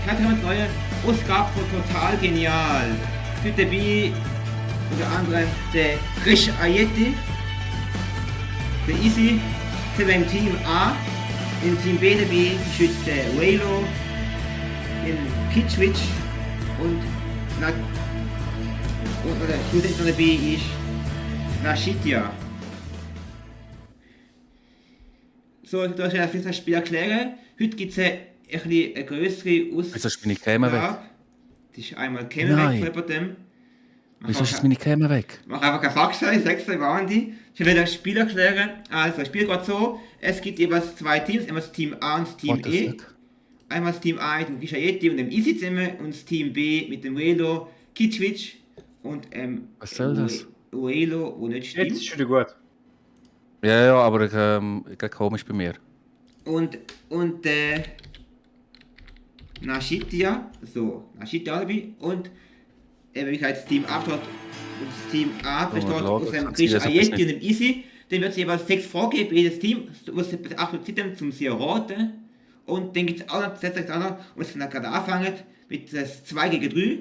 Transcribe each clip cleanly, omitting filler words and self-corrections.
heute haben wir eine neue Ausgabe von Total Genial. Heute dabei unter anderem der Grish Ayeti, der Easy, der im Team A, im Team B dabei ist der Waylo, den Kitschwitch und der Student noch dabei ist Nashitia. So, da ist ja für das Spiel erklären. Heute gibt es eine größere Ausgabe. Wieso ist meine Kamera weg? Das ist einmal die Kamera weg von dem. Wieso ist meine Kamera weg? Mach einfach keine Faxen, ich sag's dir, waren die. Ich will das Spiel erklären. Also, das Spiel geht so: Es gibt jeweils zwei Teams, einmal das Team A und das Team E. Einmal das Team A mit dem Gishayeti und dem Easy zusammen und das Team B mit dem Waylo, Kitschwitch und was soll das? Waylo, wo nicht stimmt. Jetzt ist wieder gut. Ja, aber geht komisch bei mir. Und Nashitia, Nashitia dabei und wie gesagt, das Team A besteht, das Team A besteht aus dem Gishayeti und dem Easy. Dann wird es jeweils 6 Fragen geben, jedes Team, was 8 Zeit zum sie erraten. Und dann gibt es auch noch, und es dann gerade anfangen mit das 2 gegen 3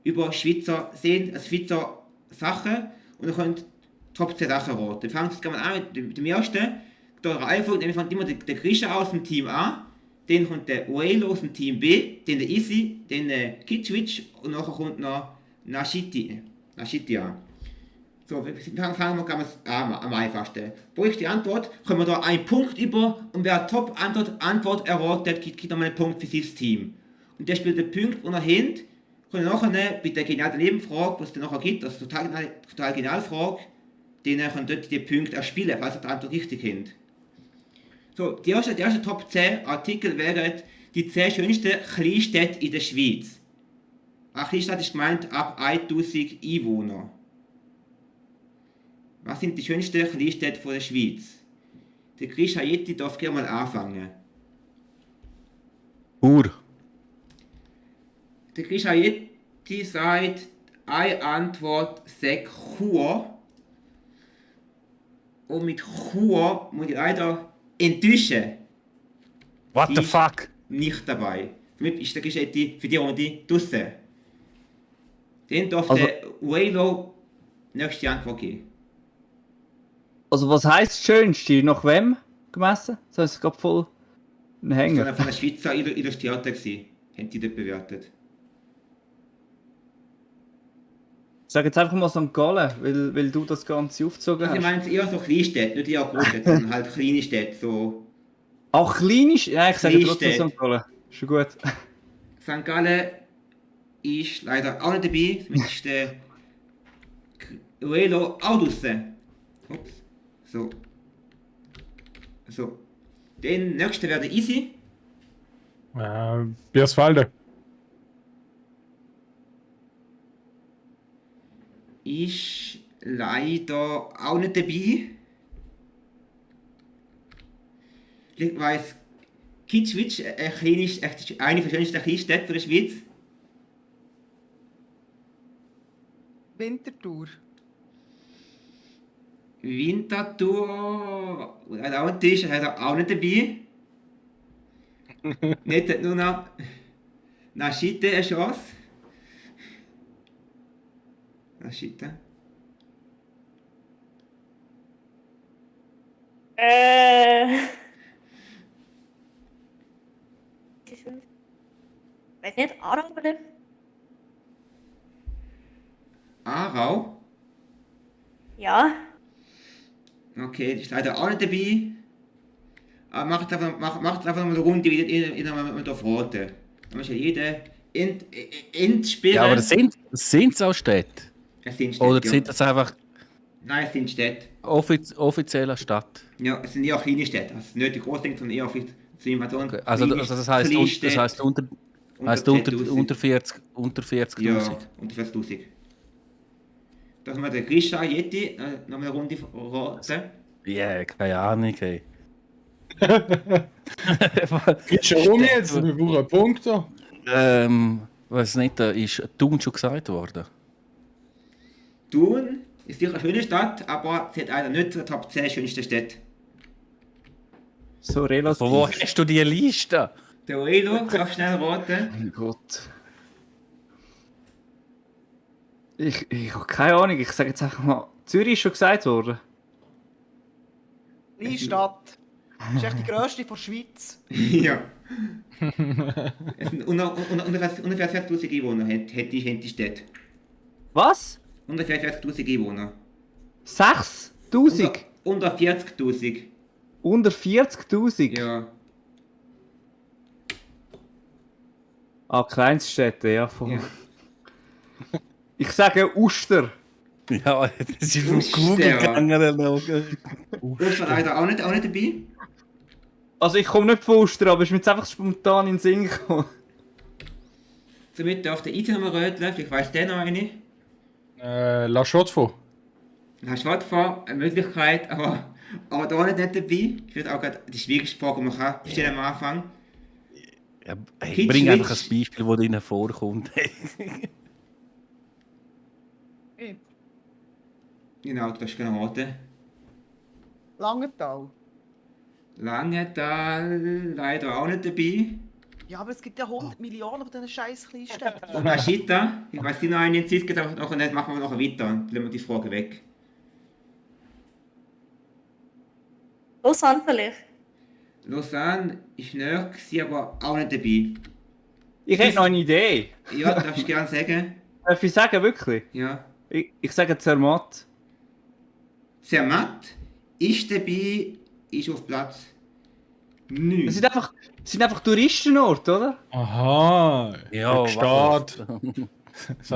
über Schweizer Schweizer Sachen und dann könnt Top 10 Sachen raten. Dann fangen wir an mit dem ersten, der Reihenfolge, dann fängt immer der Grisha aus dem Team A, dann kommt der Waylo aus dem Team B, dann der Easy, dann der Kitschwitch und nachher kommt noch Nashitia. So, fangen wir ganz am einfachsten. Wo ich die Antwort, können wir da einen Punkt über und wer Top-Antwort erratet, kriegt nochmal einen Punkt für sein Team. Und der spielt den Punkt, den er hint, kann er nachher bei der genialen Nebenfrage, was es dann nachher gibt, also total genial Frage, den er dort die Punkte erspielen, falls er die Antwort richtig kennt. So, die erste Top 10 Artikel wären die 10 schönsten Kleinstädte in der Schweiz. Eine Kleinstadt ist gemeint ab 1000 Einwohner. Was sind die schönsten Kleinstädte der Schweiz? Der Grish Ayeti darf gerne mal anfangen. Chur. Der Grish Ayeti sagt, eine Antwort sagt Chur. Und mit Chur muss ich leider enttäuschen. What the fuck? Nicht dabei. Damit ist der Grish Ayeti für die Runde draussen. Dann darf Also, der Waylo nächste Antwort geben. Also was heisst das Schönste? Nach wem gemessen? Das heisst gerade voll ein Das Hänger. war von der Schweizer Illustrator gewesen. Haben die dort bewertet. Ich sage jetzt einfach mal St. Gallen, weil du das Ganze aufgezogen Also ich hast. meine eher so Kleinstädte, nicht eher Großstädte, sondern halt kleine Städte, so. Ach, klein ist? Ja, ich sage trotzdem Kleinstädte. St. Gallen. Ist schon gut. St. Gallen ist leider auch nicht dabei, damit ist der Waylo auch draussen. Ups. So. Den nächsten wäre der Easy. Biersfalde. Ist leider auch nicht dabei. Ich weiss, Kitschwitch, eine der schönsten Kleinstädte der Schweiz. Winterthur. Winterthur, hat auch einen Tisch, hat er auch nicht dabei. Nicht hat nur noch Nashitia eine Chance. Nashitia. Weiß nicht, Aarau oder? Aarau. Ja. Okay, die ist leider auch nicht dabei. Aber macht einfach noch mal eine Runde, wie jeder mal da raten. Dann muss ja jeder entspielen. Ja, aber das sind auch Städte. Es sind Städte, Oder ja. sind das einfach Nein, es sind Städte. offizielle Stadt? Ja, es sind eher kleine Städte. Also nicht die großen, sondern eher vielleicht zu ihm Okay. Also das heisst unter 40.000. Ja, unter 40.000. Da haben wir den Grisha Ayeti, noch eine Runde raten. Yeah, keine Ahnung, ey. Geht schon rum jetzt, wir brauchen einen Punkt da. Weiß nicht, da ist Thun schon gesagt worden. Thun ist sicher eine schöne Stadt, aber sie hat leider nicht zur Top 10 schönsten Städte. So relativ. Von wo hast du die Liste? Der Oelo, darf schnell raten. Mein Gott. Ich habe keine Ahnung, ich sage jetzt einfach mal, Zürich ist schon gesagt worden. Kleine Stadt. Das ist echt die grösste der Schweiz. Ja. Es sind ungefähr 40.000 Einwohner, hat die Stadt. Was? Ungefähr 40.000 Einwohner. 6'000? Unter 40.000. Unter 40'000? Ja. Ah, Kleinststädte, ja. Voll. Ja. Ich sage Uster. Ja, das ist auf Uster. Google gegangen. Das war leider auch nicht dabei. Also ich komme nicht von Uster, aber ist mir jetzt einfach spontan in den Sinn gekommen. Somit darf der Easy nochmal röteln, vielleicht weiss der noch eine. La Chaux-de-Fonds. Du hast Schwarzfahr eine Möglichkeit, aber da nicht dabei. Ich würde auch gerade die schwierigste Frage, die man kann stellen am Anfang. Ja, hey, bring einfach ein Beispiel, das drinnen vorkommt. Genau, du darfst gerne raten. Langenthal. Langenthal leider auch nicht dabei. Ja, aber es gibt ja 100 Millionen von diesen scheiß Kleinstädten. Maschita, ich weiß nicht noch einen in Zisk, aber nachher machen wir nachher weiter und lassen wir die Frage weg. Lausanne vielleicht. Lausanne ist näher gewesen, aber auch nicht dabei. Ich hätte noch eine Idee. Ja, du darfst gerne sagen. Darf ich sagen, wirklich? Ja. Ich sage Zermatt. Zermatt ist dabei, ist auf Platz 9. Das sind einfach Touristenorte, oder? Aha. Ja, Stadt.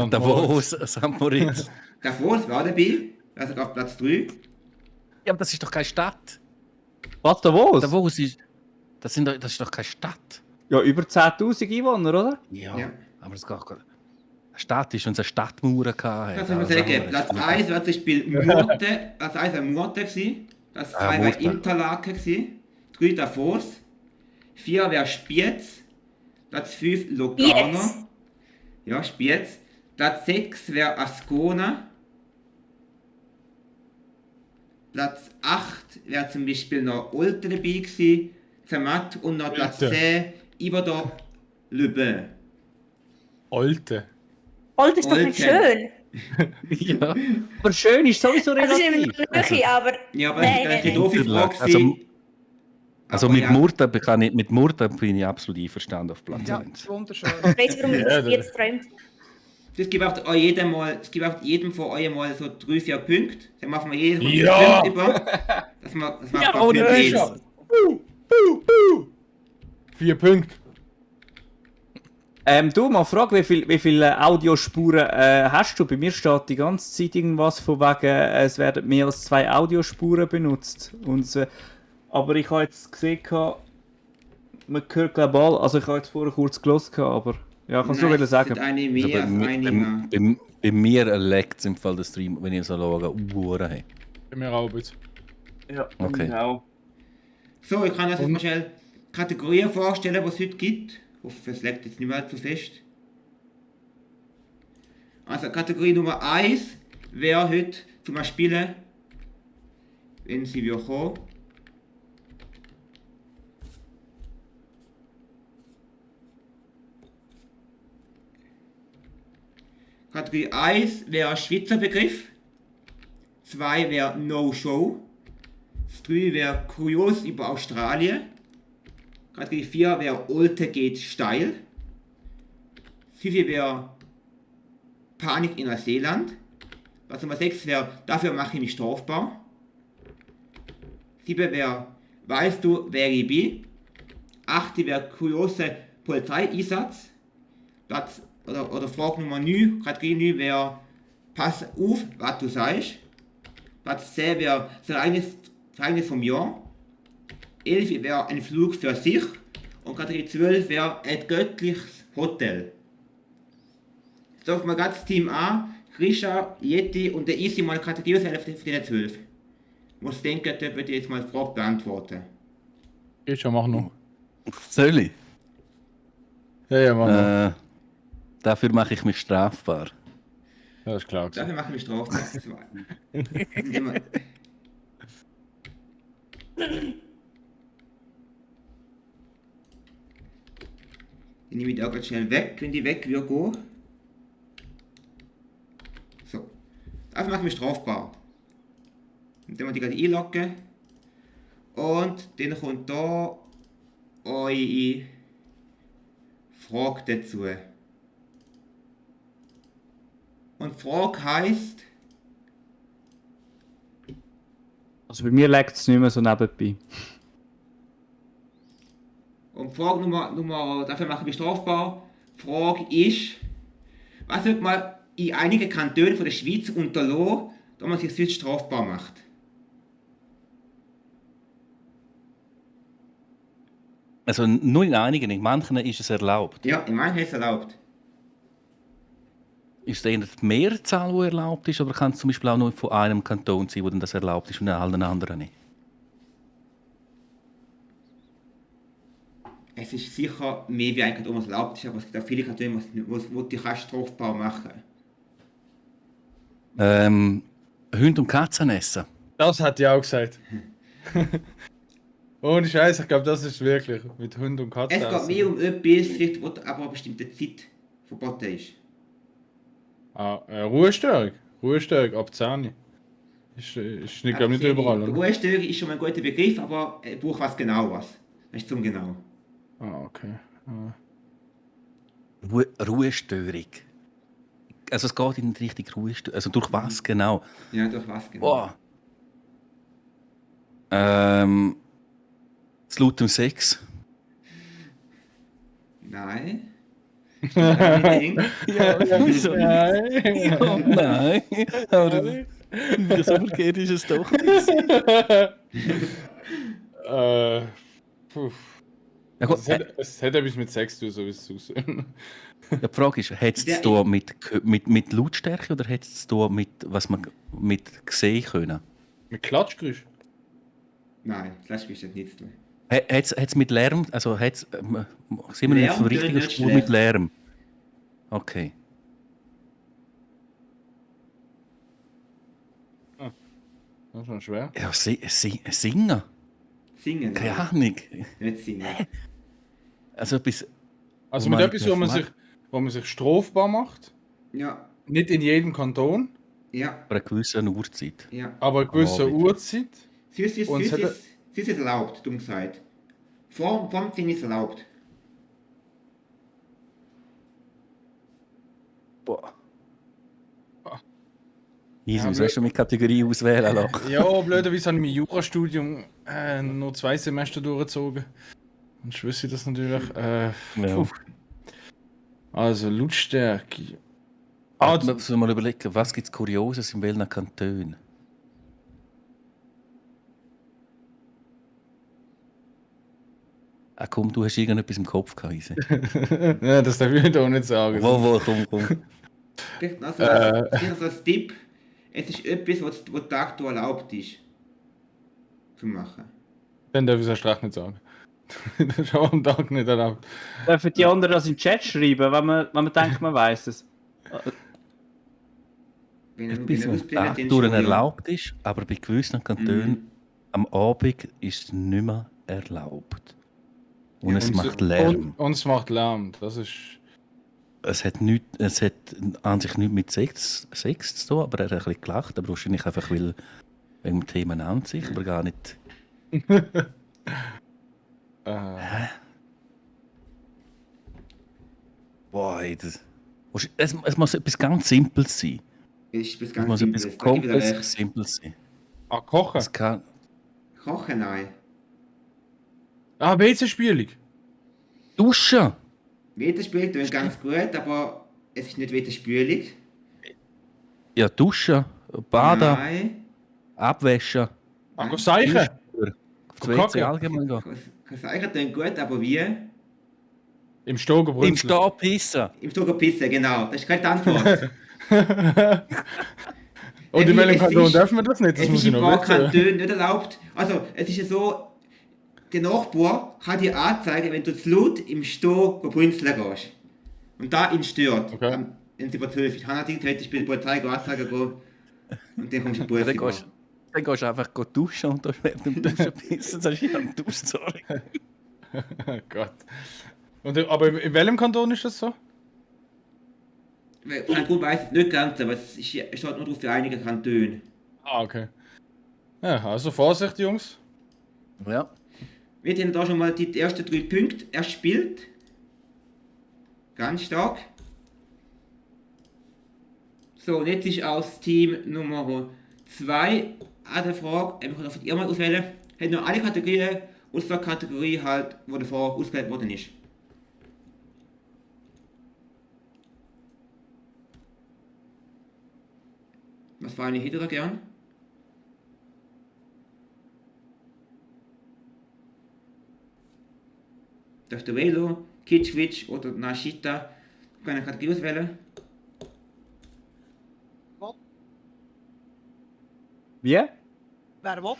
Davos, St. Moritz. Davos war dabei, also auf Platz 3. Ja, aber das ist doch keine Stadt. Was, Davos? Davos ist. Das ist doch keine Stadt. Ja, über 10'000 Einwohner, oder? Ja. Ja. Aber es geht gar nicht. Eine Stadt ist unsere Stadtmauer gehabt. Das soll man sagen, Platz 1 war zum Beispiel Murten, Platz 1 war Murten gewesen, Platz 2 war Murten. Interlaken gewesen, 3 Davos, 4 wäre Spiez, Platz 5 Lugano, Spiez. ja Spiez, Platz 6 wäre Ascona, Platz 8 wäre zum Beispiel noch Olten dabei gewesen, Zermatt und noch Platz Olten. 10 Yverdon, Le Bain. Alte. Old ist doch nicht Olten. schön. Ja. Aber schön ist sowieso Also sind relativ. wir wirklich, aber. Ja, aber Nein, das ist nein, eine doofe Interlaken. Frage gewesen. Also Aber mit ja. Murten bin ich absolut einverstanden auf Platz Ja, 1. wunderschön. Weißt du, warum Ja, ich jetzt träumt? Es gibt auch jedem von euch mal so 3-4 Punkte. Dann machen wir jeden Ja. Punkt über. Das macht Ja, auch oder Punkte. ist- 4 Punkte. Du, mal fragen, wie viele Audiospuren hast du? Bei mir steht die ganze Zeit irgendwas von wegen, es werden mehr als 2 Audiospuren benutzt. Und, aber ich habe jetzt gesehen, man hört global, also ich habe jetzt vorher kurz gelesen, aber ja, ich kann es nur wieder sagen. Eine mehr Also als eine mehr. bei mir leckt es im Fall der Stream, wenn ich so schaue, Uhren habe. Bei mir auch ein bisschen. Ja, Okay. genau. So, ich kann euch jetzt mal schnell Kategorien vorstellen, die es heute gibt. Ich hoffe, es leckt jetzt nicht mehr zu fest. Also Kategorie Nummer 1 wäre heute zum Spielen, wenn sie wieder kommen. Kategorie 1 wäre ein Schweizer Begriff. 2 wäre No-Show. 3 wäre Kurios über Australien. Kategorie 4 wäre Olte geht steil. 5 wäre Panik in Neuseeland. Platz Nummer 6 wäre Dafür mache ich mich strafbar. 7 wäre Weißt du, wer ich bin? 8 wäre kuriose Polizeieinsatz. Oder Frage Nummer 9, Kategorie 9 wäre Pass auf, was du sagst. Platz 10 wäre das Ereignis vom Jahr. 11 wäre ein Flug für sich. Und Kategorie 12 wäre ein göttliches Hotel. Jetzt dürfen wir ganz das Team A, Grisha, Yeti und der Easy mal Kategorie sein für die 12. Ich muss denken, da würde ich jetzt mal die Frage beantworten. Geht schon, mach noch. Soll ich? Ja, mach noch. Dafür mache ich mich strafbar. Ja, ist klar. Dafür machen wir strafbar. Ich nehme die auch ganz schnell weg, wenn die weg will gehen. So. Das machen wir strafbar. Und dann wir die gerade einloggen. Und dann kommt da eure Frage dazu. Und Frage heisst, Also bei mir liegt es nicht mehr so nebenbei. und Frage Nummer, dafür machen wir strafbar. Frage ist, was wird man in einigen Kantonen von der Schweiz unterlassen, da man sich sonst strafbar macht? Also nur in einigen, in manchen ist es erlaubt. Ja, in manchen ist es erlaubt. Ist es eher die Mehrzahl, die erlaubt ist, oder kann es zum Beispiel auch nur von einem Kanton sein, wo dann das erlaubt ist und in allen anderen nicht? Es ist sicher mehr wie ein Kanton, was erlaubt ist, aber es gibt auch viele Kantone, wo die kannst strafbar machen. Hunde und Katzen essen. Das hat ich auch gesagt. Ohne Scheiß, ich glaube, das ist wirklich mit Hund und Katze. Es geht mehr um etwas, vielleicht, wo aber eine bestimmte Zeit verboten ist. Ruhestörung. Ruhestörung ab 10. Ist nicht, glaube nicht überall, oder? Ruhestörung ist schon mal ein guter Begriff, aber er braucht was genaues. Das ist zum genau. Okay. Ruhestörung. Also es geht in die Richtung Ruhestörung. Also durch was genau? Ja, durch was genau. Boah. Zu lautem Sex. Nein. Ja, wieso? Nein. Ja, nein. Aber so verkehrt ist es doch nicht. Puh. Ja, gut, Es hat etwas mit Sex zu tun, so wie es aussieht. die Frage ist, hat es zu tun mit Lautstärke oder hat es zu tun mit, was man mit sehen können? Mit Klatschgeräusch? Nein, das ist nicht zu tun. Hat es mit Lärm, also sind wir Lärm auf der richtigen nicht Spur schlecht. mit Lärm? Okay. Das ist schon schwer. Ja, singen? Singen. Keine Ahnung. Nicht singen. Also etwas... Also Wo mit man etwas, nicht wo man sich strafbar macht. Ja, Nicht in jedem Kanton, ja, bei einer gewissen Uhrzeit. ja. aber eine gewisse Abend. Uhrzeit. Sie ist Und es hat- erlaubt, dumm gesagt. Vor dem Singen ist erlaubt. Boah. Ja, Jesus, blöd. hast du mit Kategorie auswählen lassen? Ja, blöderweise habe ich mein Jurastudium nur 2 Semester durchgezogen. Und ich wüsste das natürlich. Ja. Also Lautstärke. Wir müssen mal überlegen, was gibt es Kurioses in welchen Kantonen? Ah komm, du hast irgendetwas im Kopf gehabt, Ise. Ja, das darf ich auch nicht sagen. Komm. Also, sicher so ein Tipp. Es ist etwas, was tagsüber erlaubt ist. Zu machen. Dann darf ich es erst recht nicht sagen. Das ist auch am Tag nicht erlaubt. Dürfen die anderen das in den Chat schreiben, wenn man denkt, man weiß es? Wenn Etwas, was ausblendet, dann durch schon, ja. erlaubt ist, aber bei gewissen Kantonen am Abend ist es nicht mehr erlaubt. Und es macht Lärm. Und es macht Lärm. Das ist. Es hat an sich nichts mit Sex zu tun, aber er hat ein bisschen gelacht, aber wahrscheinlich einfach wegen dem Thema an sich, aber gar nicht. Boah, ey, es muss etwas ganz Simples sein. Es ist etwas Es ganz muss Simples. etwas Da gebe ich dir komplett recht. Simples sein. Kochen. Es kann. Kochen, nein. WC-Spülung. Duschen! Weterspülung tut ganz gut, aber es ist nicht Weterspülung. Ja, duschen, baden, Nein. abwaschen, Seichen. auf das WC Kacken. allgemein gehen. Kann sagen, tun gut, aber wie? Im Stogen Im brunzeln. Stehen pissen. Im Stocker pissen, genau. Das ist keine Antwort. Und in welchem Es Kanton ist- dürfen wir das nicht? Das Es muss ist ich in noch ein paar wissen. Kantonen nicht erlaubt. Also, es ist ja so, der Nachbar kann dir anzeigen, wenn du zu laut im Stehen brünzeln gehst. Und da ihn stört. Okay. Wenn sie über 12 ist. Hanna theoretisch bei der Polizei anzeigen gehen. Und dann kommst du in die Ja, Busse. dann gehst du einfach duschen und dann während dem Duschen pissen. Das ist ja ein Dusch, sorry. Oh Gott. Aber in welchem Kanton ist das so? Frank Gut weiß es nicht ganz, aber es steht nur drauf für einige Kantone. Ah, okay. Ja, also Vorsicht, Jungs. Ja. Wir sehen da schon mal die ersten 3 Punkte erspielt. Ganz stark. So, und jetzt ist aus Team Nummer 2 eine Frage, ich kann von ihr mal auswählen. Hat noch alle Kategorien, außer der Kategorie halt, wo der Frage ausgewählt worden ist. Was für eine hätte ihr gern? Darf der Velo, Kitschwitsch oder Nashita eine Kategorie auswählen? Wie? Wer will?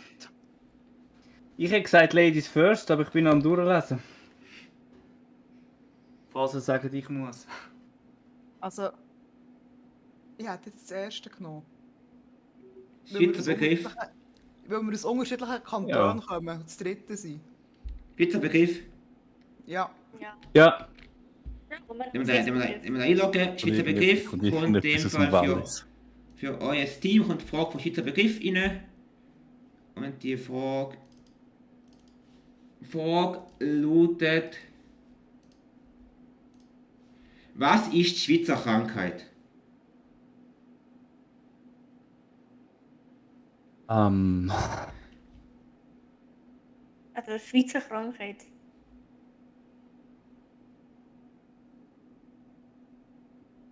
Ich hätte gesagt Ladies first, aber ich bin am Durchlesen. Falls ihr sagt, ich muss. Also, ich hätte jetzt das erste genommen. Schweizer Begriff. Weil wir aus unterschiedlichen Kantonen Ja. kommen und das dritte sind. Schweizer Begriff. Ja. Ja. Wenn wir da einloggen, Schweizer Begriff, Und kommt in dem etwas aus dem Fall Wallis. für euer Team kommt die Frage vom Schweizer Begriff rein. Und die Frage lautet: Was ist die Schweizer Krankheit? Also Schweizer Krankheit.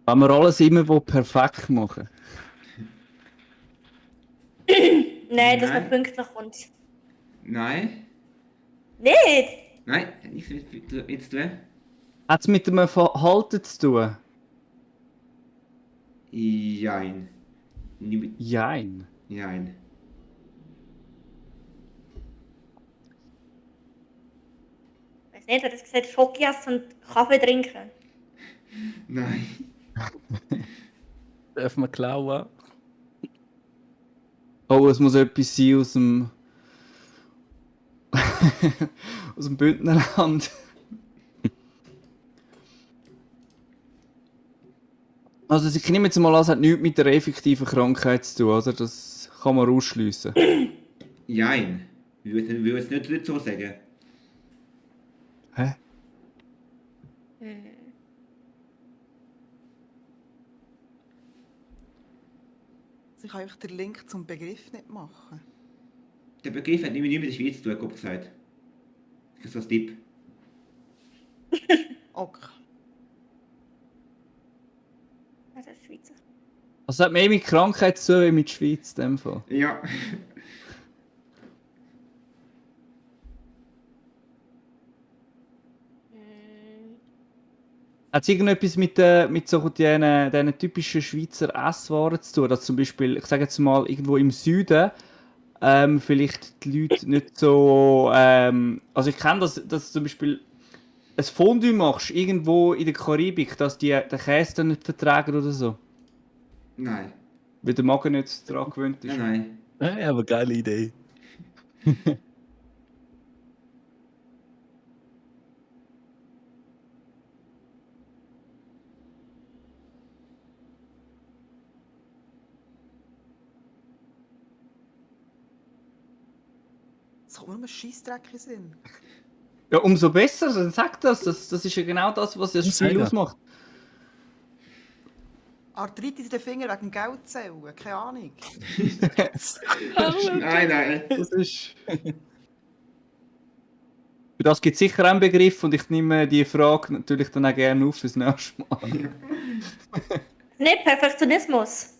Wenn wir alles immer perfekt machen. Nein, dass Nein. man pünktlich kommt. Nein? Nicht! Nein, hat nichts mit zu tun. Hat es mit dem Verhalten zu tun? Jein. Jein. Jein. Ich weiß nicht, hat es gesagt, Schoki essen und Kaffee trinken? Nein. Darf man klauen? Oh, es muss etwas sein aus dem. aus dem Bündnerland. Also, ich nehme jetzt mal an, es hat nichts mit der effektiven Krankheit zu tun, oder? Das kann man ausschliessen. Jein. Ich würde es nicht so sagen. Hä? Also ich kann euch den Link zum Begriff nicht machen. Der Begriff hat nicht mit der Schweiz zu tun, grob gesagt. Das ist so ein Tipp. Okay. Also Schweizer. Also, es hat mehr mit Krankheit zu tun wie mit der Schweiz, in dem Fall. Ja. Hat es irgendetwas mit so diesen typischen Schweizer Esswaren zu tun? Dass zum Beispiel, ich sage jetzt mal, irgendwo im Süden vielleicht die Leute nicht so. Also ich kenne das, dass zum Beispiel ein Fondue machst, irgendwo in der Karibik, dass die den Käse dann nicht vertragen oder so. Nein. Weil der Magen nicht daran gewöhnt ist. Nein, nein. Ja, aber geile Idee. Es kommt nur ein Scheissdreck in den Sinn. Ja, umso besser, dann sag das. Das ist ja genau das, was das Spiel Sag. ausmacht. Arthritis in den Finger wegen Geldzählen, keine Ahnung. Nein, nein. Das ist. Für das gibt es sicher einen Begriff und ich nehme die Frage natürlich dann auch gerne auf fürs nächste Mal. Nicht Perfektionismus.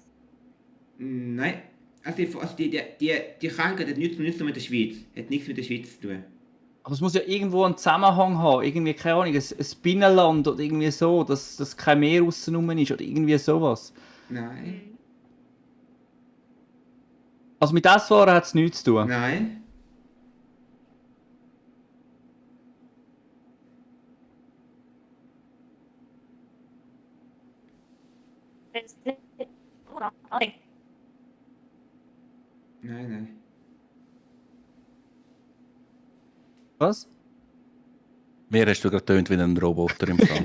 Nein. Also die Krankheit hat nichts mit der Schweiz. Hat nichts mit der Schweiz zu tun. Aber es muss ja irgendwo einen Zusammenhang haben. Irgendwie, keine Ahnung, ein Binnenland oder irgendwie so, dass kein Meer aussen ist oder irgendwie sowas. Nein. Also mit Esswaren hat es nichts zu tun. Nein. Das ist nicht- Nein. Nein. Was? Mir hast du gerade getönt wie ein Roboter im Fall.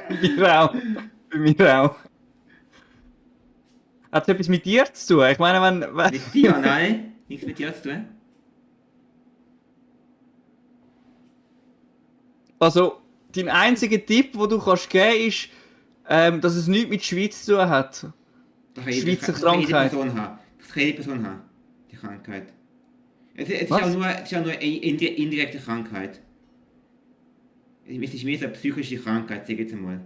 Bei mir auch. Bei mir auch. Hat es etwas mit dir zu tun? Ich meine, wenn... Mit dir, nein. Nichts mit dir zu tun. Also, dein einziger Tipp, den du kannst geben ist, dass es nichts mit Schweiz zu tun hat. Schweizer Krankheit. Das kann jede Person haben, die Krankheit. Es ist Was? auch nur eine indirekte Krankheit. Es ist mehr so eine psychische Krankheit, sag ich jetzt einmal.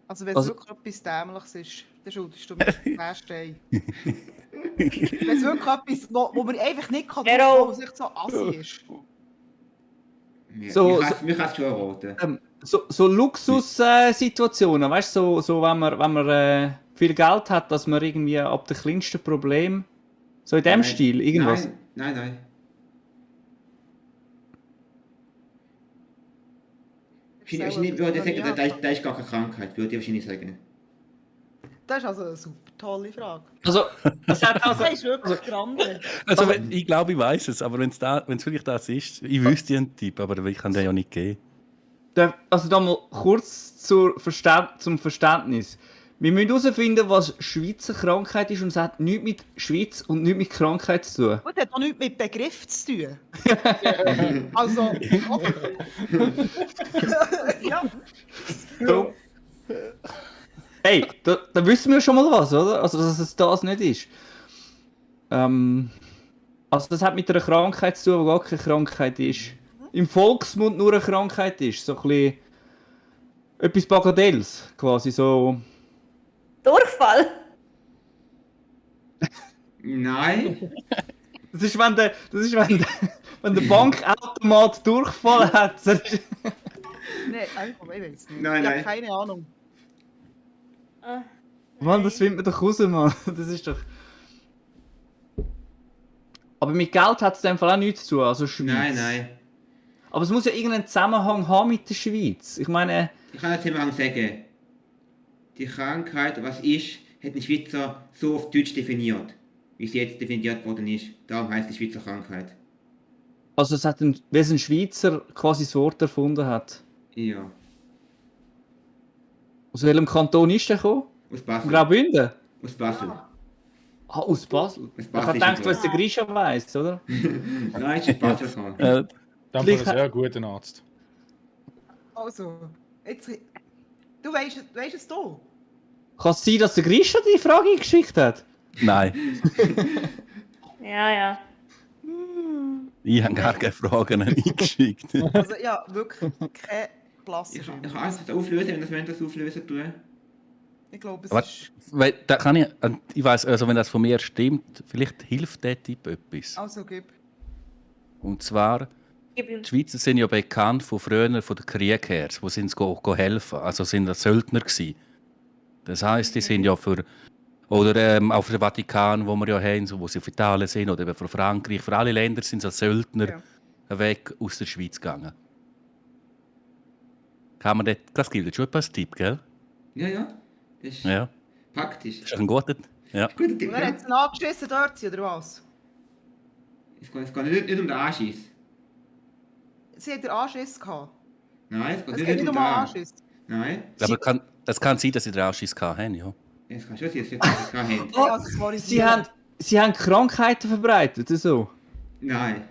Also wenn es Also- wirklich etwas Dämliches ist, dann schuldest du mir den Stein. Wenn es wirklich etwas, wo man einfach nicht kann, Vero. wo es echt so assi ist. So- Mir kann es schon erraten. So Luxussituationen, weißt du, so wenn man viel Geld hat, dass man irgendwie ab den kleinsten Problem so in dem Nein. Stil irgendwas. Nein. Wahrscheinlich würde ich sagen, da ist gar keine Krankheit, würde ich wahrscheinlich sagen. Das ist also eine super tolle Frage. Also, das hat also, Das ist wirklich dran. Also, ich glaube, ich weiß es, aber wenn es wirklich das ist, ich wüsste einen Tipp, aber ich kann den ja nicht geben. also da mal kurz zum Verständnis. Wir müssen herausfinden, was Schweizer Krankheit ist und es hat nichts mit Schweiz und nichts mit Krankheit zu tun. Gut, hat auch nichts mit Begriff zu tun. Also, ja. So. Hey, da wissen wir schon mal was, oder? Also, dass es das nicht ist. Also, das hat mit einer Krankheit zu tun, die gar keine Krankheit ist. Im Volksmund nur eine Krankheit ist. So ein bisschen etwas Bagatells, quasi so. Durchfall. Nein. Das ist, wenn der Bankautomat Durchfall hat. Nein, einfach, ich weiß nicht. Nein, Ich habe nein. keine Ahnung. Mann, das findet man doch raus, Mann. Das ist doch. Aber mit Geld hat es in dem Fall auch nichts zu tun, also Schweiz. Nein. Aber es muss ja irgendeinen Zusammenhang haben mit der Schweiz. Ich meine, Ich kann jetzt mal sagen, die Krankheit, was ist, hat ein Schweizer so auf Deutsch definiert, wie sie jetzt definiert worden ist. Darum heißt die Schweizer Krankheit. also es hat wie es ein Schweizer quasi das Wort erfunden hat. Ja. Aus welchem Kanton ist der gekommen? Aus Basel. Graubünden? Aus Basel. Ah, aus Basel. Aus Ich Basel habe ist gedacht, er was der Grisha weiss, oder? Nein, es ist aus Basel gekommen. Dann Vielleicht ein sehr guter Arzt. Also, jetzt, du weißt es doch. Kann es sein, dass der Grisha die Frage eingeschickt hat? Nein, Ja. ich habe gar keine Fragen eingeschickt. Also ja, wirklich kein blasser Ich Schimmer. kann alles auflösen, wenn das auflösen tun. Ich glaube, es Aber- ist... Weil, da kann ich weiß, also wenn das von mir stimmt, vielleicht hilft der Tipp etwas. Also, gib. Und zwar, Gib ihm. die Schweizer sind ja bekannt von früher, von den Krieg her, wo sie helfen, also sind das Söldner gewesen. Das heisst, die sind ja für, oder auch für den Vatikan, wo wir ja haben, so, wo sie auf Italien sind, oder eben für Frankreich, für alle Länder sind sie als Söldner weg aus der Schweiz gegangen. Kann man das gibt schon etwas Tipp, gell? Ja. Das ist Ja, praktisch. das ist ein guter. Ja. Guter Tipp, Und er hat es nachgeschissen dort, oder was? Es geht nicht um den Anschiss. Sie hat den Anschiss gehabt. Nein, es Es geht geht nicht nicht um um den Anschiss. Nein, Aber es kann sein, dass sie den Ausschuss hatten, ja. es kann schon sein, dass sie das haben. Ja, also, das war Sie haben Krankheiten verbreitet, so. Nein.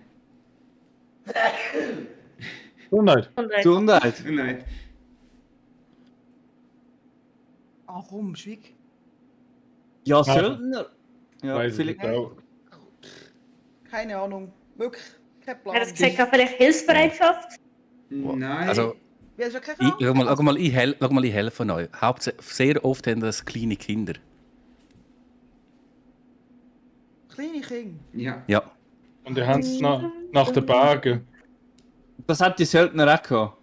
Gesundheit. Gesundheit. Nein. Ah komm, schwieg. Ja, Söldner. Ja, Weiß ich vielleicht. nicht auch. Keine Ahnung. Wirklich kein Plan. Er hat gesagt, vielleicht Hilfsbereitschaft. Nein. Also, Ja, ist ja keine schau Ahnung. mal, ich helfe euch. Sehr oft haben das kleine Kinder. Kleine Kinder. Ja. Ja. Und die haben es nach den Bergen. Das hat die Söldner auch gehabt.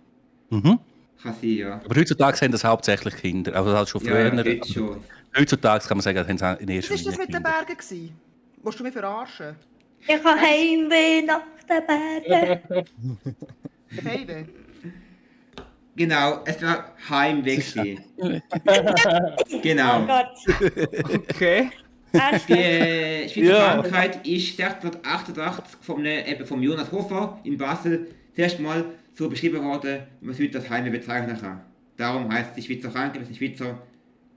Mhm. Kann sein, ja. Aber heutzutage sind das hauptsächlich Kinder. Also halt schon Ja, früher. jetzt schon. Heutzutage kann man sagen, haben sie in Was erster war das Linie mit den Kinder. Bergen? Gewesen? Willst du mich verarschen? Ich habe Heimweh nach den Bergen. Heimweh. Genau, es war Heimweg. gewesen. Oh Genau. Gott. Okay. Die Schweizer Ja. Krankheit ist 1688 vom Jonas Hofer in Basel zuerst mal so beschrieben worden, wie man es heute als Heime bezeichnen kann. Darum heißt es die Schweizer Krankheit, was die Schweizer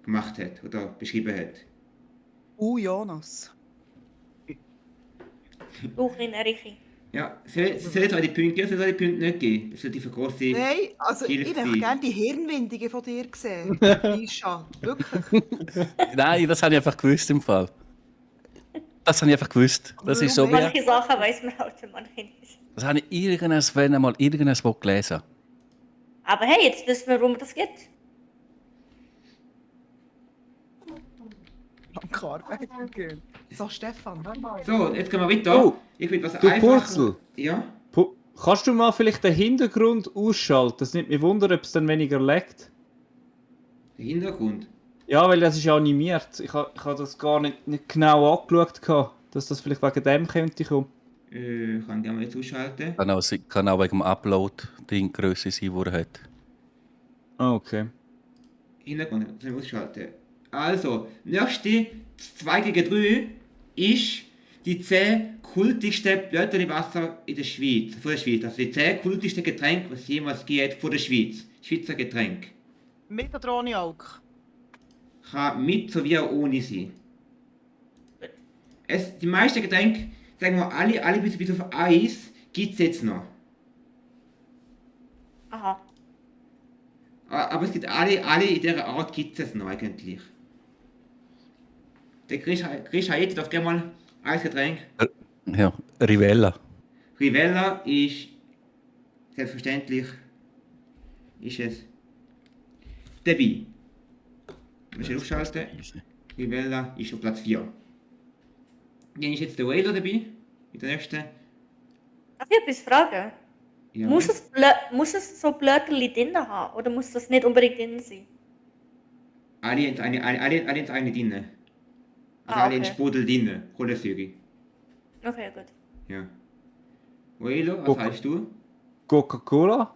gemacht hat oder beschrieben hat. Jonas. Auch in Richi. Ja, soll es auch die Punkte geben, soll es die Punkte nicht geben? Das ist die grosse Nein, also ich Hilfe hätte sein. gerne die Hirnwindungen von dir gesehen. Isha, wirklich. Nein, das habe ich einfach gewusst im Fall. Das habe ich einfach gewusst. Das ist so wie... Manche Sachen weiß man halt und manche nicht. Das habe ich irgendwo gelesen. Aber hey, jetzt wissen wir, warum das geht. Danke, arbeiten gehen. So, Stefan, hör mal. So, jetzt gehen wir weiter. Oh, Ich will was du Purzel. Ja? Kannst du mal vielleicht den Hintergrund ausschalten? Das nimmt mich wunder, ob es dann weniger leckt. Der Hintergrund. Ja, weil das ist ja animiert. Ich habe das gar nicht genau angeschaut, dass das vielleicht wegen dem könnte kommen. Kann ich mal jetzt ausschalten. Kann auch wegen dem Upload-Ding Größe sein, die er hat. Ah, okay. Hintergrund, das müssen wir ausschalten. Also, nächste 2 gegen 3 ist die 10 kultigsten Blöterli-Wasser in der Schweiz. Von der Schweiz. Also die 10 kultigsten Getränke, was es jemals gibt, von der Schweiz. Schweizer Getränk. Mit oder ohne Alk? Kann mit sowie auch ohne sein. Die meisten Getränke, sagen wir alle bis auf Eis, gibt es jetzt noch. Aha. Aber es gibt alle in dieser Art gibt es noch eigentlich. Der Chris Haiti darf gerne mal ein Getränk. Ja, Rivella. Rivella ist selbstverständlich ist es dabei. Wir müssen aufschalten. Rivella ist auf Platz 4. Dann ist jetzt der Whaler dabei. Mit der nächsten. Darf ich etwas fragen? Ja. Muss es so Blöterli drin haben? Oder muss das nicht unbedingt drin sein? Alle ins eine drin. Also Ah, alle in okay. Sprudel drin. Kohlensäure. Okay, gut. Ja. Whaler, was Okay. heißt du? Coca-Cola?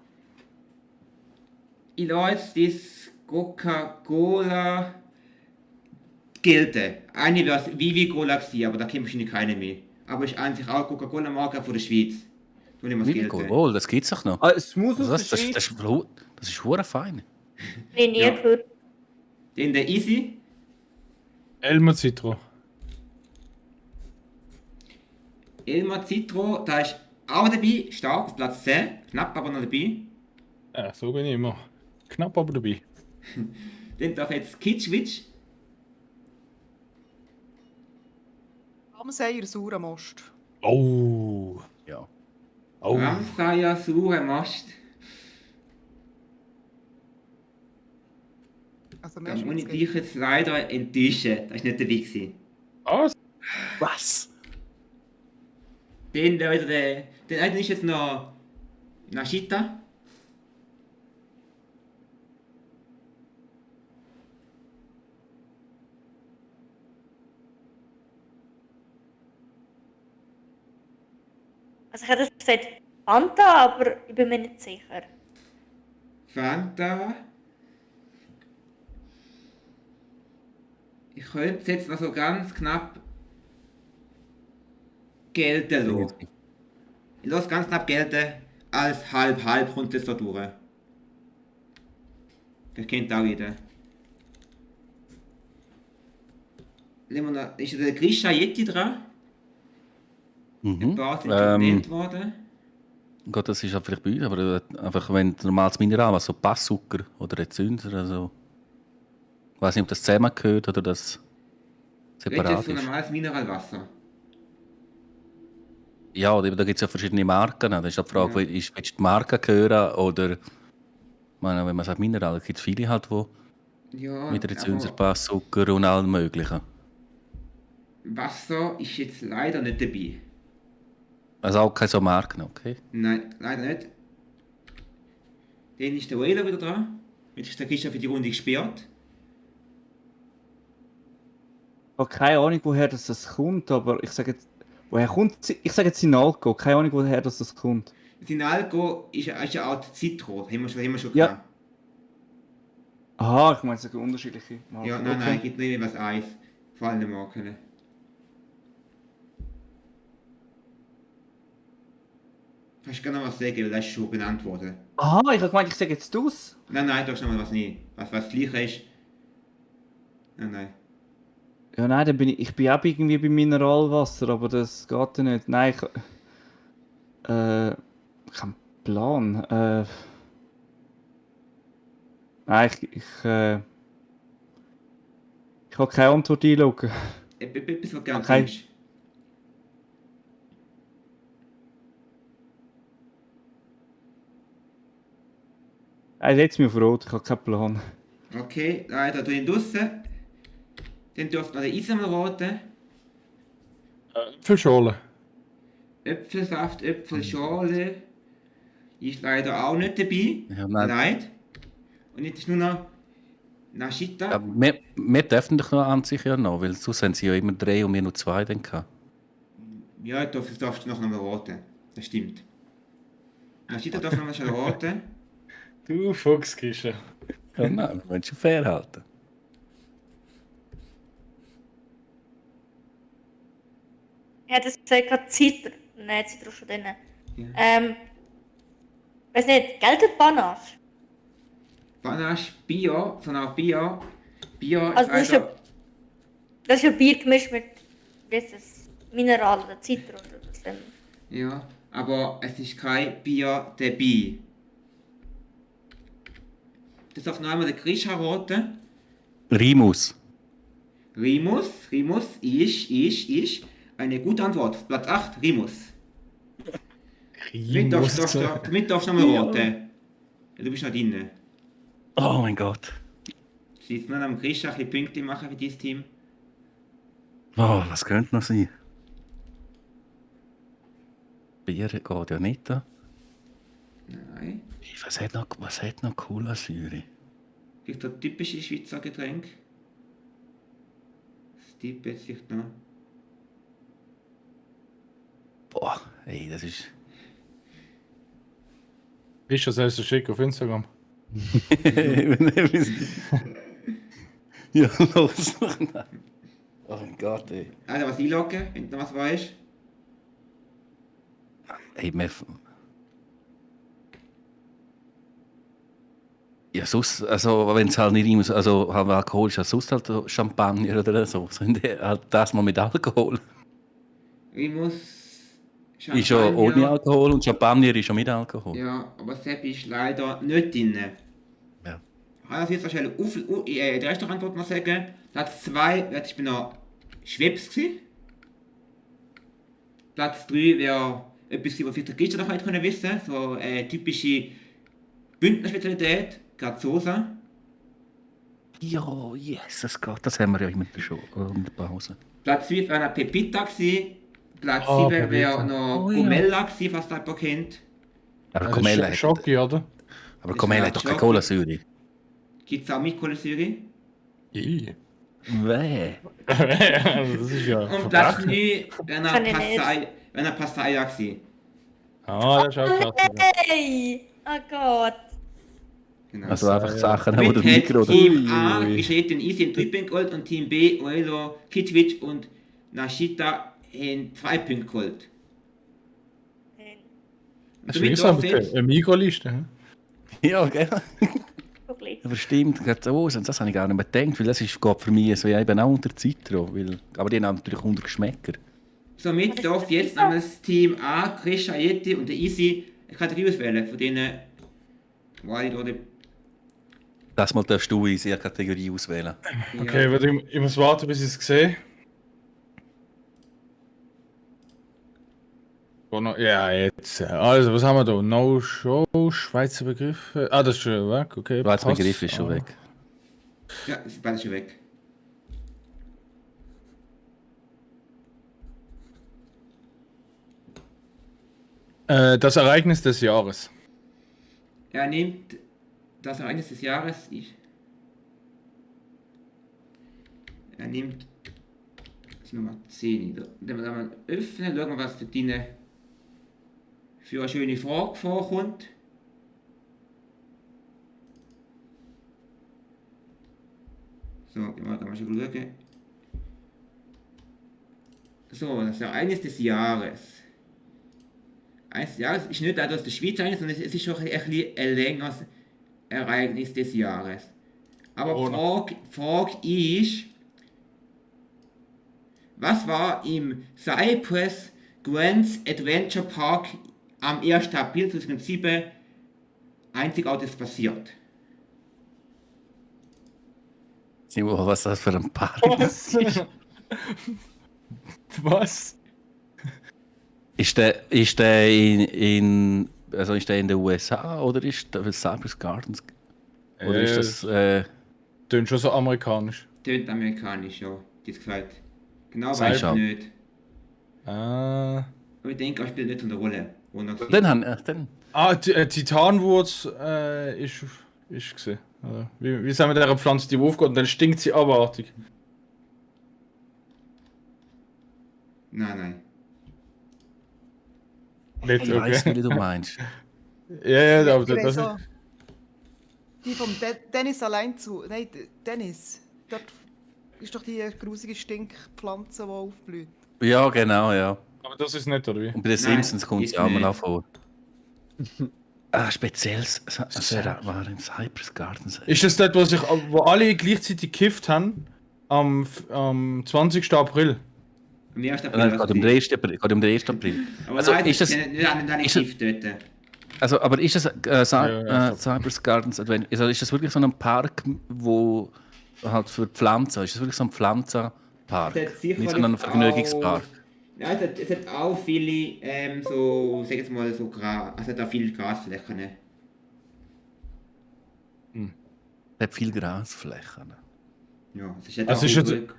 Ich lasse jetzt das Coca-Cola gelten. Eine wäre es Vivi Cola gewesen, aber da kennt wahrscheinlich keiner mehr. Aber ist an sich auch Coca-Cola-Marke von der Schweiz. So nehmen wir es gelten. Jawohl, das gibt's doch noch. Es muss Also aus das, der das, Schweiz. das ist verdammt fein. Ich nie Ja. gehört. Dann der Easy. Elmer Citro. Elmar Citro, da ist auch dabei, stark auf Platz 10, knapp aber noch dabei. Ja, so bin ich immer. Knapp aber dabei. Dann darf jetzt Kitschwitsch, Ramsayer sauren Most. Oh. Ja. Oh. Ramsayer Sure Mast. Also, Da mehr muss ich Schweiz dich jetzt leider enttäuschen, da ist nicht dabei gewesen. Was? Was? Dann wäre wieder der eine ist jetzt noch Nashita. Also ich hätte jetzt gesagt Fanta, aber ich bin mir nicht sicher. Fanta. Ich könnte es jetzt noch so ganz knapp gelten lassen. Ich lasse ganz knapp gelten, als halb kommt es da durch. Das kennt auch jeder. Ist der Grisha Yeti dran? Ein Mhm. paar sind schon genannt worden. Gott, das ist ja vielleicht bei uns, aber einfach wenn normales Mineral, also Passzucker oder ein Zünder, also ich weiß nicht, ob das zusammengehört oder das Redest separat jetzt von ist. normales Mineralwasser. Ja, oder da gibt es ja verschiedene Marken. Da ist ja die Frage, Ja. willst du die Marke gehören oder ich meine, wenn man sagt Mineral, gibt es viele halt, die Ja, mit aber Zünder, Passzucker und allem möglichen. Wasser ist jetzt leider nicht dabei. Also auch keine so Marken, okay? Nein, leider nicht. Dann ist der Whaler wieder dran. Jetzt ist der Christian für die Runde gesperrt. Ich habe keine Ahnung, woher das kommt, aber ich sage jetzt. Woher kommt ich sage jetzt Sinalco, keine Ahnung, woher das kommt. Sinalco ist eine Art Zitro, haben wir schon Ja. gehabt. Aha, ich meine, es sind unterschiedliche Marken. Ja, nein, gibt nicht was Eis. Vor allem Marken. Kannst du gerne noch was sagen, weil das ist schon benannt worden. Aha, ich habe gemeint, ich sage jetzt das. Nein, du hast noch mal was nicht. Was das gleiche ist. Nein. Ja, nein, dann bin ich bin auch irgendwie bei Mineralwasser, aber das geht ja nicht. Nein, ich habe einen Plan. Nein, ich habe keine Antwort einloggen. Etwas, was du gerne Okay. trinkst. Setz mich auf Rot, ich habe keinen Plan. Okay, leider drin draussen. Dann dürft noch den Eisenmann raten. Äpfelschorle. Äpfelsaft, Äpfelschorle. Ist leider auch nicht dabei. Ja, nein. Leid. Und jetzt ist nur noch Nashita. Ja, wir dürfen doch noch an sich ja noch, weil sonst haben sie ja immer 3 und wir nur 2 dann gehabt. Ja, das darfst du noch einmal raten. Das stimmt. Nashita darf noch mal schnell raten. Du Fuchs, Christian. Ja, nein, wir wollen schon fair halten. Ich hätte gesagt, Zitron. Nein, Zitron schon drin. Ja. Weiß nicht, geltet Panache? Panache, Bier, sondern auch Bier. Bier Also das ist leider- Das ist ja Bier gemischt mit dieses Mineral oder Zitron oder was denn. Ja, aber es ist kein Bier dabei. Das darf noch einmal der Grisha raten. Rimus. Rimus ist eine gute Antwort. Platz 8, Rimus. Damit darfst du noch mal raten. Ja, du bist noch drin. Oh mein Gott. Sie ist nur am Grisha ein bisschen Punkte machen für dieses Team. Oh, was könnte noch sein? Bier geht ja nicht da. Nein. Was hat noch Cola-Säure? Vielleicht so typische Schweizer Getränk. Das tippet sich noch. Boah, ey, das ist... Christian, sollst du schicken auf Instagram? Ja, los. Oh mein Gott, ey. Also was einloggen, wenn du noch was weißt. Ey, ja, sonst, also wenn es halt nicht immer, also halt Alkohol ist, ja sonst halt Champagner oder so. Sind halt das mal mit Alkohol. Rimus. Ist ja ohne Alkohol und Champagner ist ja mit Alkohol. Ja, aber Sepp ist leider nicht drin. Ja. Also jetzt wahrscheinlich die erste Antwort mal sagen. Platz 2 wäre ich bin noch Schweppes gewesen. Platz 3 wäre etwas, was vielleicht der Christian noch hätte wissen können. So typische Bündner Spezialität, Graziosa. Ja, Jesus Gott, das haben wir ja immer schon in der Pause. Platz 5 wäre noch Pepita gewesen. Platz Oh, 7 wäre Pepita. noch Oh, ja. Gomella gewesen, was jemand kennt. Aber Das Comella ist hat, Schocki, oder? aber Comella hat doch keine Schocki. Cola-Säure. Gibt es auch mit Kohlensäure. I. Weh. Das ist ja Und Platz 9 Verbrechen. wäre noch Kann ich nicht. Passaya gewesen. Ah, das ist auch klasse. Hey! Oh Gott! Genau. Also einfach Sachen, wo Damit du hat Mikro oder... Team A geschrieben in Easy 3 Punkte geholt und Team B, Oelo, Kitwitsch und Nashita haben 2 Punkte geholt. Und Das ist damit wie so darf jetzt- eine Mikroliste. hm? Ja, gell? Wirklich. Aber stimmt, geht so aus. Und das habe ich gar nicht mehr gedacht, weil das ist, geht für mich so eben auch unter Zitro. Weil, aber die haben natürlich 100 Geschmäcker. Somit darf jetzt einmal das Team A, Krisha, Yeti und der Easy eine Kategorie auswählen, von denen Wally oder Das mal darfst du in dieser Kategorie auswählen. Okay, warte, ich muss warten, bis ich es sehe. Oh, no, ja, jetzt. Also, was haben wir da? No Show, Schweizer Begriffe. Ah, das ist schon weg, okay. Schweizer passt. Begriff ist schon Ah. weg. Ja, das ist beides schon weg. Das Ereignis des Jahres. Er nimmt das Ereignis des Jahres. Er nimmt das Nummer 10. Wenn wir da mal öffnen, schauen wir, was da drin für eine schöne Frage vorkommt. So, gehen wir da mal schon schauen. So, das Ereignis des Jahres. Ja, es ist nicht aus der Schweiz eigentlich, sondern es ist schon ein bisschen ein längeres Ereignis des Jahres. Aber die Frage ist, was war im Cypress Grants Adventure Park am 1. April 2007 einzigartiges passiert? Simon, was das für ein Park Was? Was? ist der in den USA oder ist der Cypress Gardens? Oder ist das Tönt schon so amerikanisch. Tönt amerikanisch, ja, das gesagt. Genau Sei weiß ich schon. nicht. Ah. Aber ich denke, er spielt nicht so eine Rolle. Dann Titanwurz ist gesehen. Oder? Wie sagen wir der Pflanze, die aufgeht und dann stinkt sie abartig. Nein. Nicht, ich weiß, okay. wie du meinst. Ja, aber Ich weiss das auch. Die vom Dennis allein zu. Nein, Dennis. Dort ist doch die grusige Stinkpflanze, die aufblüht. Ja, genau, ja. Aber das ist nicht, oder wie? Und bei den Nein, Simpsons kommt es ist ja auch mal nicht. auch vor. Spezielles war im Cypress Gardens. Ist das dort, wo alle gleichzeitig gekifft haben? Am 20. April. Am 1. April. Nein, gerade um den 1. April. Aber Also, nein, ist das- nicht Gift dort. Also, aber ist das ja. Cypress Gardens Adventure? Also ist das wirklich so ein Park, wo halt für Pflanzen ist? Das wirklich so ein Pflanzenpark? Es hat sicherlich Nicht so ein Vergnügungspark. Ja, es hat auch viele, so, sag jetzt mal, so Gras, also da viele Grasflächen. Ne? Es hat viel Grasflächen. Ja, es ist halt Also auch ist jetzt- ruhig.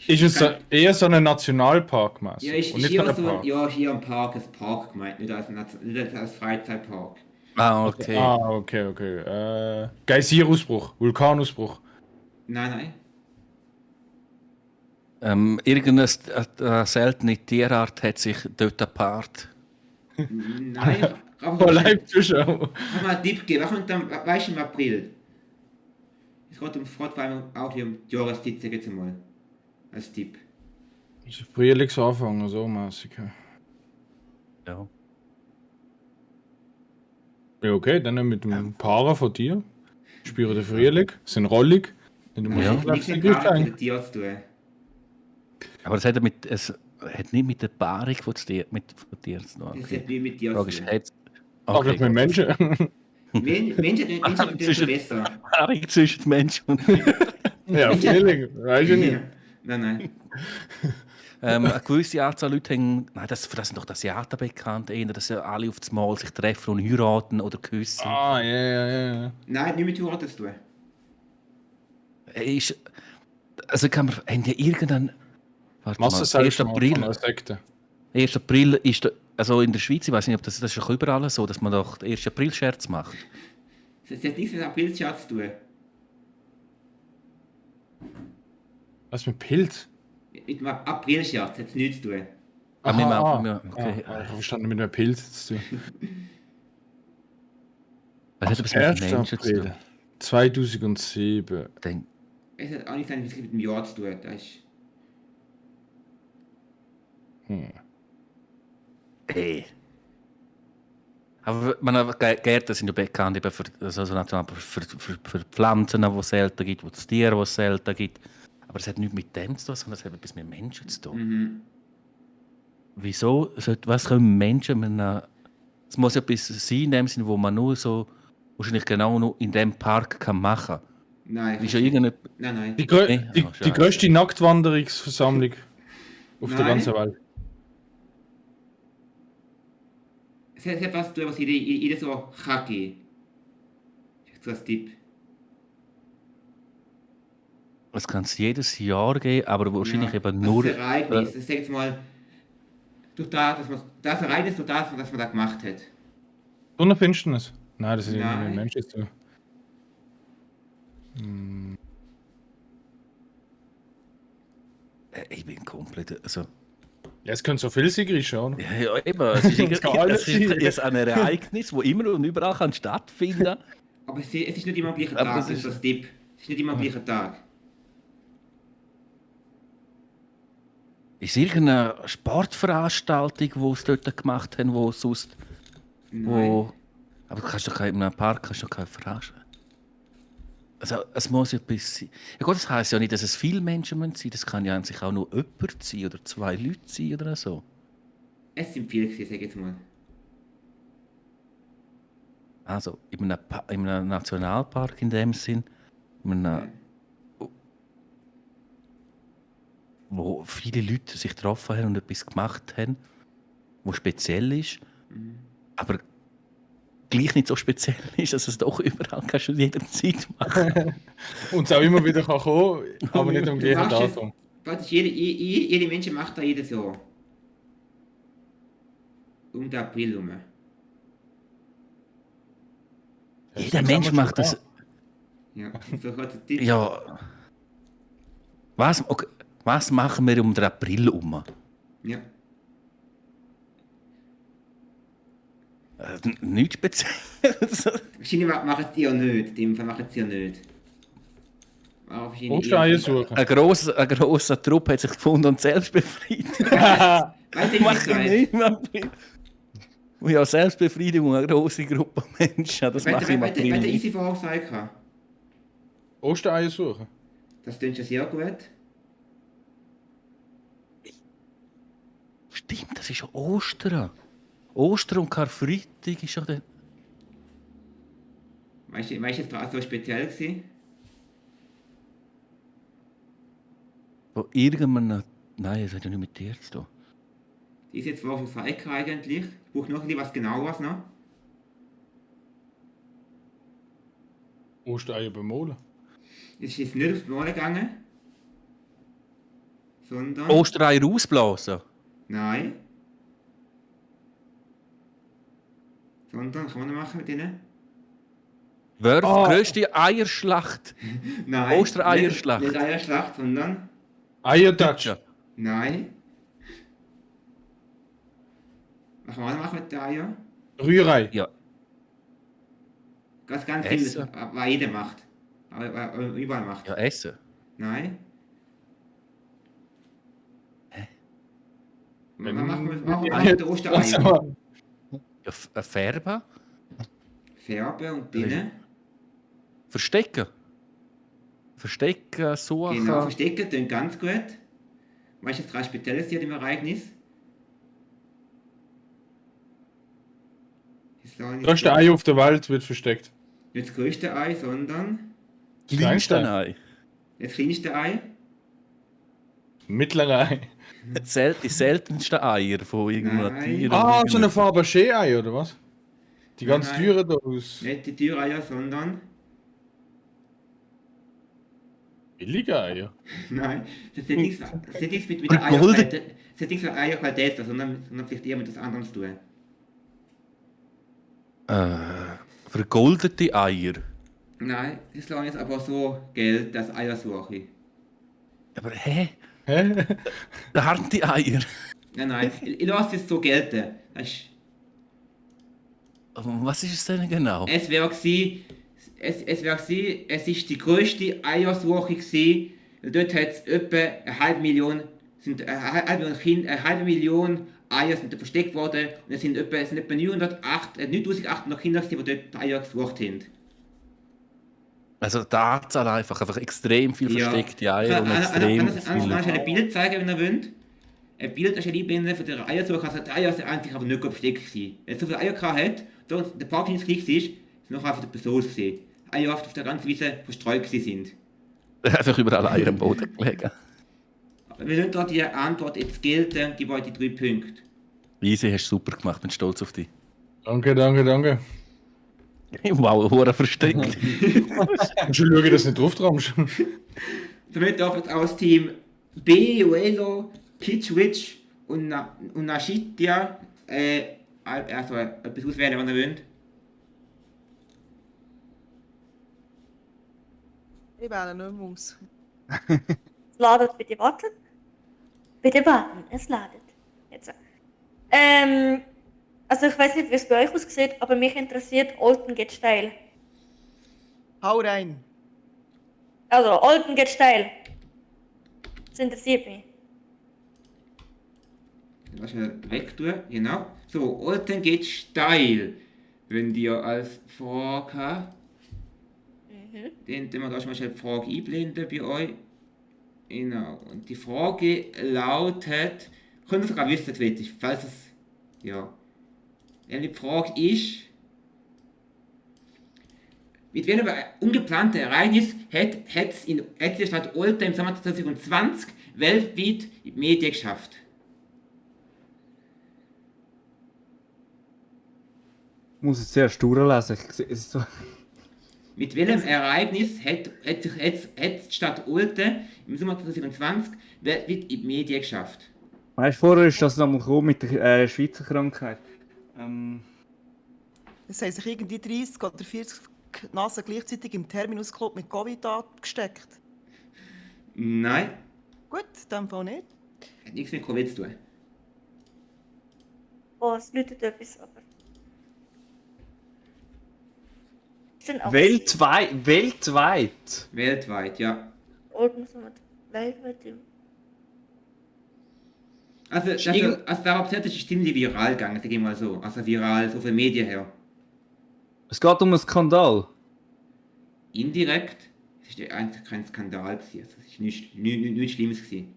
Ist es eher so ein Nationalpark, Maß? Ja, ist Und nicht hier so ein so, Park? ja, hier ein Park, als Park gemeint, nicht als Freizeitpark. Ah, okay. Okay. Geysirausbruch, Vulkanausbruch. Nein. Irgendeine seltene Tierart hat sich dort apart. Nein, Oh, Live-Zuschauer. Kann mal einen Tipp geben, was kommt dann, weißt du, im April? Es geht vor allem auch hier um die Jahreszeit, sag jetzt mal. Als Tipp. Das ist Frühlingsanfang, so mäßig. Ja. Ja, okay, dann mit dem Paaren von dir. Spüre den Frühling, sind rollig. Wenn du Ja. Musik Nichts läufst, mit dann gehst du Panik ein. mit den Tieren zu tun. Aber es hat nicht mit der Paarung von Tieren zu tun. Das Okay. hat nicht mit Tieren Frage zu ist, tun. hat's- Aber okay, mit gut. Menschen. Menschen tun Zwischen- besser. Paarung zwischen Mensch und Ja, Frühling, weißt du nicht. Nein. eine gewisse Anzahl Leute haben, nein, für das sind doch die Asiaten bekannt, eher, dass sie alle auf das Mal sich treffen und heiraten oder küssen. Ah, ja. Nein, nicht mit Heiraten zu tun. Also haben die irgendeinen... Warte mal, 1. Massenselbstmord von einer April, Sekte. 1. April ist also in der Schweiz, ich weiß nicht, ob das ist doch überall so, dass man doch den 1. April-Scherz macht. Das hat nichts mit Aprilscherz zu tun. Was mit Pilz? Mit dem Aprilscherz hat es nichts zu tun. Aber wir Aha, machen- okay. Ich habe verstanden, mit einem Pilz zu tun. Was hat das mit 1. Menschen zu tun? April 2007. Denk- Es hat auch nichts mit dem Jahr zu tun. Das ist Hey. Aber Gärten sind ja bekannt eben für Pflanzen, die es selten gibt, für Tiere, die es selten gibt. Aber es hat nichts mit dem zu tun, sondern es hat etwas mit Menschen zu tun. Wieso? Was können Menschen mit einer... Es muss etwas sein, in dem Sinne, wo man nur so wahrscheinlich genau nur in dem Park kann machen Nein. kann. Ist ja irgendein... Nein. Die Scheiße. größte Nacktwanderungsversammlung auf der Nein. ganzen Welt. Es hat etwas zu tun, was jeder so kann geben. Das ist so ein Tipp. Es kann es jedes Jahr geben, aber wahrscheinlich Ja, eben also nur... Das Ereignis, das sag jetzt mal, durch das Ereignis, durch das, was man da gemacht hat. Sonnenfinsternis? Nein, das ist irgendwie Nein. mit Menschen zu tun. Ich bin komplett... Also, Ja, es könnte so viel sein, Grisha, oder? ja, eben, es ist, Das kann alles es ist ein Ereignis, das immer und überall kann stattfinden kann. Aber es ist nicht immer am gleichen Aber Tag, das das ist das Tipp. Es ist nicht immer am gleichen Tag. Ist irgendeine Sportveranstaltung, die sie dort gemacht haben, wo sonst Wo, aber du kannst doch in einem Park verarschen. Also, es muss ja etwas sein. Ja gut, das heisst ja nicht, dass es viele Menschen sein müssen. Das kann ja an sich auch nur jemand sein oder 2 Leute sein oder so. Es sind viele gewesen, sag ich jetzt mal. Also, in einem Nationalpark in dem Sinn, in einem, Ja. wo viele Leute sich getroffen haben und etwas gemacht haben, wo speziell ist, aber gleich nicht so speziell ist, dass es doch überall kannst du jederzeit machen. Und es auch immer wieder kann kommen, aber nicht am Du gleichen machst es, Datum. praktisch jede Mensch macht da jedes Jahr. Um den April herum. Jeder Mensch macht das. Ja, so hat es die. Ja. Was machen wir um den April herum? Ja. Nichts Spezielles. Wahrscheinlich machen sie ja nicht. In dem Fall machen sie ja nicht. Aber wahrscheinlich Ostereier eher- suchen. Ein grosser Trupp hat sich gefunden und selbst befreit. Weißt du, Mach was ich nicht im April. Und ja, Selbstbefriedigung, eine grosse Gruppe Menschen. Das mache ich im April der nicht. Easy vorher gesagt hat? Ostereier suchen. Das klingt schon sehr gut. Stimmt, das ist ja Ostern. Ostern und Karfreitag ist ja der... Weißt du, was da so speziell war? Von irgendeinem... Nein, das hat ja nicht mit dir zu tun. Die ist jetzt wohl für Falke eigentlich. Ich brauche noch etwas Genaueres noch. Ostereier bemolen. Es ist jetzt nicht aufs Malen gegangen. Sondern... Ostereier ausblasen. Nein. Sondern, kann man noch machen mit denen? Grösste Eierschlacht. Nein. Ostereierschlacht. Nicht Eierschlacht, sondern... Eiertatsch. Nein. Was kann man noch machen mit den Eiern? Rührei. Ja. Ganz Essen. simples, was jeder macht. Aber überall macht. Ja, essen. Nein. Was Wenn- machen wir Ja, mit den Was Ostereiern? Ja, färben. Färben und denen. Verstecken. Verstecken, suchen. Genau, verstecken tun ganz gut. Weißt du, was 3 Spezielles hier im Ereignis? Das größte Ei auf der Welt wird versteckt. Nicht das größte Ei, sondern Kleinste Ei. das kleinste Ei. Mittlere Ei. Die seltensten Eier von irgendeinem Nein. Tier. Ah, so eine Fabergé-Ei, oder was? Die ganz Nein. teuren da aus Nicht die Türeier, sondern. billige Eier. Nein, das hat nichts mit der Eierqualität. Das hat nichts mit Eierqualität, sondern vielleicht eher mit etwas anderem zu tun. Vergoldete Eier. Nein, das lasse ich jetzt aber so Geld, das Eiersuche. Aber hä? Hä? Harte Eier. Nein, ich lasse es so gelten. Was ist es denn genau? Es wäre gewesen, es ist die grösste Eiersuche gewesen. Dort hat es etwa eine halbe Million Eier sind da versteckt worden und es sind etwa 9800 Kinder, die dort die Eier gesucht haben. Also die Anzahl einfach extrem viel versteckte Eier und Ich extrem kann euch viele. ein Bild zeigen, wenn ihr wollt. Ein Bild ist einblenden von der Eiersuche. Also die Eier sind eigentlich aber nicht gut versteckt gewesen. Wenn es so viele Eier gehabt hat, da der Park nicht gleich ist, ist es noch einfach der Person gesehen. Eier auf der ganzen Wiese verstreut gewesen sind. Einfach überall Eier am Boden gelegen. Aber wir lassen da die Antwort jetzt gelten, gebe euch die 3 Punkte. Easy, hast du super gemacht, bin stolz auf dich. Danke, danke, danke. Wow, hure versteckt. Und schon schaue, dass du nicht drauf traumst. Damit darf jetzt aus Team B, Uelo, Kitschwitch und Nashitia also etwas auswählen, was ihr wollt. Ich wähle nicht mehr aus. Es ladet, bitte warten. Bitte warten, es ladet. Jetzt. Also ich weiß nicht, wie es bei euch aussieht, aber mich interessiert Olten geht steil. Hau rein. Also, Olten geht steil. Das interessiert mich. Das schnell wegtun, genau. So, Olten geht steil. Wenn ihr als Frage habt, dann tun wir da schon mal schnell die Frage einblenden bei euch. Genau. Und die Frage lautet, könnt ihr sogar wissen, ich, falls es, ja. Die Frage ist, mit welchem ungeplanten Ereignis hat die Stadt Olten im Sommer 2020 weltweit in die Medien geschafft? Ich muss es zuerst durchlesen. Ich sehe es so. Mit welchem Ereignis hat die Stadt Olten im Sommer 2020 weltweit in die Medien geschafft? Weißt du, vorher ist das nochmal gekommen mit der Schweizer Krankheit. Es haben sich irgendwie 30 oder 40 Nasen gleichzeitig im Terminus-Club mit Covid angesteckt. Nein, Gut, in dem Fall nicht. hat nichts mit Covid zu tun. Oh, es läutet etwas, aber. Sind auch Weltweit? Weltweit, ja. Olten so mit weltweit. Also darauf ist es ziemlich viral gegangen, sag ich mal so. Also viral, so von den Medien her. Es geht um einen Skandal. Indirekt, es ist eigentlich kein Skandal gewesen. Also, es ist nichts Schlimmes gewesen.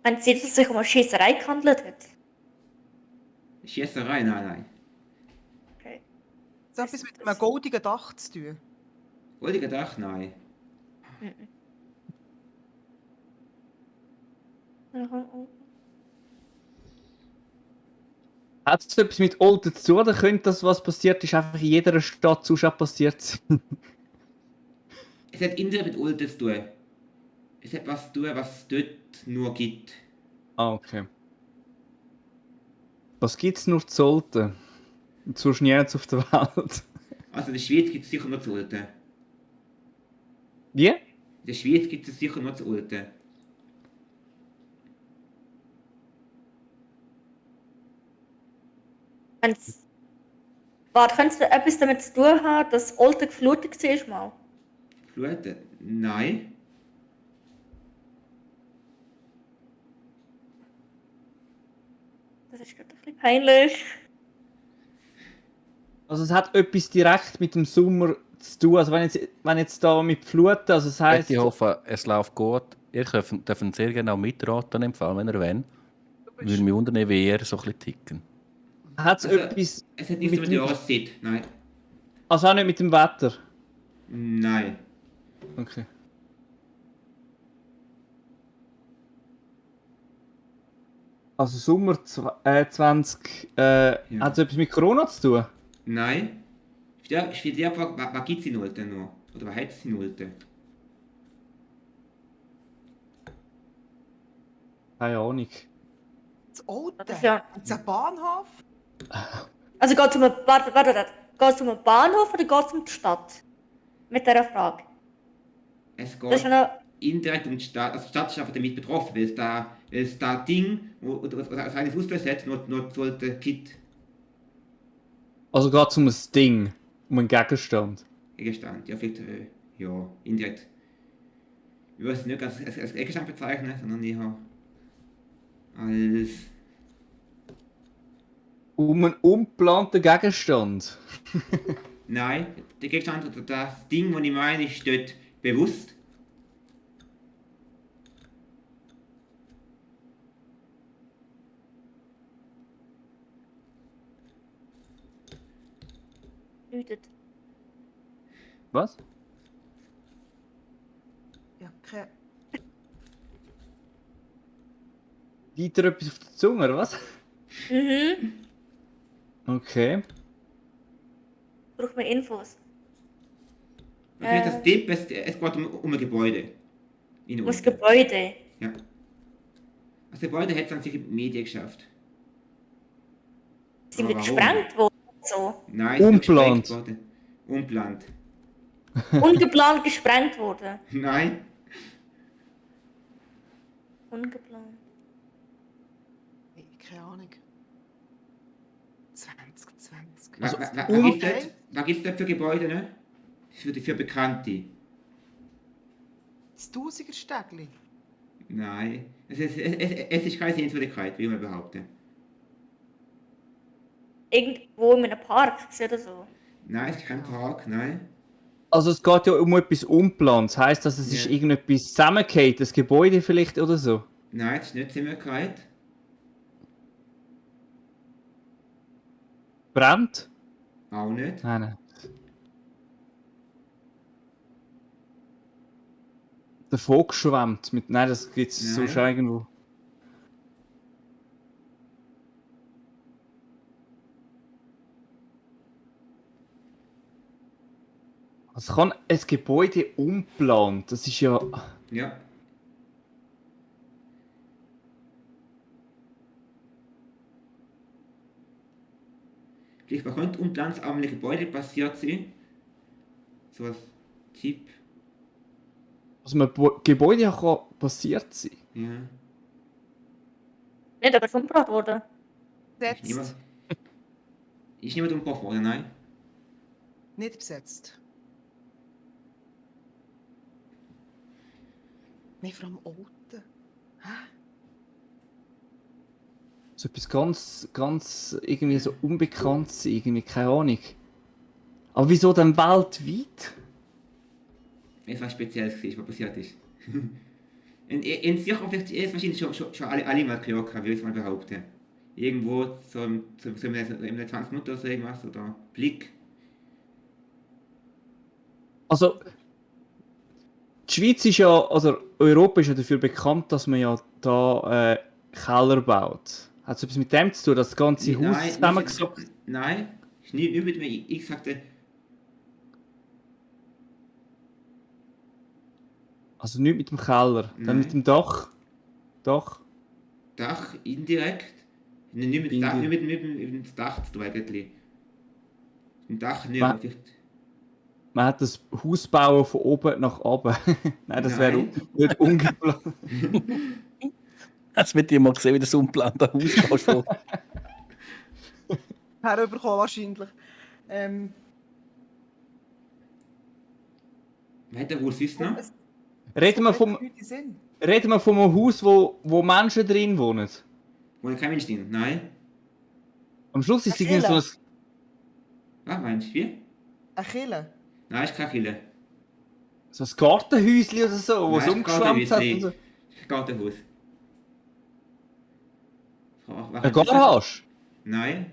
Wenn es jetzt sich um eine Schießerei gehandelt hat. Schießerei, nein. Okay. Das hat etwas mit einem goldigen Dach zu tun. Wollte ich gedacht, nein. Hat es etwas mit Olten zu tun, oder könnte das, was passiert ist, einfach in jeder Stadt sonst auch passiert sein? Es hat indirekt mit Olten zu tun. Es hat was zu tun, was es dort nur gibt. Ah, okay. Was gibt es nur zu Olten? Und sonst nirgends auf der Welt. Also in der Schweiz gibt es sicher nur zu Olten. Wie? In der Schweiz gibt es sicher nur zu Olten. Warte, könnte es etwas damit zu tun haben, dass Olten geflutet war mal? Fluten? Nein. Das ist gerade ein bisschen peinlich. Also es hat etwas direkt mit dem Sommer zu tun. Also wenn jetzt da mit Fluten, also das heisst... Ich hoffe, es läuft gut. Ihr dürft sehr genau mitraten, im Fall, wenn ihr wollt. Würde mich wundern, wie ihr so ein bisschen ticken. Hat es Also, etwas... Es hat nichts mit der Jahreszeit. Nein. Also auch nicht mit dem Wetter? Nein. Okay. Also Sommer 20... Hat es etwas mit Corona zu tun? Nein. Ich will dir einfach, was gibt es in Olten noch? Oder was hat es in Olten? Keine Ahnung. Das Olten? Das ist ja- Und ein Bahnhof? Also geht es um einen, warte, geht es um einen Bahnhof oder geht es um die Stadt? Mit dieser Frage. Es Das ist geht eine, indirekt um die Stadt. Also die Stadt ist einfach damit betroffen, weil es da Ding, oder eines Ausgelöst hat, nur sollte Kit Also geht es um ein Ding, um einen Gegenstand. Gegenstand. Ja, vielleicht, ja, indirekt. Ich würde es nicht als Gegenstand bezeichnen, sondern eher als. Um einen ungeplanten Gegenstand. Nein, der Gegenstand oder das Ding, was ich meine, ist dort bewusst. läutet. Was? Ja, keine... Weiter etwas auf der Zunge, oder was? Mhm. Okay. Braucht man Infos. Okay, das Tipp, es geht um ein Gebäude. In Um das Olten. Gebäude. Ja. Das Gebäude hat es an sich in die Medien geschafft. Sind wir Aber warum? gesprengt worden? So. Nein, es ist nicht Unplant. gesprengt worden. Unplant. Ungeplant gesprengt worden. Nein. Ungeplant. Nee, keine Ahnung. 2020. Also, Was gibt es dort für Gebäude, ne? Für Bekannte. Das Tausiger-Stägli. Nein. Es ist keine Sehenswürdigkeit, wie man behaupten. Irgendwo in einem Park oder so. Nein, es ist kein Park, nein. Also es geht ja um etwas Unplans. Heisst das, es ist Ja. irgendetwas zusammengefallen, das Gebäude vielleicht oder so? Nein, es ist nicht Sehenswürdigkeit. Brennt? Auch nicht. Nein. Der Vogel schwemmt mit. Nein, das gibt es Nein. sonst irgendwo. Also kann ein Gebäude umplant. Das ist ja. Ja. Vielleicht könnte unplanbare Gebäude passiert sein. So als Tipp. Also ein Gebäude kann passiert sein. Ja. Nicht, aber es umgebracht worden. Ist niemand, Besetzt. ist niemand umgebracht worden, nein. Nicht besetzt. Nein, vor allem Alten. So etwas ganz irgendwie so Unbekanntes, irgendwie, keine Ahnung. Aber wieso denn weltweit? Etwas Spezielles gesehen, was passiert ist. in sicher vielleicht ist wahrscheinlich schon alle mal gehört, würde ich mal behaupten. Irgendwo so im 20 Minuten oder so irgendwas, oder Blick. Also, die Schweiz ist ja, also Europa ist ja dafür bekannt, dass man ja da Keller baut. Hat es etwas mit dem zu tun, dass das ganze Haus zusammengesackt? Nein, ist nicht mit dem, ich sagte, Also nicht mit dem Keller, dann Nein. mit dem Dach. Dach. Dach indirekt. Nicht mit dem Dach, nicht mit dem Dach zu tun eigentlich. Mit dem Dach nicht, aber vielleicht. Man hat das Haus bauen von oben nach unten. Nein, das wäre Nein. nicht ungeplant. Jetzt wird mal gesehen, wie das unplante Haus kannst. Herüberkommen wahrscheinlich. Wer hat der Haus ist noch? Reden wir vom einem Haus, wo Menschen drin wohnen. Wo kein Mensch drin? Nein. Am Schluss ist es Eine irgendwie so ein... Was meinst du? Wie? Eine Kille. Nein, ist keine Kille. So ein Gartenhäuschen oder so, wo es Nein, ist umgeschwemmt hat. Gartenhaus, Und so. Kein Gartenhaus. Eine Garage? Nein.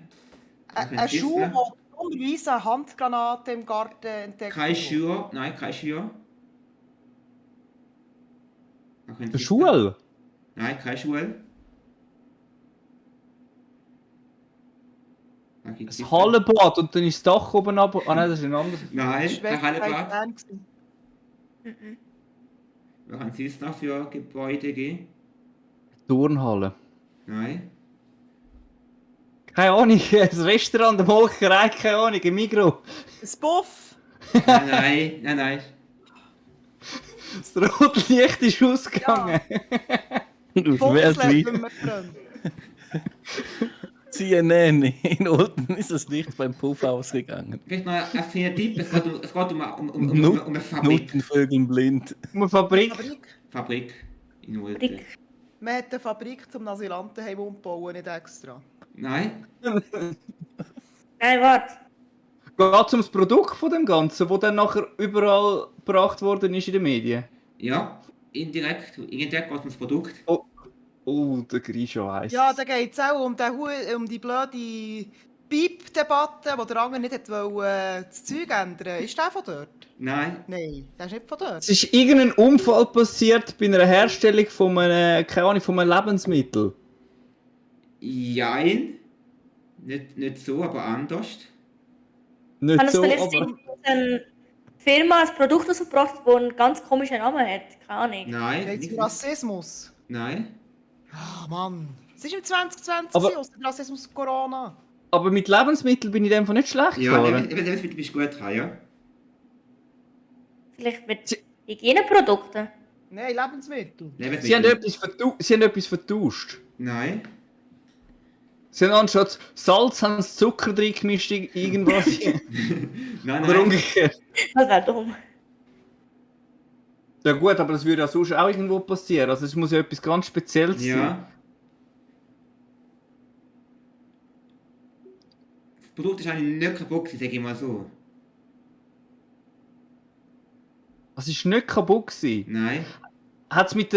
Ein Schuh, der dummerweise eine Handgranate im Garten entdeckt Kein hat. Schuh. Nein, kein Schuh. Eine Schule? Nein, keine Schule. Ein Hallenbad und dann ist das Dach oben ab. Ah nein, das ist ein anderes. Nein, Das kein war Hallenbad. Bern gewesen. Was haben Sie jetzt noch für Gebäude gegeben? Turnhalle. Nein. Keine Ahnung, ein Restaurant, eine Molkerei, keine Ahnung, ein Migros. Ein Buff. Nein. Das rote Licht ist ausgegangen. Weltweit. wenn man brennt. CNN in Olten ist das Licht beim Puff ausgegangen. Vielleicht noch ein kleiner Tipp. Es geht um eine Fabrik. Notenvögeln blind. Eine Fabrik. Fabrik in Olten. Fabrik. Man hat eine Fabrik zum Asylantenheim umbauen, nicht extra. Nein. Nein, warte. Geht es um das Produkt von dem Ganzen, das dann nachher überall gebracht worden ist in den Medien? Ja, indirekt geht es um das Produkt. Oh, der Grisha heisst. Ja, da geht es auch um die blöde Piep-Debatte, wo der andere nicht wollte, das Zeug ändern. Ist der von dort? Nein. Nein, der ist nicht von dort. Es ist irgendein Unfall passiert bei einer Herstellung von einem, keine Ahnung, von einem Lebensmittel. Jein. Nicht so, aber anders. Nicht Kann es so, vielleicht aber... sein, dass eine Firma ein Produkt rausgebracht hat, das einen ganz komischen Namen hat? Keine Ahnung. Nein. Geht es nicht- um Rassismus? Nein. Ah, Mann. Es ist im 2020 Aber- aus dem Rassismus Corona. Aber mit Lebensmitteln bin ich in dem Fall nicht schlecht Ja, gefahren. Lebensmittel bist du gut dran, ja. Vielleicht mit Hygieneprodukten? Nein, Lebensmittel. Sie haben etwas vertauscht. Nein. Sie haben anstatt Salz haben sie Zucker drin gemischt, irgendwas. Nein, Oder nein. umgekehrt. Das wäre dumm. Ja gut, aber das würde ja sonst auch irgendwo passieren. Also es muss ja etwas ganz Spezielles sein. Ja. Das Produkt ist eigentlich nicht kaputt, sage ich mal so. Das ist nicht kaputt gewesen. Nein. Hat es mit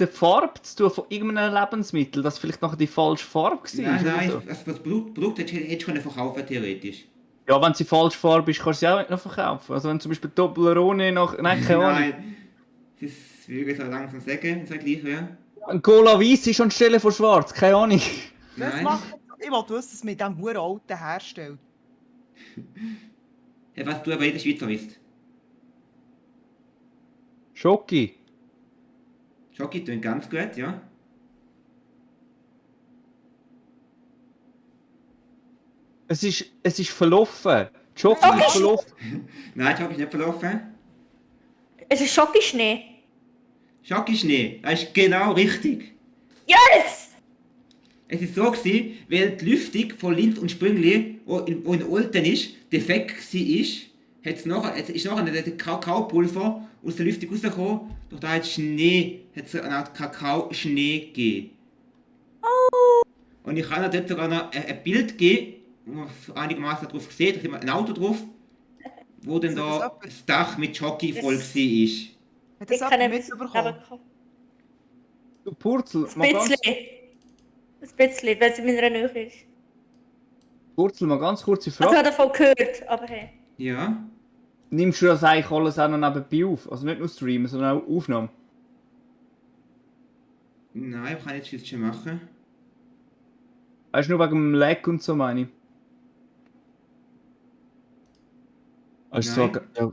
der Farbe zu tun von irgendeinem Lebensmittel, dass vielleicht nachher die falsche Farbe war? Nein, oder nein, so? das Produkt hättest du verkaufen theoretisch. Ja, wenn sie falsche Farbe ist, kannst du sie auch nicht noch verkaufen. Also wenn zum Beispiel Toblerone nach... Nein, keine Ahnung. Nein. Das ist, wie ich so langsam sagen, wenn es gleich wäre. Ein Cola Weiss ist anstelle von schwarz, keine Ahnung. Das Nein. macht... Ich wollte wissen, dass es mit diesem huren alten herstellt. Ja, was du aber jeder Schweizer wisst. Schoki. Schoki tun ganz gut, ja. Es ist verlaufen. Die Schoki ist verlaufen. Nein, Schoki ist nicht verlaufen. Es ist Schokischnee. Schoki-Schnee, das ist genau richtig. Yes! Es ist so gewesen, weil die Lüftung von Lind und Sprüngli, wo in Olten ist, defekt war, ist nachher der Kakaopulver aus der Lüftung rausgekommen. Durch da hat es eine Art Kakao-Schnee gegeben. Und ich kann dort sogar noch ein Bild geben, wo man einigermaßen drauf sieht, da sieht man ein Auto drauf, wo dann Sieht das da jemand? das Dach mit Schoki voll war. Hat Ich das kann jemand nicht mitbekommen? Du Purzel, Ein mal ganz, bisschen. Ein bisschen, weil es in meiner Nähe ist. Purzel, mal ganz kurze Also ich Frage. habe davon gehört, aber hey. Ja, Nimmst du das eigentlich alles auch noch nebenbei auf? Also nicht nur streamen, sondern auch Aufnahmen? nein, ich kann jetzt das schon machen. Weißt du, nur wegen dem Lag und so, meine ich? Also Nein. so, ja.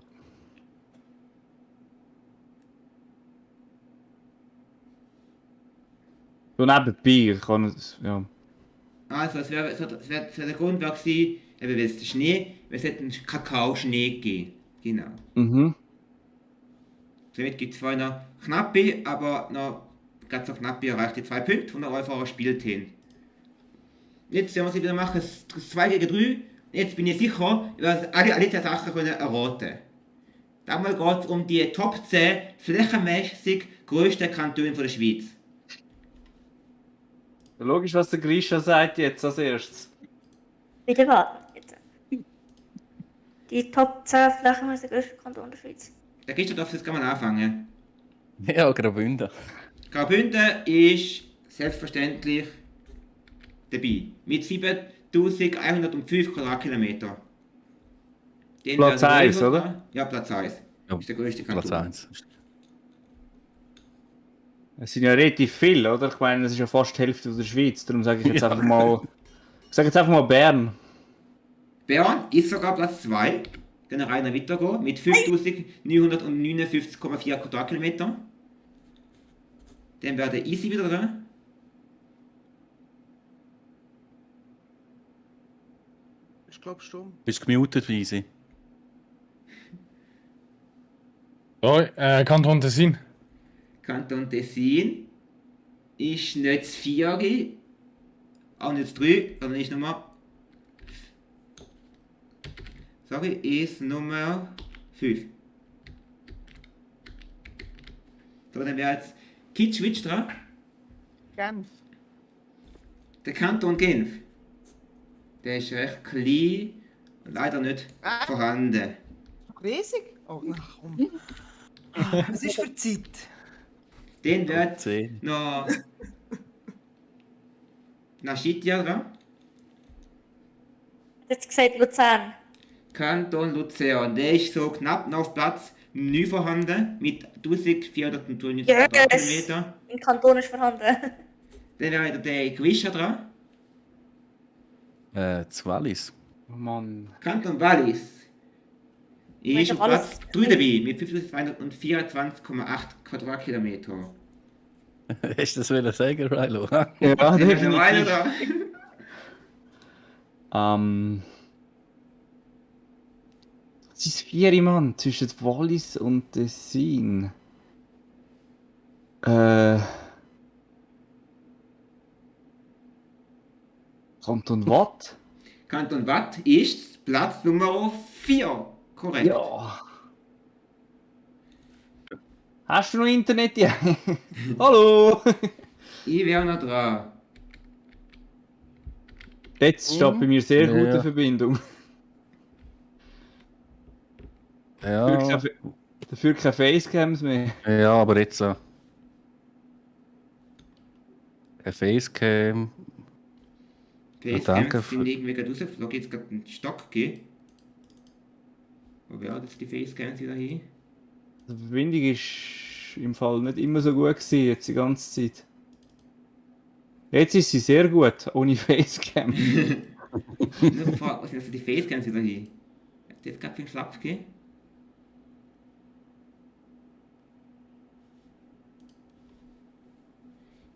So nebenbei, ich kann es, ja. Also, der Grund war gewesen, eben weil es der Schnee, weil es hat einen Kakao-Schnee gegeben. Genau. Mhm. Somit gibt es vorher noch knappe, aber noch ganz so knappe erreicht die 2 Punkte von der Euro spielt hin. Jetzt werden wir sie wieder machen, 2 gegen 3. Jetzt bin ich sicher, ich werde alle diese Sachen können erraten. Damals geht es um die Top 10 flächenmäßig grössten Kantone von der Schweiz. Logisch, was der Grisha sagt jetzt als erstes. Bitte warten, bitte. Die Top 10 flächenmäßig größten Kantone der Schweiz. Da gehst du doch, jetzt kann man anfangen. Ja, Graubünden. Graubünden ist selbstverständlich dabei. Mit 7105 Quadratkilometer. Den Platz werden wir 1, selber oder? dran. Ja, Platz 1. Ja, Ist der größte Kanton. Platz 1. Es sind ja relativ viele, oder? Ich meine, das ist ja fast die Hälfte der Schweiz. Darum sage ich jetzt einfach mal. Ich sage jetzt einfach mal Bern. Bern ist sogar Platz 2. Dann Rainer weitergehen mit 5959,4 Quadratkilometer. Dann wäre der Easy wieder dran. Ich glaube stumm. Bist du gemutet, Weise? So, Kanton Tessin. Kanton Tessin ist nicht das 4, auch nicht das 3, sondern ist Nummer. Sorry, ist Nummer 5. So, dann wäre jetzt Kitschwitsch dran. Genf. Der Kanton Genf. Der ist recht klein und leider nicht vorhanden. Riesig? Oh, na komm. Was ist für Zeit? Den wird 10. noch Naschitia dran. Jetzt gesagt Luzern. Kanton Luzern. Der ist so knapp noch auf Platz 9 vorhanden mit 1493 Yes! Quadratkilometer. Im Kanton ist vorhanden. Dann wäre wieder der Gwischer dran. Das Wallis. Oh Mann. Kanton Wallis ist Ich auf hab alles Platz 3 dabei mit 5224,8 Quadratkilometer. Hast du das wieder sagen, Rilo? Ja, Dann wäre der Weiler definitiv. dran. Es ist 4 Mann zwischen Wallis und Tessin. Kanton Watt? Kanton Watt ist Platz Nummer 4. Korrekt. Ja. Hast du noch Internet? Ja. Hallo! Ich wäre noch dran. Jetzt steht bei mir sehr Ja. gute Verbindung. Ja, Dafür keine Facecams mehr. ja, aber jetzt ein Facecam. Facecams danke sind irgendwie gerade raus. Da geht es gerade einen Stock gehen. Wo wäre das die Facecams wieder hin? Die Verbindung ist im Fall nicht immer so gut gewesen, jetzt die ganze Zeit. Jetzt ist sie sehr gut, ohne Facecam. Nur gefragt, was sind das für die Facecams wieder hin? Hat das jetzt gerade für einen Schlapp gegeben?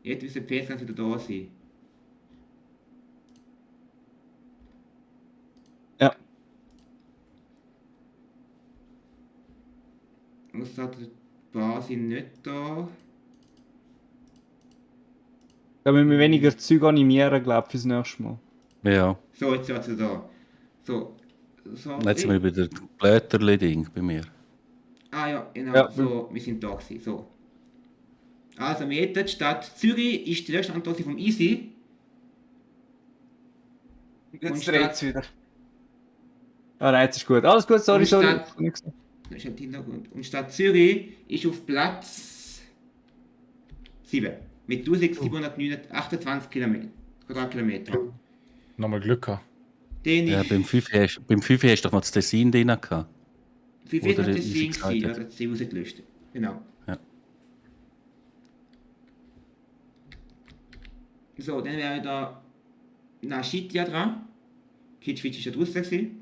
Jetzt müssen die Facecams wieder da sein. Ja. Ausser die Bar sind nicht da. Da müssen wir weniger Zeug animieren, glaube ich, fürs nächste Mal. Ja, So, jetzt sind sie da. So. jetzt sind wir bei der Blätterli-Ding bei mir. Ah ja, genau, Ja. so, wir sind da gewesen, so. Also, wir hätten Stadt Zürich ist die letzte Antwort vom Easy. Jetzt Stadt- dreht es wieder. Ah nein, jetzt ist gut. Alles gut, sorry, Und sorry. Stadt- Das ist halt Hintergrund. Und Stadt Zürich ist auf Platz 7 mit 1728 Quadratkilometer. Nochmal Glück gehabt. Den Ja, ist beim 5 hast du doch noch das Design drin gehabt. wie viel oder hat das Easy Ding gesagt gewesen, hat. oder? Das sie rausgelöscht. Genau. Ja. So, dann wäre da Nashitia dran. Kitschwitsch ist ja draussen gewesen.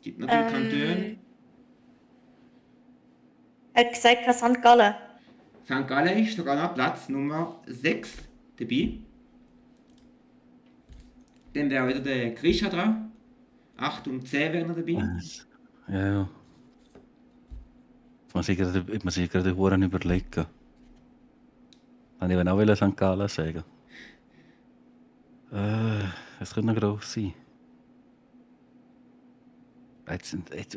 Gibt natürlich Kantone. Er hat gesagt, St. Gallen. St. Gallen ist sogar noch Platz Nummer 6 dabei. Dann wäre wieder der Grisha dran. 8 und 10 wären noch dabei. Ja, ja. Ich muss sich gerade Huren überlegen. Ich will auch St. Gallen sagen. Es könnte noch gross sein.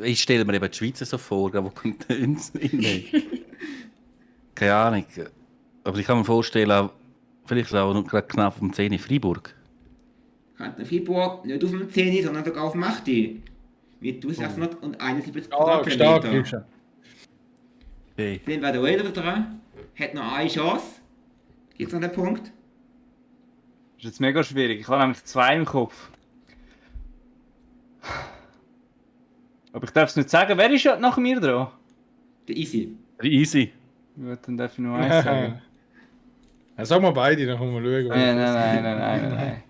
Ich stelle mir eben die Schweiz so vor, wo kommt uns in. Keine Ahnung. Aber ich kann mir vorstellen, vielleicht auch noch gerade knapp um 10 in Freiburg. Kanton Freiburg nicht auf dem 10, sondern sogar auf dem 8. Mit 1671 Stark, Quadratkilometer. Grisha. Hey. Dann wäre der Wailer dran. Hat noch eine Chance. Gibt es noch einen Punkt? Das ist jetzt mega schwierig. Ich habe nämlich 2 im Kopf. Aber ich darf es nicht sagen. Wer ist nach mir dran? Der Easy. Easy. Gut, dann darf ich nur eins sagen. Ja, sag mal beide, dann können wir schauen. Nein.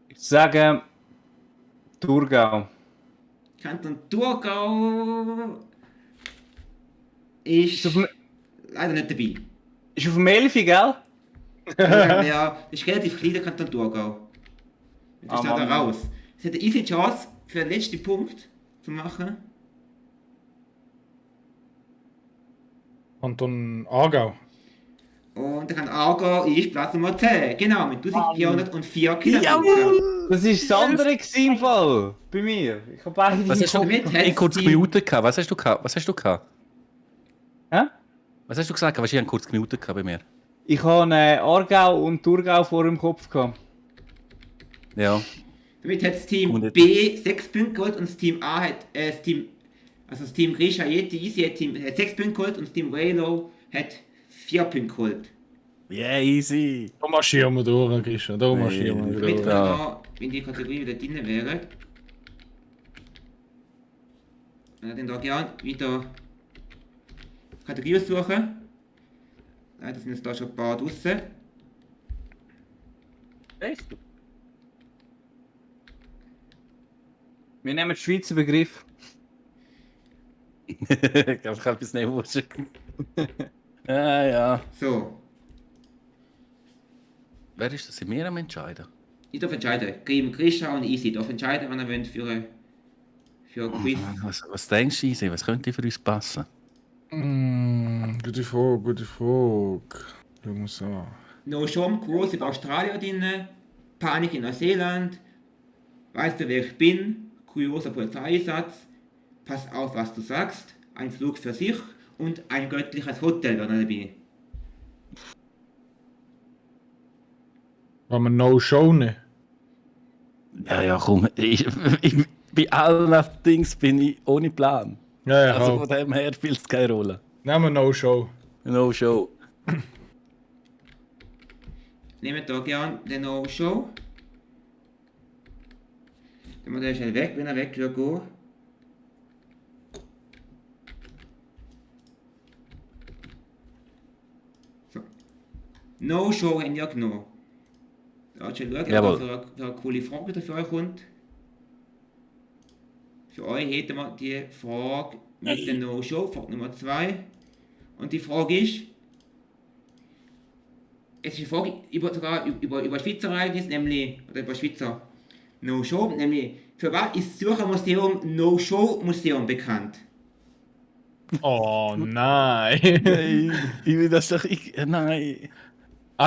Ich sage Thurgau. Kanton Thurgau ist Ist auf dem- leider nicht dabei. Ist auf dem 11, gell? Ja, das ist relativ klein, der Kanton Thurgau. Das steht da Mann. raus. Es hat eine easy Chance für den letzten Punkt zu machen. Kanton Aargau. Und der Kanton Aargau ist Platz Nummer 10. Genau, mit 1404 Kilometern. Das ist das andere gewesen im Fall. Bei mir. Ich habe beide Was im hast du? Kopf. Damit Ich hat's kurz die- gemutet gehabt. Was hast du gehabt? Was hast du gehabt? Hä? Was hast du gesagt? Was ich habe kurz gemutet gehabt bei mir. Ich habe Aargau und Thurgau vor dem Kopf gehabt. Ja. Damit hat das Team Und jetzt- B 6 Punkte geholt und das Team A hat, das Team Grisha Yeti Easy hat 6 Punkte geholt und das Team Waylo hat 4 Punkte geholt. Yeah, easy. Da marschieren wir durch, Grisha. Da marschieren wir Damit durch. wir Ja. noch in die Kategorie wieder drin wären. Und dann da gerne wieder Kategorie aussuchen. Leider sind jetzt da schon ein paar draussen. Echt? Wir nehmen den Schweizer Begriff. Ich glaube, ich habe etwas nicht wurscht. Ja. So, Wer ist das? Sind wir am Entscheiden? ich darf entscheiden. Grisha und Easy darf entscheiden, wenn ihr wollt für ein Quiz. Was denkst du, Easy? Was könnte für uns passen? Gute Frage. Schau mal an. No Shom Kurs in Australien drin, Panik in Neuseeland, Weißt du, wer ich bin? Kurioser Polizeieinsatz. Pass auf, was du sagst. Ein Flug für sich und ein göttliches Hotel wäre dabei. Haben wir No-Show nicht? Ja, komm. Bei allen Dings bin ich ohne Plan. Ja, Also auch. von dem her spielt es keine Rolle. Nehmen wir No-Show. No Show. Nehmt da gern den No-Show. Dann wir den schnell weg, wenn er weg will gehen. So. No-Show haben wir genommen. Da schon schauen, Jawohl. was für eine coole Frage dafür euch kommt. Für euch hätten wir die Frage mit dem No-Show, Frage Nummer 2. Und die Frage ist, es ist eine Frage über Schweizer Ereignis, nämlich, oder über Schweizer No-Show, nämlich, für was ist das Zürcher Museum No-Show-Museum bekannt? Oh nein. Nein, ich will das doch. Nein.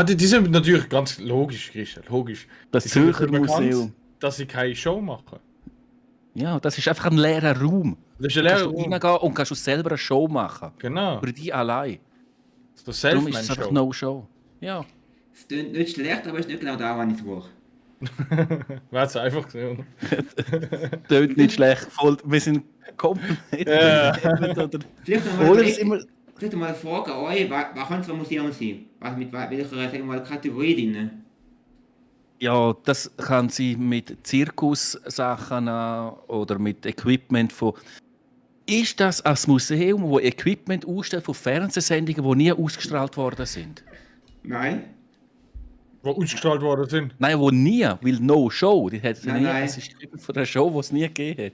Die sind natürlich ganz logisch, Christian. Logisch. Das Die sind Zürcher dafür bekannt, Museum. Dass sie keine Show machen. Ja, das ist einfach ein leerer Raum. Das ist ein Kannst leerer du Raum. reingehen und kannst du selber eine Show machen. Genau. Für dich allein. Das Darum ist es einfach Selfman-Show. No-Show. Ja. Es klingt nicht schlecht, aber es ist nicht genau da, was ich suche. Wäre es einfach gesehen. Tönt nicht schlecht. Voll, wir sind komplett. Ja. Oder Vielleicht noch mal, Oder es immer. vielleicht noch mal eine Frage an euch, was kann so ein Museum sein? Was mit welcher, sagen wir mal, Kategorie drin? Ja, das kann sein mit Zirkussachen oder mit Equipment von. Ist das ein Museum, wo Equipment ausstellt von Fernsehsendungen, die nie ausgestrahlt worden sind? Nein? Die ausgestrahlt worden sind. Nein, wo nie, weil No Show. Die hat Nein, nie, nein. es ist von der Show, die es nie gegeben hat.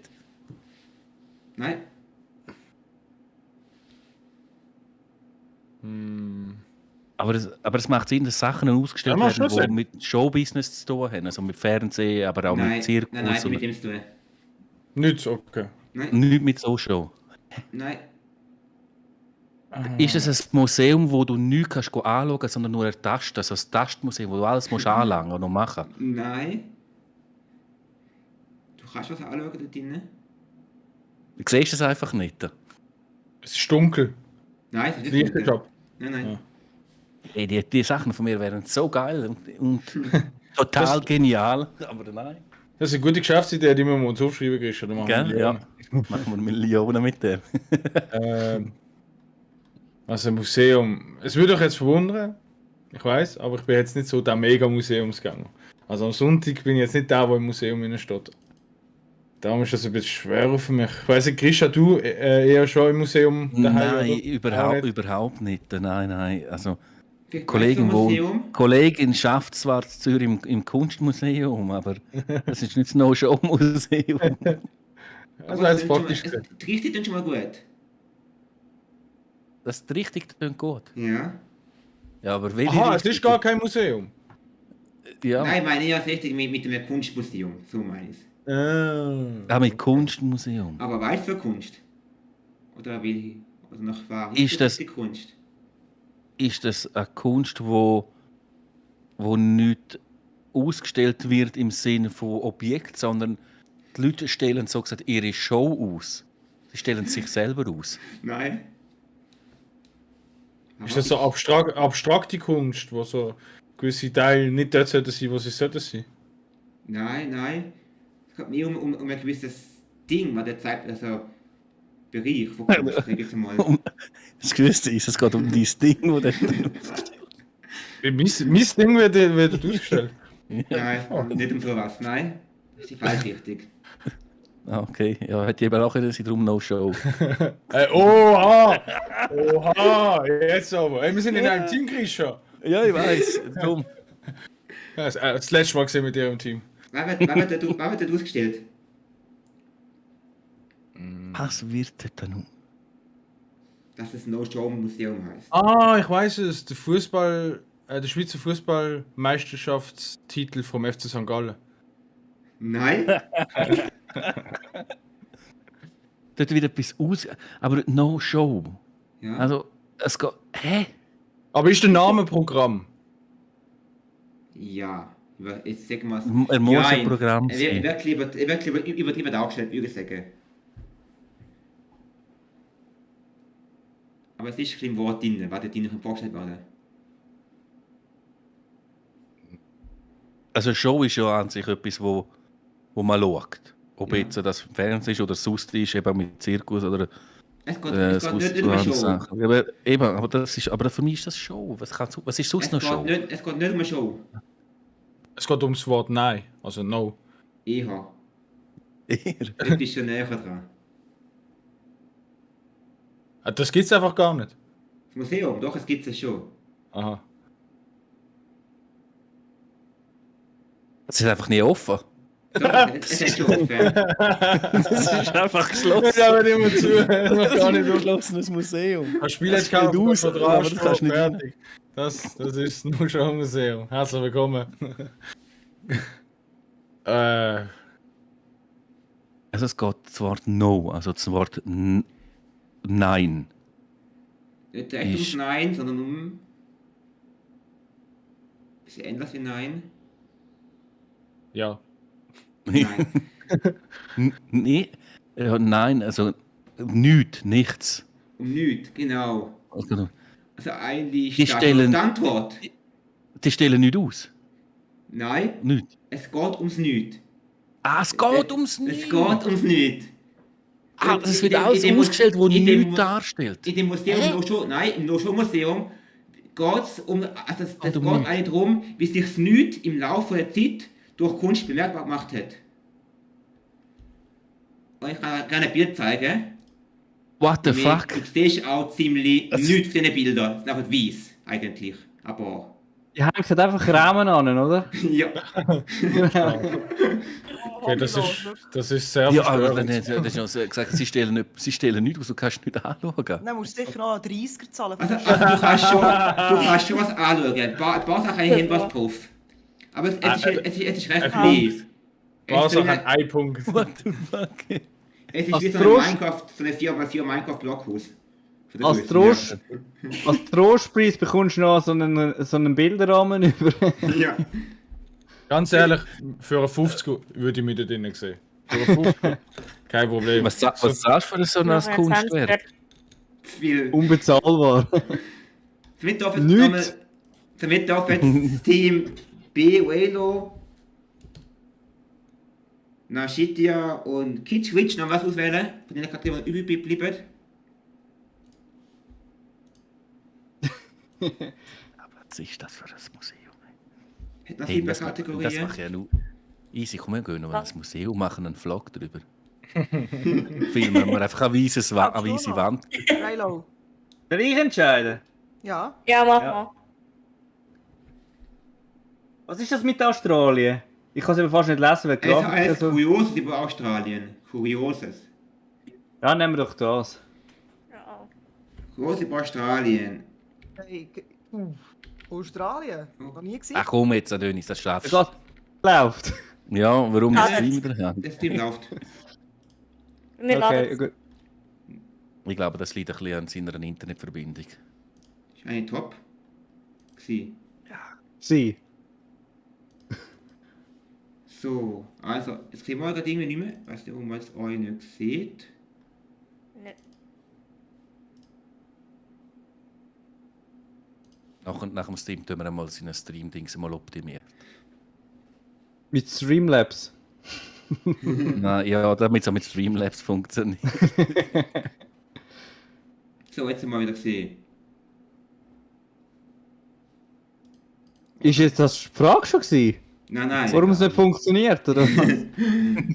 Nein? Aber es macht Sinn, dass Sachen ausgestellt Ja, macht werden, schon die Sinn. mit Showbusiness zu tun haben. Also mit Fernsehen, aber auch Nein, mit Zirkus. nein, mit und dem zu tun. Nichts, okay. Nein, nichts mit so Show. nein, Ist es ein Museum, wo du nichts kannst anschauen kannst, sondern nur eine Taste? Also ein Tastmuseum, wo du alles musst anlangen und noch machen nein. Du kannst was anschauen da drinnen? Du siehst es einfach nicht. Es ist dunkel. Nein, es ist nicht Licht dunkel. ist ab. Nein, nein. Ja. Hey, die Sachen von mir wären so geil und total genial. Aber nein. Das ist eine gute Geschäftsidee, die wir uns aufschreiben, Christian. Da machen wir Gell? Ja. Millionen. Machen wir Millionen mit dem. Also ein Museum. Es würde euch jetzt verwundern, ich weiß, aber ich bin jetzt nicht so der Mega-Museumsgänger. Also am Sonntag bin ich jetzt nicht der, der im Museum innen steht. Darum ist das ein bisschen schwer für mich. Ich weiss nicht, Christian, du eher schon im Museum Nein, oder? überhaupt nicht. Nein. Also, Vielleicht Kollegin, weißt du, Museum? Kollegin schafft zwar in Zürich im Kunstmuseum, aber das ist nicht das No-Show-Museum. Das wäre jetzt Aber praktisch es- gewesen. Die Richtung tut schon mal gut. Das ist richtig gut. Ja. Ja, aber welche Aha, es Richtung? ist gar kein Museum. Ja, Nein, ich meine eher das richtig mit dem Kunstmuseum. So meine ich es. auch mit Kunstmuseum. Aber was für Kunst? Oder welche? Oder nach was? Ist das- die Kunst? Ist das eine Kunst, wo nicht ausgestellt wird im Sinne von Objekt, sondern die Leute stellen so gesagt ihre Show aus. Sie stellen sich selber aus. Nein. Ist das so abstrakte Kunst, wo so gewisse Teile nicht dort sollten sein, wo sie sollten sein? Nein. Es geht mir um ein gewisses Ding, was der zeigt, also Bereich von Kunst, sag ich jetzt mal. Das gewusst ist, es geht um dieses Ding, wo der. Mein Ding wird ausgestellt. Nein, nicht um sowas, nein. Das ist die falsche Richtung. Ah, okay, ja, hat eben auch können sie darum No Show. Oha! Jetzt aber. Ey, wir sind in einem Team, Christian. Ja, ich weiß. Darum. Ja, das letzte Mal gesehen mit ihrem Team. Was wird dort ausgestellt? Was wird denn nun? Dass es No-Show-Museum heißt. Ich weiß es. Der der Schweizer Fußballmeisterschaftstitel vom FC St. Gallen. Nein? Dort wird etwas aus. Aber No Show. Ja. Also, es geht. Hä? Aber ist der Name Programm? Ja. Jetzt sagen wir es. Er muss ein Programm Er sein. wird lieber übertrieben dargestellt, würde ich sagen. Aber es ist ein bisschen im Wort drin, was dort drin vorgestellt werden. Also Show ist ja an sich etwas, wo man schaut. Ob Ja. jetzt das Fernsehen ist oder sonst ist, eben mit Zirkus oder Es geht nicht um eine Show. Sachen. Aber, eben, aber für mich ist das Show. Was ist sonst noch Show? Es geht nicht um eine Show. Es geht ums Wort Nein, also No. Eher. Eher. Du bist schon näher dran. Das gibt's einfach gar nicht. Das Museum, doch, es gibt es schon. Aha. Es ist einfach nie offen. Doch, es ist schon offen. Es ist einfach geschlossen. Ich habe nicht mehr zu. Das ist ein geschlossenes Museum. Ein Spiel jetzt Das kaufen, geht aus, von aber das kannst du nicht fertig. Das ist nur schon ein Museum. Herzlich willkommen. Also es geht das Wort No, also das Wort Nein. Nicht direkt ums Ist- Nein, sondern um. Bisschen ähnlich wie Nein. Ja. Nein. Nee, nein, also nichts. Um nichts, genau. Also, Also eigentlich Die steht stellen- die Antwort. die stellen nichts aus. Nein, Nichts. es geht ums Nichts. Ah, es geht ums Es Nichts. geht ums Nichts. Ah, das wird In dem- alles in dem- ausgestellt, was in dem- nichts darstellt. In dem Museum, im No-Show-Museum, geht es um, also es geht um nichts. eigentlich darum, wie sich das Nichts im Laufe der Zeit durch Kunst bemerkbar gemacht hat. Und ich kann gerne ein Bild zeigen. What the fuck? Du siehst auch ziemlich Das- nichts von diesen Bildern. Es sind einfach weiß, eigentlich. Aber, Die hängen halt einfach Rahmen an, oder? ja. Okay, das ist sehr Ja, aber verstörend. dann hast du ja gesagt, sie stellen nichts aus, du kannst nicht anschauen. Dann musst du sicher noch 30er zahlen. Also du kannst schon was anschauen. Ein paar Sachen haben was drauf. Aber es ist recht klein. War Es so ist ein Punkt. What the fuck? Es ist Als wie so ein Trost- Minecraft, so eine 4x4 Minecraft-Blockhaus. Von der Als Größe, Als Trostpreis bekommst du noch so einen Bilderrahmen über. Ja. Ganz ehrlich, für einen 50 würde ich mich da drinnen sehen. Für einen 50, kein Problem. Was zahlst du für so ein Kunstwerk? Zu viel. Unbezahlbar. Damit darf Nichts. jetzt das Team B, Walo, Nashitia und Kitschwitch noch was auswählen, von den Kategorien übrig bleiben. Was ist das für ein Museum? Hat noch Hey, 7 das mache Kategorien. ich ja nur. Easy, komm, wir gehen noch ins Museum, machen einen Vlog drüber. Filmen wir einfach eine weisse Wand. Rilo. Soll ich entscheiden? Ja. Ja, mach Ja. mal. Was ist das mit Australien? Ich kann es aber fast nicht lesen, weil die Es Grafik heißt so... Kurioses über Australien. Kurioses. Ja, nehmen wir doch das. Ja. Kurios über Australien. Hey, Australien? Noch nie gesehen? Ach komm jetzt, Adonis, das schaffst Der du. Gott läuft. Ja, warum Ja, ist das- es wieder haben? Das Team läuft. Wir Okay, laden gut. Ich glaube, das liegt ein bisschen an seiner Internetverbindung. Ist eine Top. Gewesen. Sie. So, also, jetzt sehen wir gerade irgendwie nicht mehr. Weißt du, warum man es euch nicht sieht? nicht. Nach dem Stream tun wir einmal seine Stream-Dings mal optimieren. Mit Streamlabs. Nein, ja, damit es auch mit Streamlabs funktioniert. So, jetzt haben wir wieder gesehen. Ist jetzt das die Frage schon gewesen? Nein. Warum es nicht funktioniert, oder was?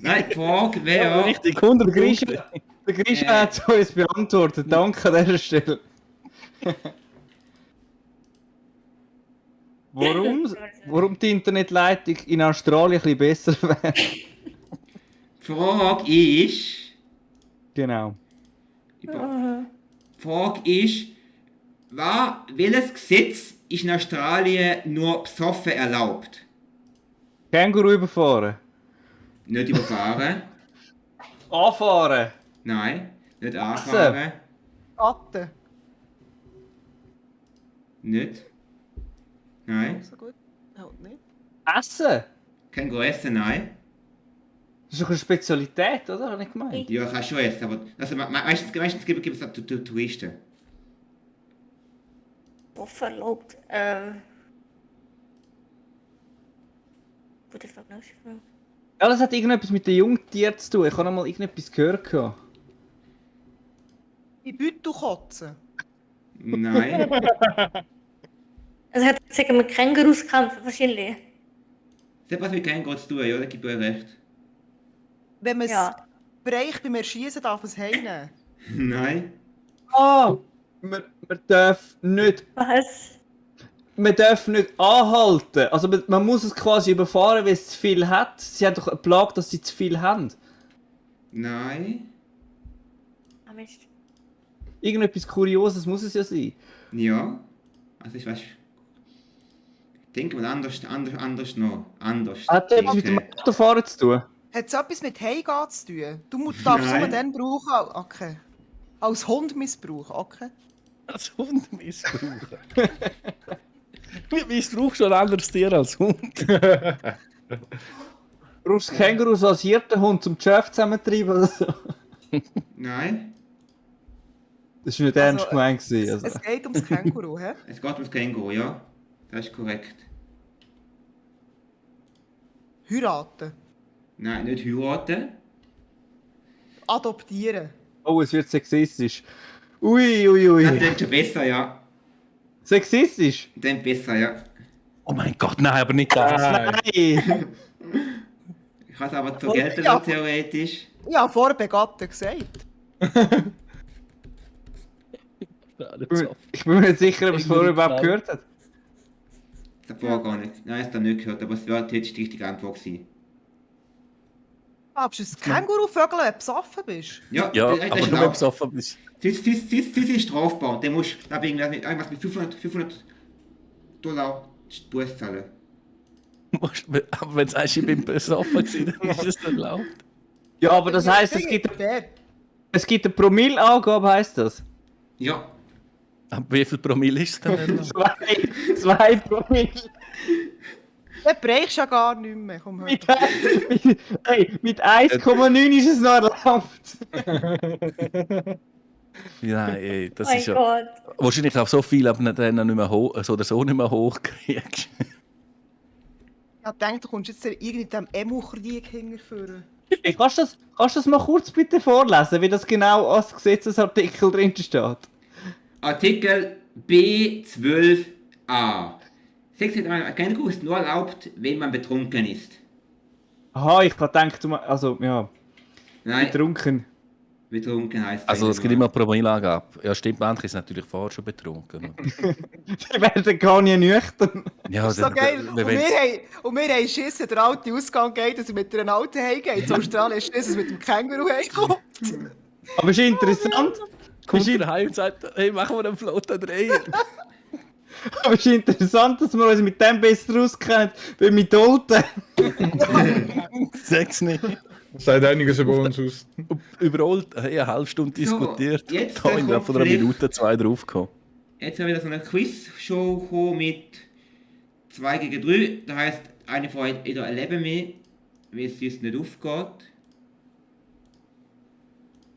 Nein, die Frage wäre. Richtig, 100 Der Grisha hat es uns beantwortet. Danke an dieser Stelle. Warum die Internetleitung in Australien ein bisschen besser wäre? Die Frage ist. Genau. Die Frage ist, welches Gesetz ist in Australien nur besoffen erlaubt? Känguru überfahren. Nicht überfahren. Anfahren. Nein. Nicht anfahren. Atten. Nicht. Nein. So gut. Halt nicht. Essen? Känguru essen, nein. Das ist doch eine Spezialität, oder? Habe ich gemeint. Ja, kannst schon essen, aber also, meistens gibt es das Touristen. Offen erlaubt. Gute Frage, nächste Frage. Ja, das hat irgendetwas mit den Jungtieren zu tun. Ich habe noch mal irgendetwas gehört. Die Beutelkotzen. Nein. Also hat gesagt, mit Kängurus kämpfen wahrscheinlich. Das hat was mit Känguru zu tun, ja, da gibt es recht. Wenn man es Ja. bereicht beim Erschießen, darf man es heimnehmen. Nein. Ah! Man darf nicht anhalten. Also man muss es quasi überfahren, weil es zu viel hat. Sie haben doch eine Plage, dass sie zu viel haben. Nein. Ah, Mist. Irgendetwas Kurioses muss es ja sein. Ja. Also ich weiß. Ich denke mal anders noch. Anders. Hat etwas mit dem Autofahren zu tun? Hat es etwas mit Heimgehen zu tun? Du darfst es nur Nein. dann brauchen. Okay. Als Hund missbrauchen, okay. Als Hund missbrauchen. Wie missbrauchst du ein anderes Tier als Hund? Brauchst du Kängurus als Hirtenhund zum Geschäft zusammentreiben oder so? Nein. Das war nicht ernst gemeint. Also. Es geht ums Känguru, hä? Es geht ums Känguru, ja. Das ist korrekt. Heiraten. Nein, nicht heiraten. Adoptieren. Oh, es wird sexistisch. Ui. Das klingt schon besser, ja. Sexistisch? Dann besser, ja. Oh mein Gott, nein, aber nicht das. Nein! Ich kann es aber zur gelten Ja. theoretisch. Ich habe vorher Begatten gesagt. Ich bin mir nicht sicher, ob es vorher überhaupt gehört hat. Davor gar nicht. Nein, es hat nicht gehört, aber es wäre die richtige Antwort gewesen. Darfst du ein Känguru vögeln, wenn du besoffen bist? Ja, Ja, das aber ist nur wenn du erlaubt. besoffen bist. Das ist strafbar. Der muss, glaube ich, irgendwas mit $500 Buß zahlen. Aber wenn du sagst, ich bin besoffen gewesen, dann ist es erlaubt. Ja, aber das heisst, es gibt eine Promille-Angabe, heisst das? Ja. Aber wie viel Promille ist es denn erlaubt? 2 Promille. Dann brauchst du ja gar nicht mehr. Komm, hör. Mit 1,9 ist es noch erlaubt. Nein, ey, das Mein ist ja... Gott. Wahrscheinlich auch so viel, aber dann nicht mehr so oder so nicht mehr hochkriegst. Ich denke, du kommst jetzt irgendeinem Emu-Krieg hinterführen. Hey, kannst du das mal kurz bitte vorlesen, wie das genau als Gesetzesartikel drin steht? Artikel B12a. Sex mit einem Känguru ist nur erlaubt, wenn man betrunken ist. Aha, ich habe gedacht, also ja, Nein, betrunken. betrunken heißt Also es gibt immer Promilleangabe. Ja, stimmt, manche sind natürlich vorher schon betrunken. Die werden gar nicht nüchtern. Ja, Das ist so geil. Und wir haben Schiss, wenn der alte Ausgang geht, dass er mit einer alten heimgeht. In Australien ist Schiss, dass er mit dem Känguru heimkommt. Aber es ist interessant. kommt er heim und sagt, hey, machen wir einen Flottendreher. Aber es ist interessant, dass wir uns mit dem besser auskennen, wie mit Olten. Sag's nicht. Das sagt einiges über uns aus. Überall eine halbe Stunde diskutiert. jetzt Da innerhalb von einer kommt Minute 2 draufgekommen. Jetzt haben wir wieder so eine Quiz-Show gekommen mit 2 gegen 3. Das heisst, eine von euch wieder ein Leben mehr, weil es uns nicht aufgeht.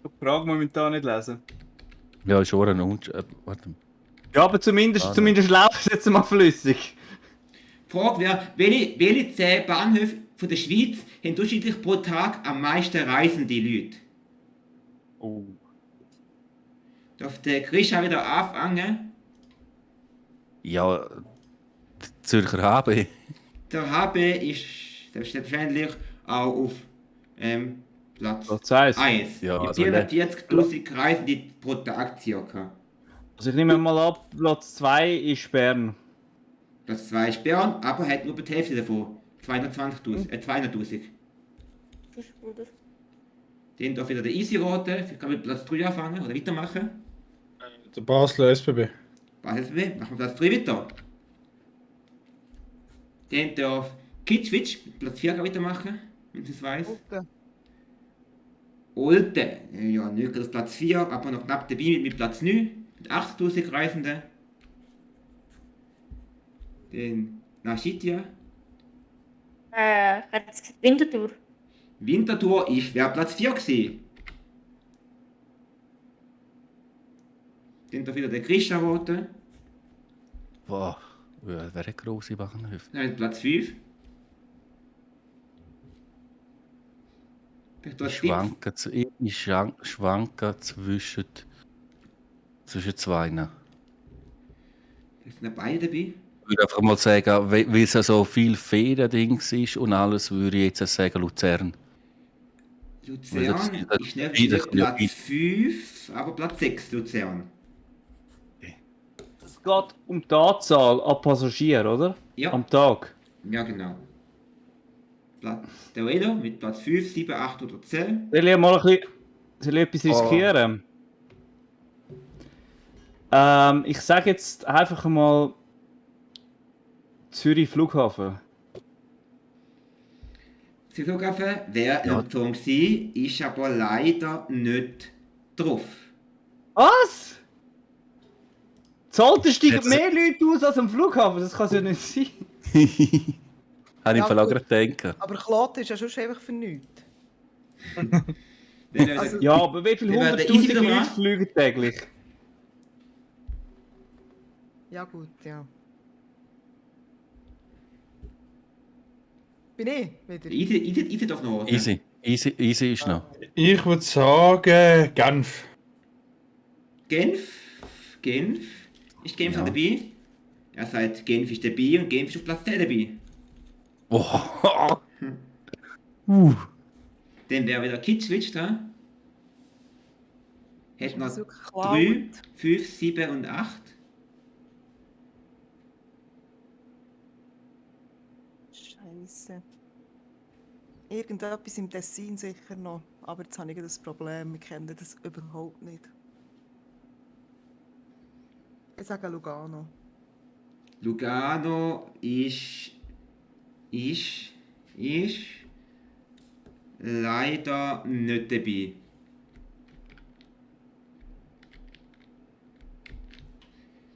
Die Frage momentan nicht lesen. Ja, ist schon ein warte. Ja, aber zumindest läuft es jetzt mal flüssig. Die Frage wäre, welche 10 Bahnhöfe von der Schweiz haben durchschnittlich pro Tag am meisten reisende Leute? Oh. Darf der Chris auch wieder anfangen? Ja, die Zürcher HB. Der HB ist selbstverständlich auch auf Platz Platz 1. 1. Ja, Mit also 440.000 Reisende pro Tag circa. Also ich nehme mal ab, Platz 2 ist Bern. Platz 2 ist Bern, aber hat nur die Hälfte davon. 200.000. Das ist gut. Den darf wieder der Easy raten. Ich kann mit Platz 3 anfangen oder weitermachen. Der Basler SBB. Was machen wir Platz 3 weiter. Den darf Kitschwitsch mit Platz 4 weitermachen, wenn sie es weiss. Olten, ja, nicht als Platz 4, aber noch knapp dabei mit Platz 9, mit 80.000 Reisenden. Den Nashitia Ich hätte jetzt gesagt Winterthur. Winterthur wäre Platz 4 gewesen. Dann da wieder der Christian-Rote. Boah, wäre ein grosser Bahnhof. Dann Platz 5. Ich schwanke zwischen zwei. Da sind beide dabei. Ich würde einfach mal sagen, weil es so viel Feriendings ist und alles, würde ich jetzt sagen Luzern. Luzern ist nicht wieder Platz 5, aber Platz 6 Luzern. Es geht um die Anzahl an Passagieren, oder? Ja. Am Tag. Ja, genau. Der Raider mit Platz 5, 7, 8 oder 10. Soll ich mal soll ich etwas riskieren? Ich sage jetzt einfach mal Zürich Flughafen. Der Flughafen wäre eine Option gewesen, ist aber leider nicht drauf. Was? Zahlt steigen mehr Leute aus als am Flughafen? Das kann es ja nicht sein. Habe ich Ja, vielleicht gut. gerade gedacht. Aber Kloten ist ja schon einfach für nichts. Also, Ja, aber wie viele Wir werden 100'000 easy wieder Leute machen. fliegen täglich? Ja gut, ja. Bin ich wieder? easy darf noch. Easy ist noch. Ich würde sagen, Genf. Genf. Ist Genf Ja. dabei? Er sagt, Genf ist dabei und Genf ist auf Platz 10 dabei. Oh. Dann wäre wieder Kitschwitsch da. Hätte noch Das ist 3, 5, 7 und 8. Scheiße. Irgendetwas im Tessin sicher noch. Aber jetzt habe ich das Problem, wir kennen das überhaupt nicht. Ich sage Lugano. Lugano ist leider nicht dabei.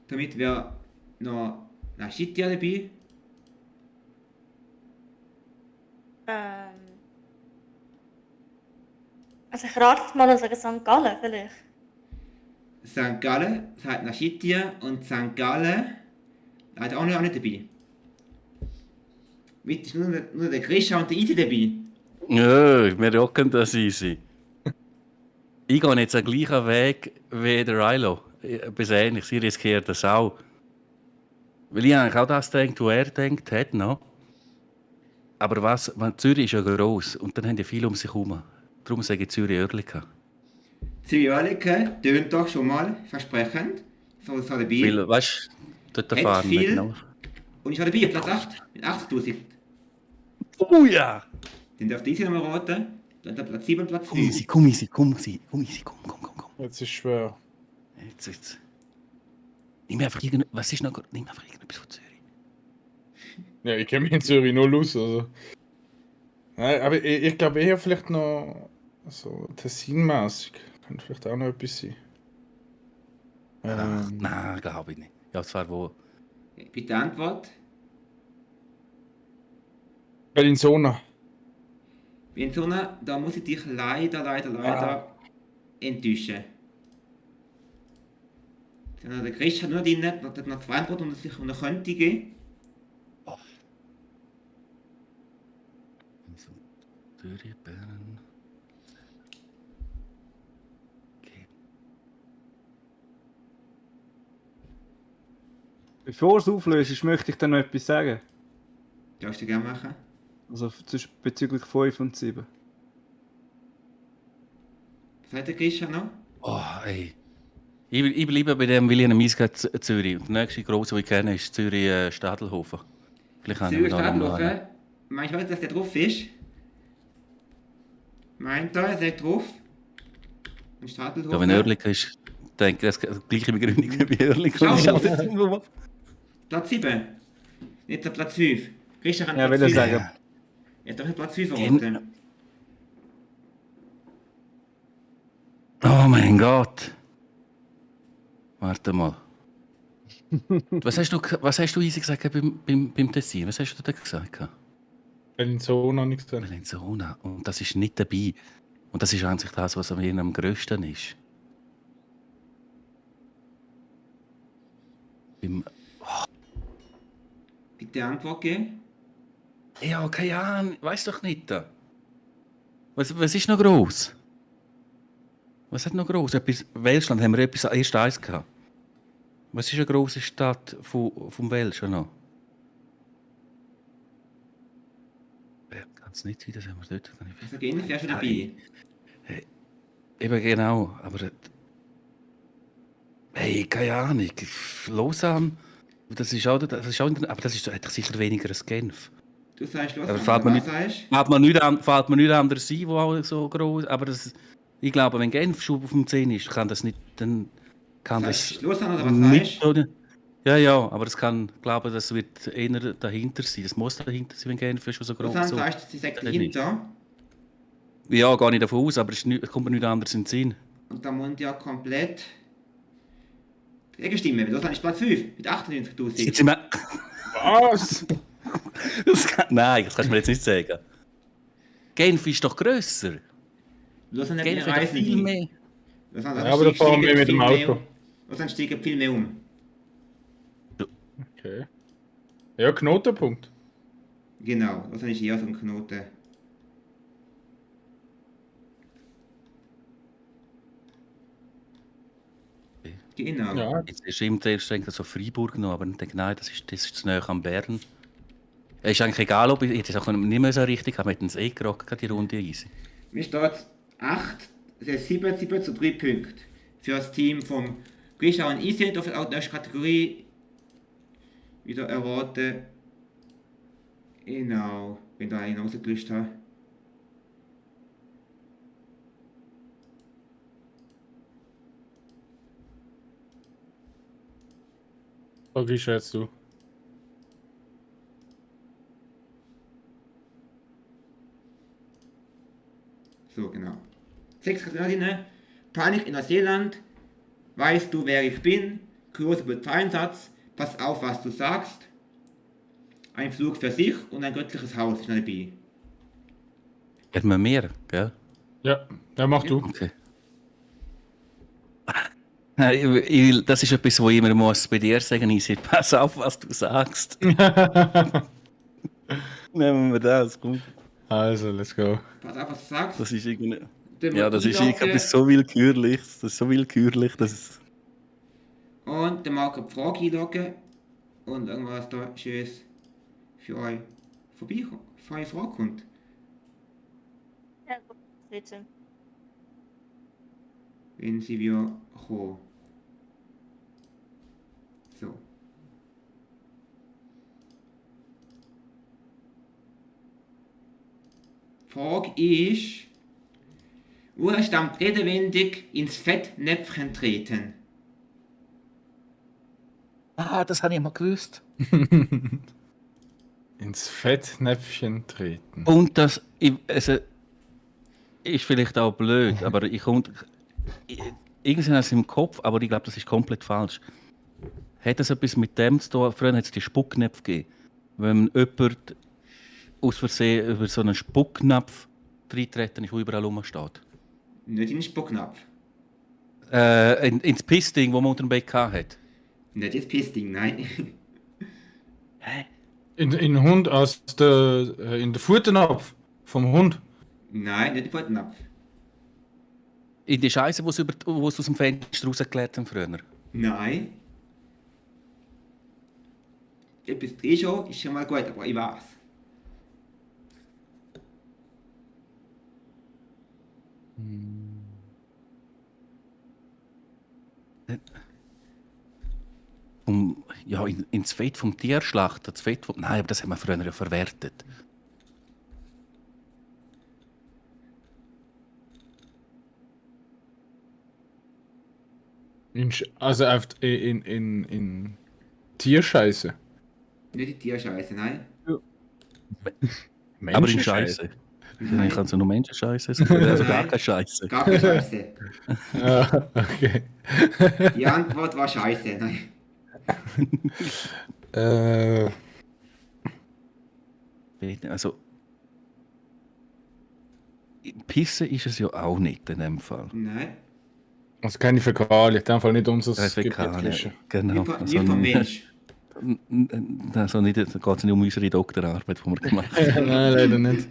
Damit wäre noch Nashitia dabei. Also ich rate jetzt mal und sage St. Gallen vielleicht. St. Gallen, sagt Nashitia und St. Gallen leider auch nicht dabei. Mit ist nur der Grisha und der Easy dabei. Ja, wir rocken das easy. Ich gehe jetzt den gleichen Weg wie der Rilo. Etwas Ähnliches, ich riskiere das auch. Weil ich eigentlich auch das denke, was er denkt hat. No? Aber was, Zürich ist ja gross und dann haben die viele um sich herum. Darum sage ich Zürich-Oerlikon. Zürich-Oerlikon tönt doch schon mal versprechend. So dabei. Weil, weißt du, dort Hat fahren wir viel. genau. Und ich war dabei, auf Platz 8 mit 80.000. Oh ja! Den dürft ihr easy nochmal raten. Dann Platz 7 und Platz Komm 5. easy, komm easy, komm. Jetzt ist schwer. Jetzt. Nimm einfach was ist noch? Nimm einfach irgendetwas von Zürich. Ja, ich kenne mich in Zürich null aus. Also. Nein, aber ich glaube eher vielleicht noch so Tessin-mässig. Könnte vielleicht auch noch etwas sein. Nein, glaube ich nicht. Ja, zwar wo. Bitte Antwort. Bellinzona. Benzona, da muss ich dich leider enttäuschen. Dann der Chris hat nur drin, hat noch 2 Antworten und es sich noch könnte gehen. Zürich, Bern. Bevor es auflöst, ist, möchte ich dann noch etwas sagen. Darfst du gerne machen. Also bezüglich 5 und 7. Was hat der Chris noch? Oh, ey. Ich bleibe bei dem William Miesgard Zürich. Und der nächste grosse, den ich kenne, ist Zürich Stadelhofen. Vielleicht habe ich Zürich noch einen. Stadtlufen. Meinst du, dass der drauf ist? Meint er, er sagt drauf? Und Stadtlufen. Ja, wenn Oerlikon ist, denke ich, das gleiche Begründung wie Oerlikon. Schau. Platz 7. Jetzt der Platz 5. Christian kann Ja, Platz will ich 5. sagen. Jetzt darf ich Platz 5 Gen- erraten. Oh mein Gott. Warte mal. Was hast du easy gesagt beim Tessin? Was hast du da gesagt? Bellinzona nichts gesehen. Bellinzona. Und das ist nicht dabei. Und das ist eigentlich das, was am grössten ist. Bitte Antwort geben. Ja, keine Ahnung. Weiss doch nicht. Was ist noch gross? Was hat noch gross? Welschland haben wir etwas erst eins gehabt. Was ist eine grosse Stadt vom Welschen noch? Kann es nicht sein, dass wir dort... Also Genf wäre schon dabei. Eben genau, aber... Hey, keine Ahnung. Lausanne, das ist auch... aber das ist sicher weniger als Genf. Du sagst los, Fällt mir nicht anderes ein, wo auch so groß. Aber ich glaube, wenn Genf schon auf dem 10 ist, kann das nicht. Dann kann das. Lausanne oder was nicht. sagst du? Ja, aber das kann, glaube das wird eher dahinter sein. Das muss dahinter sein, wenn Genf schon so groß ist. Lausanne sagst du, sie sagt dahinter. Ja, gar nicht davon aus, aber es kommt mir nicht anders in den Sinn. Und da muss ja komplett. Gegenstimmen. Lausanne ist Platz 5 mit 98.000. Jetzt sind wir... Was? Nein, das kannst du mir jetzt nicht sagen. Genf ist doch grösser. Lausanne Genf hat hat viel mehr. Ja, aber da fahren wir mit dem Auto. Lausanne steigt viel mehr um. Okay. Ja, Knotenpunkt. Genau, Lausanne ist eher so ein Knoten. Genau. Ja. Jetzt ist ihm zuerst so Freiburg noch, aber ich denke, nein, das ist zu nahe an Bern. Es ist eigentlich egal, ob ich hätte es auch nicht mehr so richtig, aber wir hätten es gerockt, die Runde easy. Mir steht 7 zu 3 Punkte für das Team von Grisha und Easy und auf der nächsten Kategorie wieder erwarten. Genau, wenn da einen rausgelöscht habe. Da gehst du jetzt du. So, genau. 6 Kategorien. Panik in Neuseeland. Weißt du, wer ich bin? Crucible Einsatz. Pass auf, was du sagst. Ein Flug für sich und ein göttliches Haus ist noch dabei. Hätten wir mehr, gell? Ja, mach du. Okay. Das ist etwas, wo ich immer muss bei dir sagen muss. Pass auf, was du sagst. Nehmen wir das, komm. Also, let's go. Pass auf, was du sagst. Das ist irgendwie... Dann Ja, das ist einloggen. etwas so willkürlich. Das ist so willkürlich, dass es... Und dann mag die Frage einloggen. Und irgendwas da Schönes für euch vorbeikommt. Für euch vorkommt. Ja, bitte. Wenn sie wieder kommen. So. Die Frage ist, woher stammt redewendung ins Fettnäpfchen treten? Ah, das habe ich mal gewusst. Ins Fettnäpfchen treten. Und das ist vielleicht auch blöd, aber irgendwie habe ich es im Kopf, aber ich glaube, das ist komplett falsch. Hat das etwas mit dem zu tun? Früher hat es die Spucknäpfe gegeben. Wenn jemand aus Versehen über so einen Spucknapf reintreten ist, der überall rumsteht. Nicht in den Spucknapf. Ins Pisting, das man unter dem Bett hatte. Nicht ins Pisting, nein. In den Hund in der Futternapf vom Hund. Nein, nicht in den Futternapf. In die Scheiße, die sie aus dem Fenster rausgeklärt haben früher. Nein. Etwas drin schon, ist schon mal gut, aber ich weiß. Ja, ins Fett vom Tierschlachter. Nein, aber das haben wir früher ja verwertet. Also in Tierscheiße. Nicht die Tierscheiße, nein. Aber in Scheiße. Ich kann so nur Menschenscheiße sagen. Also gar keine Scheiße. Gar keine Scheiße. Ah, okay. Die Antwort war Scheiße, nein. Also, Pissen ist es ja auch nicht in dem Fall. Nein. Also keine Fäkalien, in dem Fall nicht unser Fäkalien, genau. Nicht vom Mensch. Also nicht, da geht es nicht um unsere Doktorarbeit, die wir gemacht haben. Nein, leider nicht.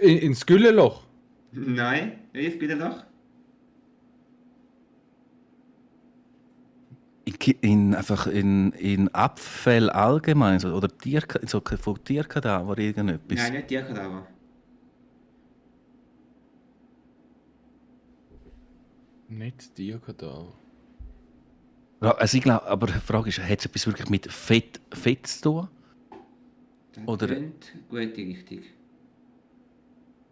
Ins Gülleloch. Nein, jetzt geht er doch. Einfach in Abfälle allgemein, oder von Tierkadaver irgendetwas. Nein, nicht Tierkadaver. Nicht Tierkadaver. Ja, also ich glaube, aber die Frage ist, hat es etwas wirklich mit Fett zu tun? Das Oder- klingt gut richtig.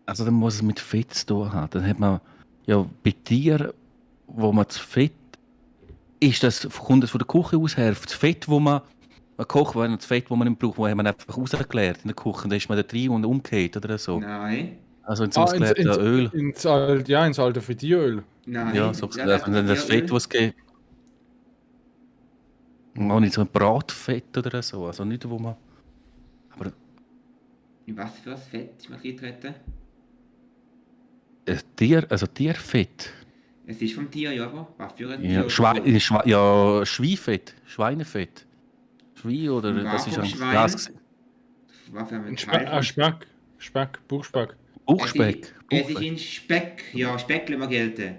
Also dann muss es mit Fett zu tun haben. Dann hat man ja bei Tieren, wo man das Fett, kommt das von der Küche aus her, das Fett, wo man kocht, das Fett, das man nicht braucht, das hat man einfach rausgeklärt in der Küche, dann ist man da drin und umgekehrt oder so. Nein. Also ins ausgeleerte Öl. Ins alte Frittieröl. Nein. Ja, so das Fett, was es gibt. Und auch nicht so ein Bratfett oder so, also nicht, wo man... Aber In was für ein Fett ist man reingetreten? Tierfett. Es ist vom Tier, ja, aber was für ein Ja, Tier? Schweinfett, Schweinefett. Schwein oder Und das ist warum eigentlich Schwein? das gewesen. Was für ein Speck, Bauchspeck. Buchspeck. Es ist in Speck, ja, Speck lassen wir gelten.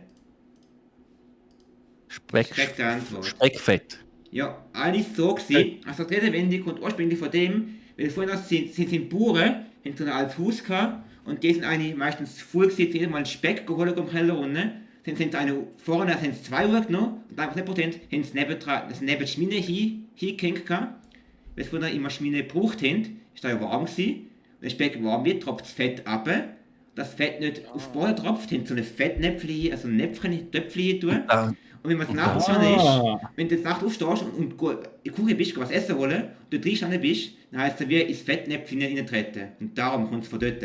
Speck der Antwort. Speckfett. Ja, eigentlich so gewesen, also die Redewendung kommt ursprünglich von dem, weil vorhin sind Bauern, haben so ein altes Haus gehabt und die sind eigentlich meistens voll gewesen, jedes Mal einen Speck geholt im Keller unten. Dann sind sie vorne haben sie 2 Uhr genommen und 1% haben sie neben die Schmine hingehängt gehabt. Weil sie vorher immer Schmine gebraucht haben, ist da ja warm gewesen. Und der Speck warm wird, tropft das Fett ab. Das Fett nicht aufs Boden tropft, haben so ein Fettnäpfchen, also ein Näpfchen, Töpfchen tun. Und wenn man nachts schon ist, wenn du nachts aufstehst und in die Küche bist, was essen wollen, und du drin standen bist, dann heisst es wie ins Fettnäpfchen reintreten. Und darum kommt es von dort.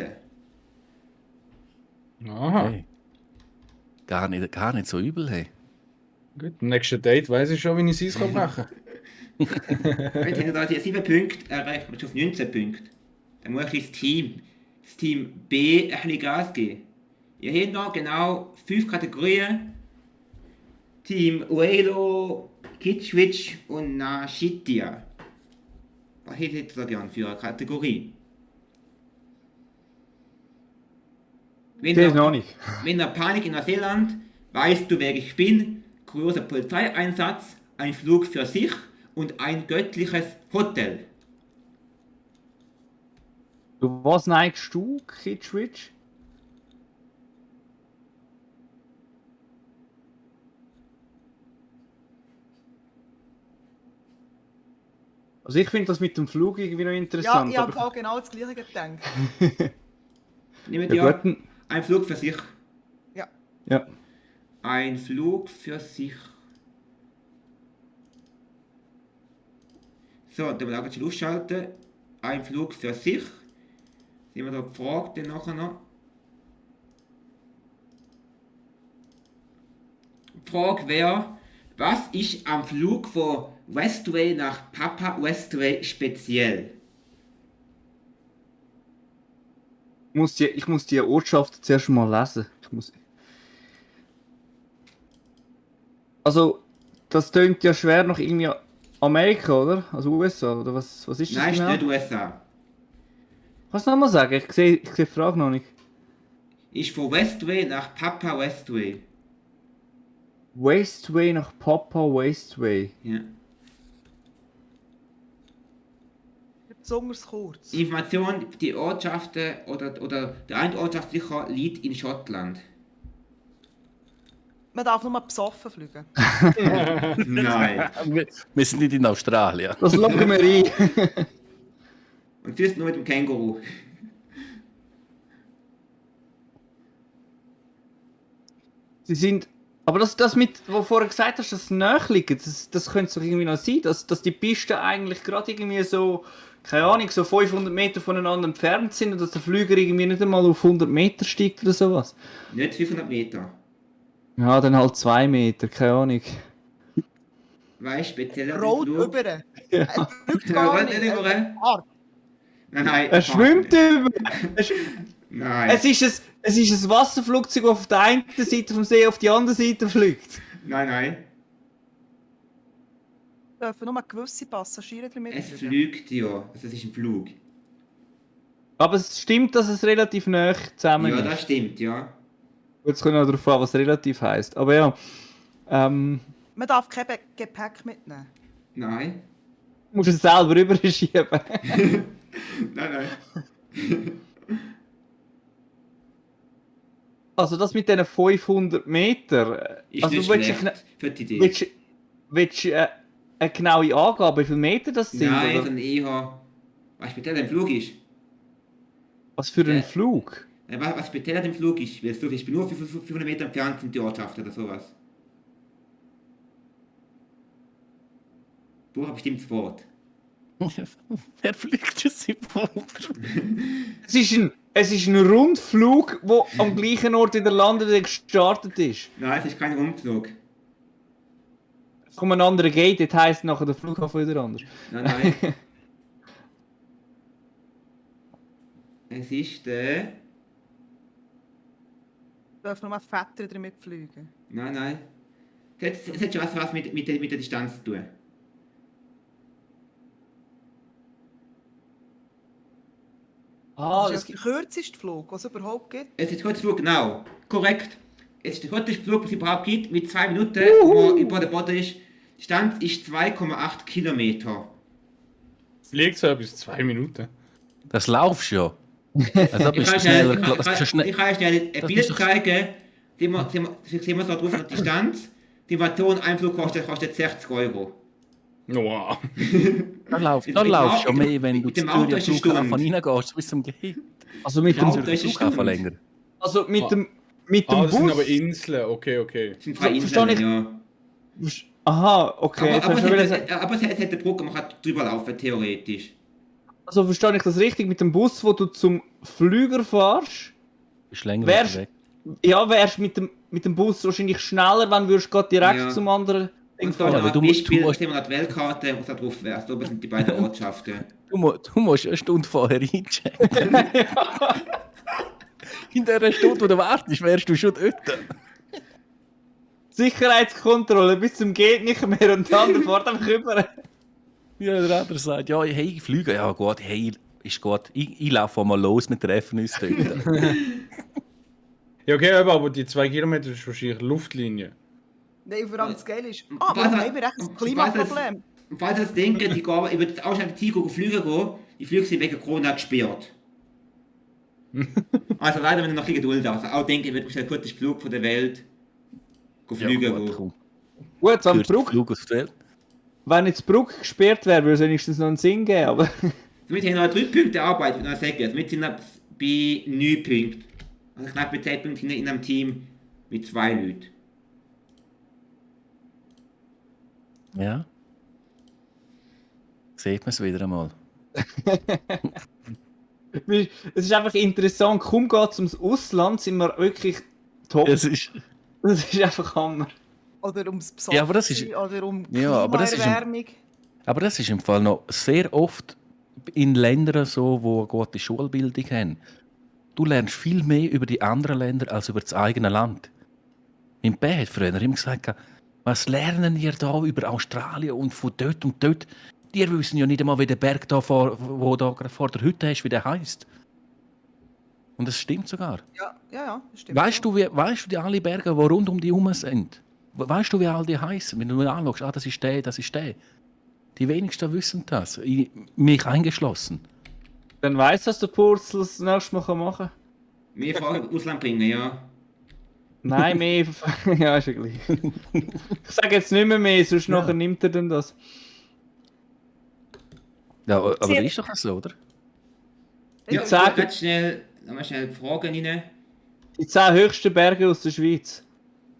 Aha. Hey. Gar nicht so übel, hey. Gut, am nächsten Date weiss ich schon, wie ich es machen kann. Jetzt haben wir da die 7 Punkte erreicht, wir sind auf 19 Punkte. Dann muss ich das Team B ein bisschen Gas geben. Ihr habt noch genau 5 Kategorien. Team Uelo, Kitschwitsch und Nashitia. Was hättet ihr gern für eine Kategorie? Das ist noch nicht. Wenn der Panik in Neuseeland, weißt du, wer ich bin, kurioser Polizeieinsatz, ein Flug für sich und ein göttliches Hotel. Du, was neigst du, Kitschwitch? Also ich finde das mit dem Flug irgendwie noch Ja, interessant. ich habe aber auch genau das Gleiche gedacht. Nehmen ja, wir gut, ein Flug für sich. ja. Ein Flug für sich. So, dann wir schon ausschalten. Ein Flug für sich. Sind wir da gefragt, dann nachher noch. Die Frage wäre, was ist am Flug von Westway nach Papa Westway speziell? Ich muss die Ortschaft zuerst mal lesen. Also, das tönt ja schwer nach irgendwie Amerika, oder? Also USA, oder was ist das Nein, ist genau? nicht USA. Kannst du nochmal sagen? Ich sehe die Frage noch nicht. Ist von Westway nach Papa Westway. Wasteway nach Papa Wasteway. Ja. Besonders kurz. Information, die Ortschaften oder der eine Ortschaft sicher liegt in Schottland. Man darf nur besoffen fliegen. Nein. Wir sind nicht in Australien. Das locken wir ein. Und sonst nur mit dem Känguru. Sie sind. Aber das mit, wo du vorher gesagt hast, dass sie nahe liegen, das könnte doch irgendwie noch sein, dass die Pisten eigentlich gerade irgendwie so, keine Ahnung, so 500 Meter voneinander entfernt sind und dass der Flüger irgendwie nicht einmal auf 100 Meter steigt oder sowas. Nicht 500 Meter. Ja, dann halt 2 Meter, keine Ahnung. Weißt du, spezieller Road Flug. über. Ja. Drückt Ja, gar warte nicht. nicht über. Hart. Nein. Er schwimmt über. Nein. Es ist ein Wasserflugzeug, das auf der einen Seite vom See auf die andere Seite fliegt. Nein. Dürfen nur gewisse Passagiere drin Es mitfliegen? fliegt ja. Also es ist ein Flug. Aber es stimmt, dass es relativ nah zusammen Ja, ist. das stimmt, ja. Jetzt kommt noch darauf an, was relativ heisst. Aber ja, Man darf kein Gepäck mitnehmen. Nein. du musst es selber rüberschieben. Nein. Also das mit diesen 500 Meter. Ist Also nicht du willst, schlecht für die Idee. willst eine genaue Angabe, wie viele Meter das sind? Nein, Oder? sondern eher... Was speziell am Flug ist. Was für ein Ja. Flug? Was speziell an dem Flug ist. Weil so, ich bin nur 500 Meter entfernt von der Ortschaft oder sowas. Du hast bestimmt das Wort. Wer fliegt jetzt im Wunder? Es ist ein Rundflug, der am gleichen Ort wieder landet, der gestartet ist. Nein, es ist kein Rundflug. Es kommt ein anderer Gate, das heisst nachher der Flughafen wieder anders. Nein. Es ist der... Dürfen nur Väter drin mitfliegen? Nein. Es hat schon was mit der Distanz zu tun. Ah, Das es ist der gibt... kürzeste Flug, was es überhaupt gibt. Es ist der kürzeste Flug, genau. Korrekt. Es ist der kürzeste Flug, den es überhaupt gibt, mit 2 Minuten, wo man über der Boden ist. Die Distanz ist 2,8 Kilometer. Fliegt so bis 2 Minuten. Das laufst du ja. Also bist du schneller. Das ist ja schnell. Ich kann schnell ein Bild zeigen. Sehen wir so drauf auf die Distanz. Die Innovation, ein Flug kostet 60 €. Wow. Da laufst du ja mehr, wenn du Mit zu dem Auto Zürich ist eine Flughafen Stunde. reingehst, bis zum Gate. Also mit dem, Ja, das ist eine Flughafen Stunde. länger. also mit dem Das sind Bus... aber Inseln, okay. Das sind 2 Verstehe Inseln, ich- ja. Aha, okay. Aber Jetzt hast du wieder gesagt- es hat eine Brücke, man kann drüber laufen, theoretisch. Also verstehe ich das richtig? Mit dem Bus, wo du zum Flüger fährst, Bist länger Wärst- weg. ja, wärst mit dem Bus wahrscheinlich schneller, wenn du gerade direkt Ja. zum anderen Ding Und so Ja, fahren. aber ein du musst- Beispiel, du musst- sehen wir noch die Weltkarte und da drauf wärst. Oben sind die beiden Ortschaften. Du musst eine Stunde vorher einchecken. In der Stunde, wo du wartest, wärst du schon dort. Sicherheitskontrolle bis zum geht nicht mehr und der andere fährt einfach rüber. Ja, der andere sagt, ja, hey, fliegen. Ja, gut, hey, ist gut. Ich laufe mal los, wir treffen uns dort. Ja, okay, aber die 2 Kilometer ist wahrscheinlich Luftlinie. Nein, vor allem das Geile ist, Und aber was- haben wir echt ein und Klimaproblem. Und falls ihr das denkt, ich würde jetzt auch schon die Tiger fliegen gehen, die Flüge sind wegen Corona gesperrt. Also leider, wenn ihr noch ein bisschen Geduld habt. Also auch denke ich, wird der kürzeste Flug von der Welt fliegen Ja, gehen. gut, komm. Gut, wenn die Kürzer Brücke, Flug auf die Welt. wenn jetzt die Brücke gesperrt wäre, würde es wenigstens noch einen Sinn geben, aber... Damit haben wir noch 3 Punkte Arbeit, würde ich noch sagen. Damit sind wir bei 9 Punkten. Also knapp bei 10 Punkten in einem Team mit 2 Leuten. Ja. Sieht man es wieder einmal. Es ist einfach interessant, kaum geht es ums Ausland, sind wir wirklich top. Es ist, Das ist einfach Hammer. Oder ums Ja, aber das ist- Besoffensein, oder um Ja, aber das ist ein- Klimaerwärmung. aber das ist im Fall noch sehr oft in Ländern so, wo eine gute Schulbildung haben. Du lernst viel mehr über die anderen Länder als über das eigene Land. Mein Bär hat früher immer gesagt, was lernen ihr da über Australien und von dort und dort? Die wissen ja nicht einmal, wie der Berg da wo da gerade vor der Hütte ist, wie der heißt. Und das stimmt sogar. Ja, das stimmt. Weißt du, weißt du die alle Berge, die rund um die herum sind? Weißt du, wie all die heißen? Wenn du mir anschaust, das ist der, das ist der. Die wenigsten wissen das. Mich eingeschlossen. Dann weiss, dass der Purzel das nächste Mal machen kann. Mehr Fragen ins Ausland bringen, ja. Nein, mehr. Ja, ist ja gleich. Ich sage jetzt nicht mehr, sonst nachher nimmt er dann das. Ja, aber Sie- ist doch so, oder? Ja, sage- ganz schnell, nochmal schnell Fragen rein. Die 10 höchsten Berge aus der Schweiz.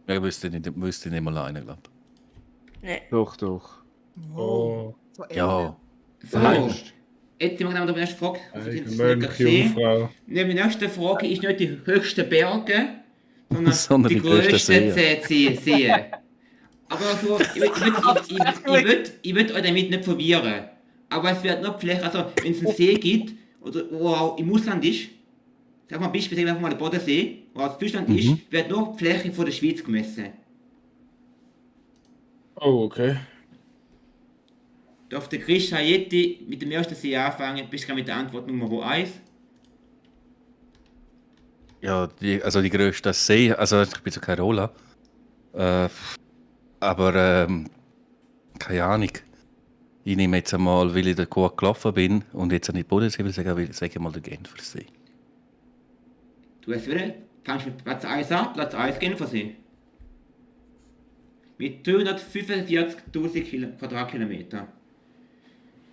Ja, wüsste nicht mal einer, glaube Nee. Doch, doch. Oh. So ich. Ja. So, Heißt. jetzt sind wir genau bei der nächsten Frage. Eine männliche Jungfrau. Die nächste Frage ist nicht die höchsten Berge, sondern, Sondern die die grössten grössten Seen. Aber so, ich würd euch damit nicht verwirren. Aber es wird noch vielleicht, also wenn es einen See gibt oder wo auch im Ausland ist, sag mal beispielsweise einfach mal der Bodensee, wo aus Deutschland ist, wird nur die Fläche von der Schweiz gemessen. Oh, okay. Darf der Chris Hayetti mit dem ersten See anfangen? Bist du gerade mit der Antwort Nummer 1? Ja, die grösste See, also ich bin so kein Roller. Aber keine Ahnung. Ich nehme jetzt einmal, weil ich da gut gelaufen bin und jetzt nicht Bodensee will sagen, sage ich mal den Genfersee. Du hast wieder, fangst mit Platz 1 an, Platz 1 Genfersee. Mit 345.000 Quadratkilometer.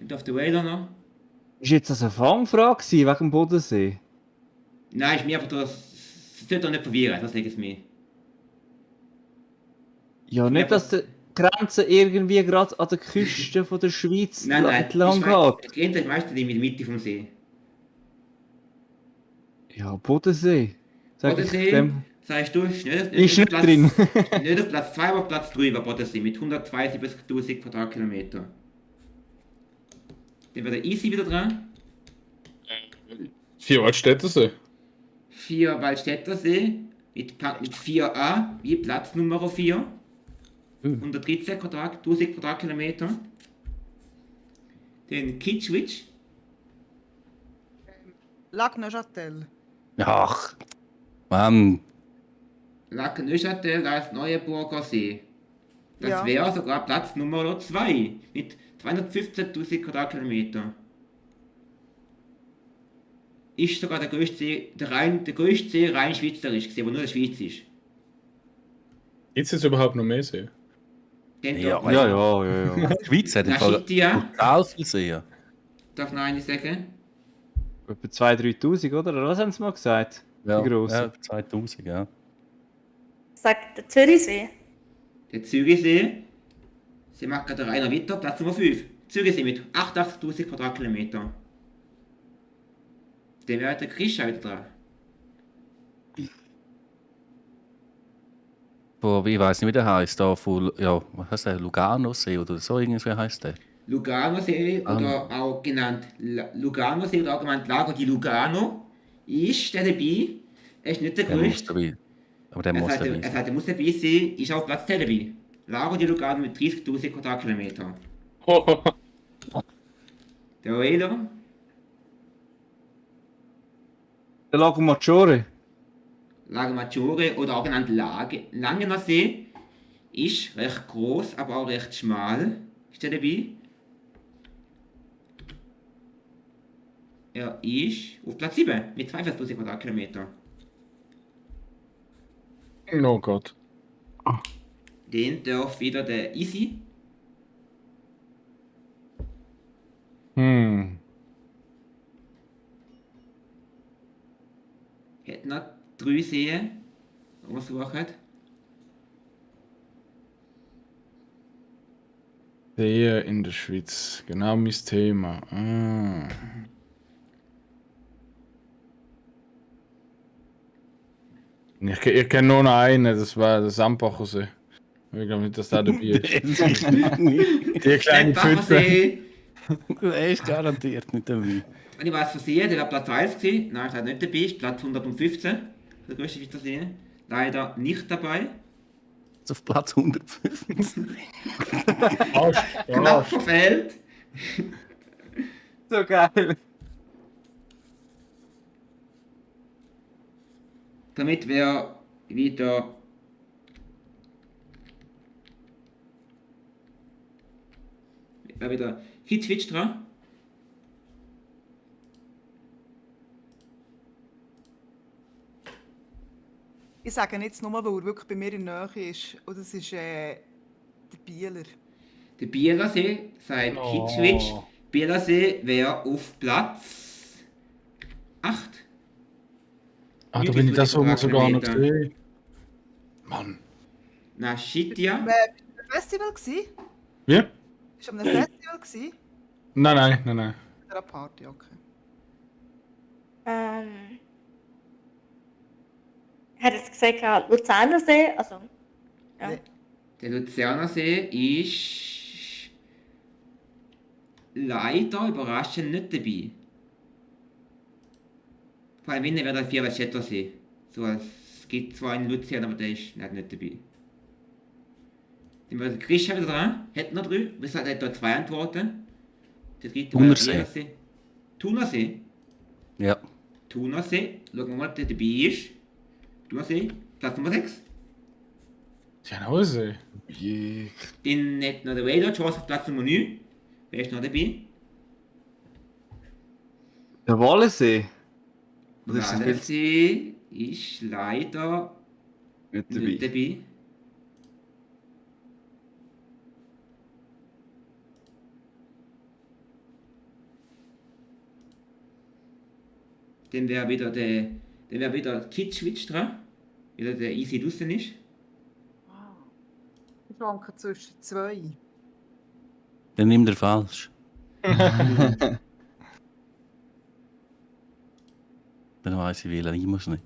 Und auf der Wailer noch? Ist jetzt das eine Fangfrage gewesen, wegen dem Bodensee? Nein, ist mir einfach das sollte doch nicht verwirren, das sage ich mir. Ja, nicht, dass die Grenze irgendwie gerade an der Küste von der Schweiz Nein, entlang die geht. Grenze ist meistens in der Mitte vom See. Ja, Bodensee. Sag ich Bodensee, dem. sagst du, ist Ist auf nicht Platz, drin. nicht auf Platz 2, aber auf Platz 3 war Bodensee mit 172.000 Quadratkilometer. Dann wird der Easy wieder dran. 4 Waldstättersee. 4 Waldstättersee mit 4a, wie Platz Nummer 4. 113 1000 Quadratkilometer. Den Kitschwitsch. Lac Neuchâtel. Ach, Mann. Lac Neuchâtel als Neuenburger See. Das Ja. wäre sogar Platz Nummer 2 mit 215.000 Quadratkilometer. Ist sogar der größte See, der größte See rein schweizerisch gesehen, wo nur der Schweiz ist. Gibt es jetzt überhaupt noch mehr See? Kennt Ja, ihr? Ja. Die Schweiz hat im Fall Naschitia, total viel Seen. darf noch eine sagen. Etwa 2.000, 3.000, oder? Oder was haben sie mal gesagt? Ja, Die grossen. ja, 2000, ja. Sagt der Zürichsee. Der Zürichsee, sie macht gerade einer weiter, Platz Nummer 5. Zürichsee mit 88.000 Quadratkilometer. Dann wäre der Krischa wieder dran. Ich weiß nicht, wie der heißt. Da von, ja, was heißt der? Lugano-See oder so irgendwie heißt der. Lugano-See oder auch genannt Lugano-See oder auch genannt Lago di Lugano ist der dabei. Er ist nicht der Der muss größte. dabei. Aber der muss dabei Er sein. sagt, er muss dabei sein, ist auf Platz 10 dabei. Lago di Lugano mit 30.000 Quadratkilometer. Der Wailer, Der Lago Maggiore. Lago Maggiore oder auch genannt Langener See, ist recht groß, aber auch recht schmal. Ist der dabei? Er ist auf Platz 7 mit 42.000 Quadratkilometer. Oh Gott. Den darf wieder der Easy. Hätte noch 3 Seen aussuchen. See in der Schweiz. Genau mein Thema. Ich kenne nur noch einen, das war der Sambacher See. Ich glaube nicht, dass der dabei ist. Die kleine Pfütze. Bachensee. Er ist garantiert nicht dabei. Wenn ich was versehe, der war Platz 1 gewesen. Nein, er hat nicht dabei, ist Platz 115. Der größte Schweizer See. Leider nicht dabei. Jetzt auf Platz 150. Knapp verfehlt. So geil. Damit wäre wieder Kitschwitsch dran. Ich sage jetzt nur, weil er wirklich bei mir in der Nähe ist. Und das ist der Bieler. Der Bielersee, sagt Kitschwitsch. Bielersee wäre auf Platz 8. Ah, da bin ich das sogar noch gesehen. Mann. Naschitia. War ein Festival gewesen? Wie? Ist an einem Festival gewesen? Nein. Oder eine Party, okay. Er hat jetzt gesagt, Luzerner See, also. Ja. Nee. Der Luzerner See ist leider überraschend nicht dabei. Vor allem, wenn wäre der 4 Chattersee. So, es gibt zwar einen Lucian, aber der ist nicht dabei. Dann wäre der Christian wieder dran. Hätten wir 3. Wir hat da 2 Antworten. Der dritte wäre Thunersee. Bielersee. Thunersee. Ja. Thunersee. Schauen wir mal, ob der dabei ist. Thunersee. Platz Nummer 6. Tjernaussee. Dann hat noch der Raider Chance auf Platz Nummer 9. Wer ist noch dabei? Der Wallensee. Oder ist das viel Walensee ist leider nicht nicht dabei. Dann wäre wieder Kitschwitsch dran, weil der Easy draussen ist. Ich schwanke zwischen 2. Dann nimm der falsch. Dann weiss ich, welchen ich muss nicht.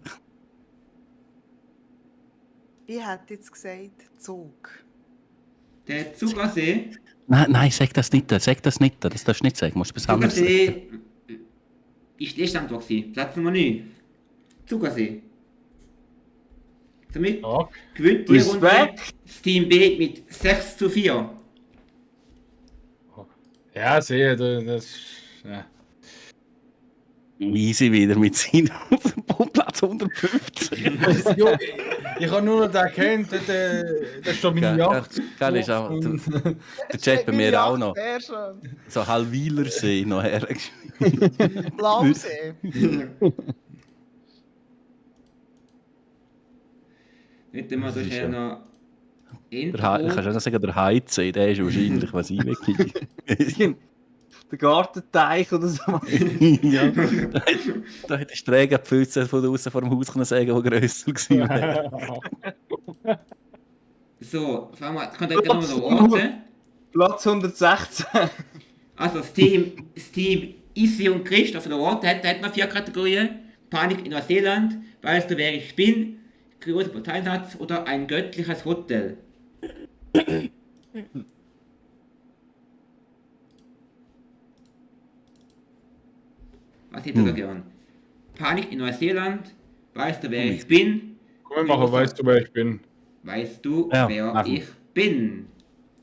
Ich hätte jetzt gesagt Zug. Der Zugersee, Nein, sag das nicht. Das darfst du nicht sagen. Musst du was anderes sagen. Zugersee ist die erste Antwort gewesen. Platz Nummer 9. Zugersee. Damit Ja. gewinnt die Runde Respekt. das Team B mit 6:4. Ja, sehe, das. Ja. Easy wieder mit seinem Platz 150. Ich habe nur noch den kennt, der ist doch meine Yacht. Geil ist auch, der Chat bei mir auch noch. Sehr schön. So Halwilersee noch hergeschrieben. Blausee. Nicht einmal Das ist durch noch Ich kann schon noch sagen, der Heizsee, der ist wahrscheinlich, was ich wirklich. Der Gartenteich oder so. Ja, da hätte ich die Regenpfütze von draußen vor dem Haus können sagen, die grösser war. So, fangen wir, ich kann da gerne noch orten. Platz 116. Also das Team Isi und Christoph der Orte hat noch 4 Kategorien. Panik in Neuseeland, weißt du wer ich bin, großer Parteisatz oder ein göttliches Hotel. Was hättet ihr gern? Panik in Neuseeland, weißt du wer ich bin, Komm, wir machen, weißt du, wer ich bin. weißt du Ja, wer machen wir. ich bin.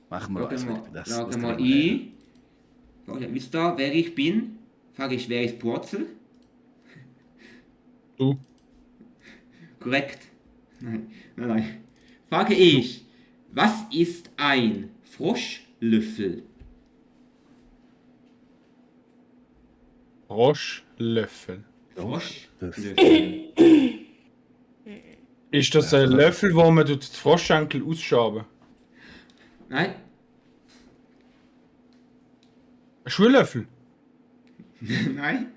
Machen wir was. Loggen wir ein. Wisst ihr, wer ich bin? Frage ich, wer ist Purzel? Du. Korrekt. Nein. Frage ich, was ist ein Froschlöffel? Froschlöffel. Froschlöffel. Ist das ein Löffel, wo man die Froschschenkel ausschaben? Nein? Ein Schuhlöffel? Nein?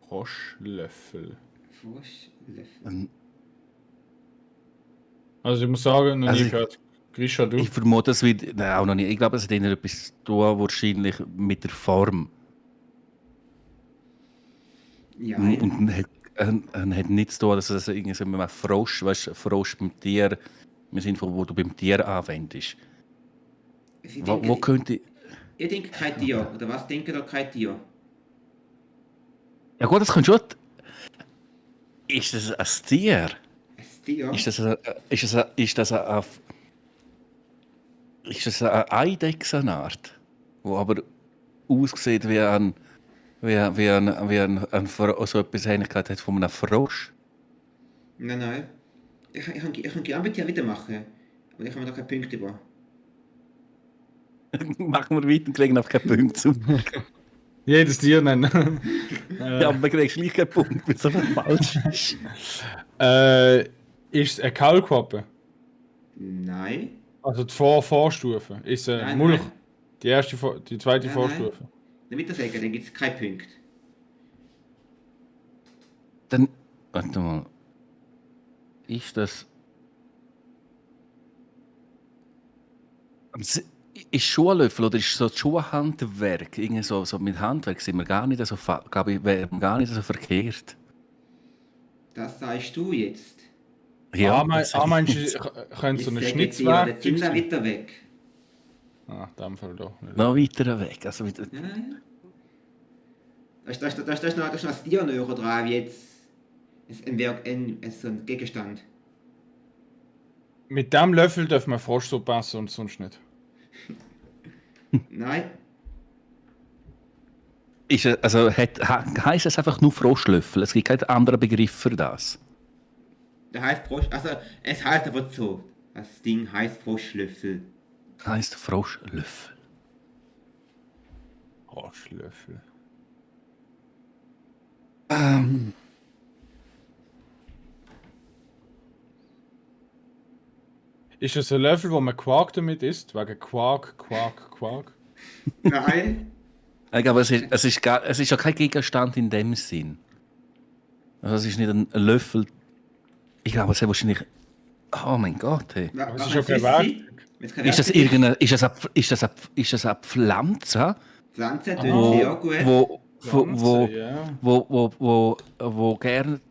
Froschlöffel. Froschlöffel. Also ich muss sagen, noch Also nie ich- gehört. Grisha, du? Ich vermute, es wird nein, auch noch nicht. Ich glaube, es hat ihnen etwas zu tun, wahrscheinlich mit der Form. Ja, Und hat nichts zu tun, dass es irgendwie so mit einem Frosch, weißt du, Frosch beim Tier, im Sinne von, wo du beim Tier anwendest. ich Wo denke, könnte. ihr denkt kein Tier, oder was denkt ihr kein Tier? Ja, gut, das könnte schon. Ist das ein Tier? Ein Tier? Ist das eine Eidechsenart, die aber aussieht wie ein so etwas Ähnlichkeit hat von einem Frosch? Nein. Ich kann gerne mit dir weitermachen, aber ich habe noch keine Punkte über. Machen wir weiter und kriegen auf keinen Punkt zu. Jedes Tier nennen. Ja, aber man kriegt gleich keinen Punkt, weil es einfach falsch ist. Ist es eine Kaulquappe? Nein. Also die Vorstufe. Ist es Nein, Mulch? nein. Die zweite Nein, Vorstufe. Damit das sagen, dann gibt es keinen Punkt. Dann, warte mal. Ist das. Ist Schuhlöffel oder ist so das Schuhhandwerk? Irgendwie so mit Handwerk sind wir gar nicht so, glaube ich, wären wir gar nicht so verkehrt. Das sagst du jetzt. Meinst das- du, können so Ich ein sage dir, Schnitzwerk? jetzt sind wir weiter weg. Ah, in dem Fall doch nicht. Noch weiter weg. Also mit, Nein. Da ist noch das Tier näher dran, wie jetzt so ein Gegenstand. Mit dem Löffel darf man Froschsuppe essen und sonst nicht. Nein. Heisst es einfach nur Froschlöffel? Es gibt keinen anderen Begriff für das. Der heißt Frosch. Also, es heißt aber so. Das Ding heißt Froschlöffel. Heißt Froschlöffel. Froschlöffel. Ist das ein Löffel, wo man Quark damit isst? Wegen Quark. Nein. Ich glaube, es ist ja kein Gegenstand in dem Sinn. Also es ist nicht ein Löffel. Ich glaube, es ist wahrscheinlich. Oh mein Gott, hey. Es ist schon kein Werkzeug. Ist das irgendeine. Ist das eine Pflanze? Pflanze, Wo, sehr gut.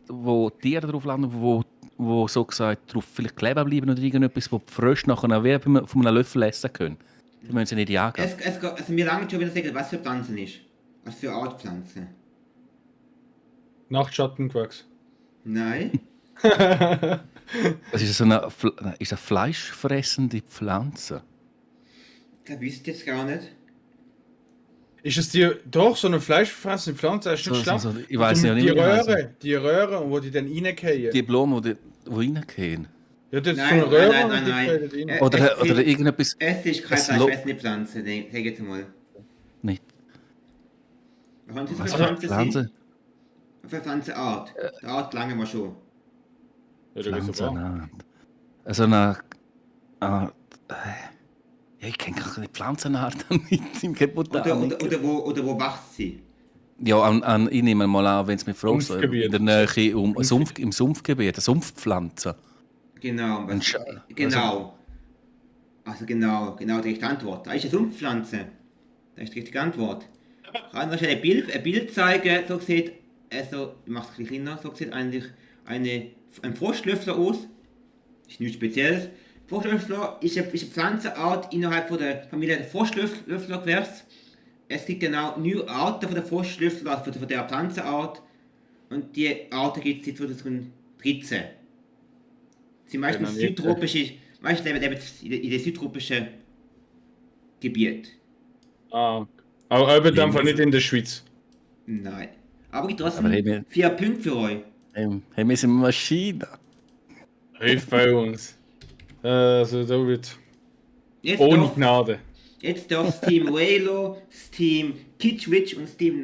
wo Tiere drauf landen, wo so gesagt drauf vielleicht kleben bleiben oder irgendetwas, wo die Frösche nachher wie von einem Löffel essen können. Die müssen sie nicht jagen. Also mir lange schon wieder sagen, was für Pflanzen ist. Was für Art Pflanze. Nachtschattengewächs. Nein. Das ist so eine fleischfressende Pflanze. Das wüsste ich jetzt gar nicht. Ist es doch so eine fleischfressende Pflanze? Das ist nicht schlimm. Ich weiß ja nicht mehr. Die Röhre, wo die dann reingehen. Die Blumen, die reingehen. Ja, das ist so Nein, eine Röhre nein. und die fallen rein. Oder irgendetwas. Es ist keine fleischfressende Pflanze, sag jetzt mal. Nicht. Was haben Sie für Was eine für Pflanze? Pflanze? Was für eine Pflanzenart? Die Art lange wir schon. Ja, da geht's aber. Pflanze. Also eine. Ja, ich kenne gar keine Pflanzenart nicht im Botanik. Oder wo wächst sie? Ja, ich nehme mal an, wenn es mit fragst, Sumpfgebiet. in der Nähe im Sumpfgebiet, eine Sumpfpflanze. Genau. Genau. Also genau die richtige Antwort. Da ist eine Sumpfpflanze. Das ist die richtige Antwort. Kann euch ein Bild zeigen, so sieht, also, ich mache es ein bisschen kleiner, so sieht eigentlich ein Froschlöffler aus. Ist nichts Spezielles. Froschlöffler ist eine Pflanzenart innerhalb von der Familie der Froschlöfflergewächs. Es gibt genau 9 Arten von der Froschlöffler, also von der Pflanzenart. Und die Arten gibt es seit 2013. Sie meistens meistens leben in den südtropischen Gebiet. Ah. Aber eben dann nicht in der Schweiz. Nein. Aber ich trotzdem Aber hey, 4 Punkte für euch. Wir sind Maschine. Hilf bei uns. Also da wird Jetzt ohne Gnade. Jetzt darf das Team Waylo, das Team Kitschwitch und das Team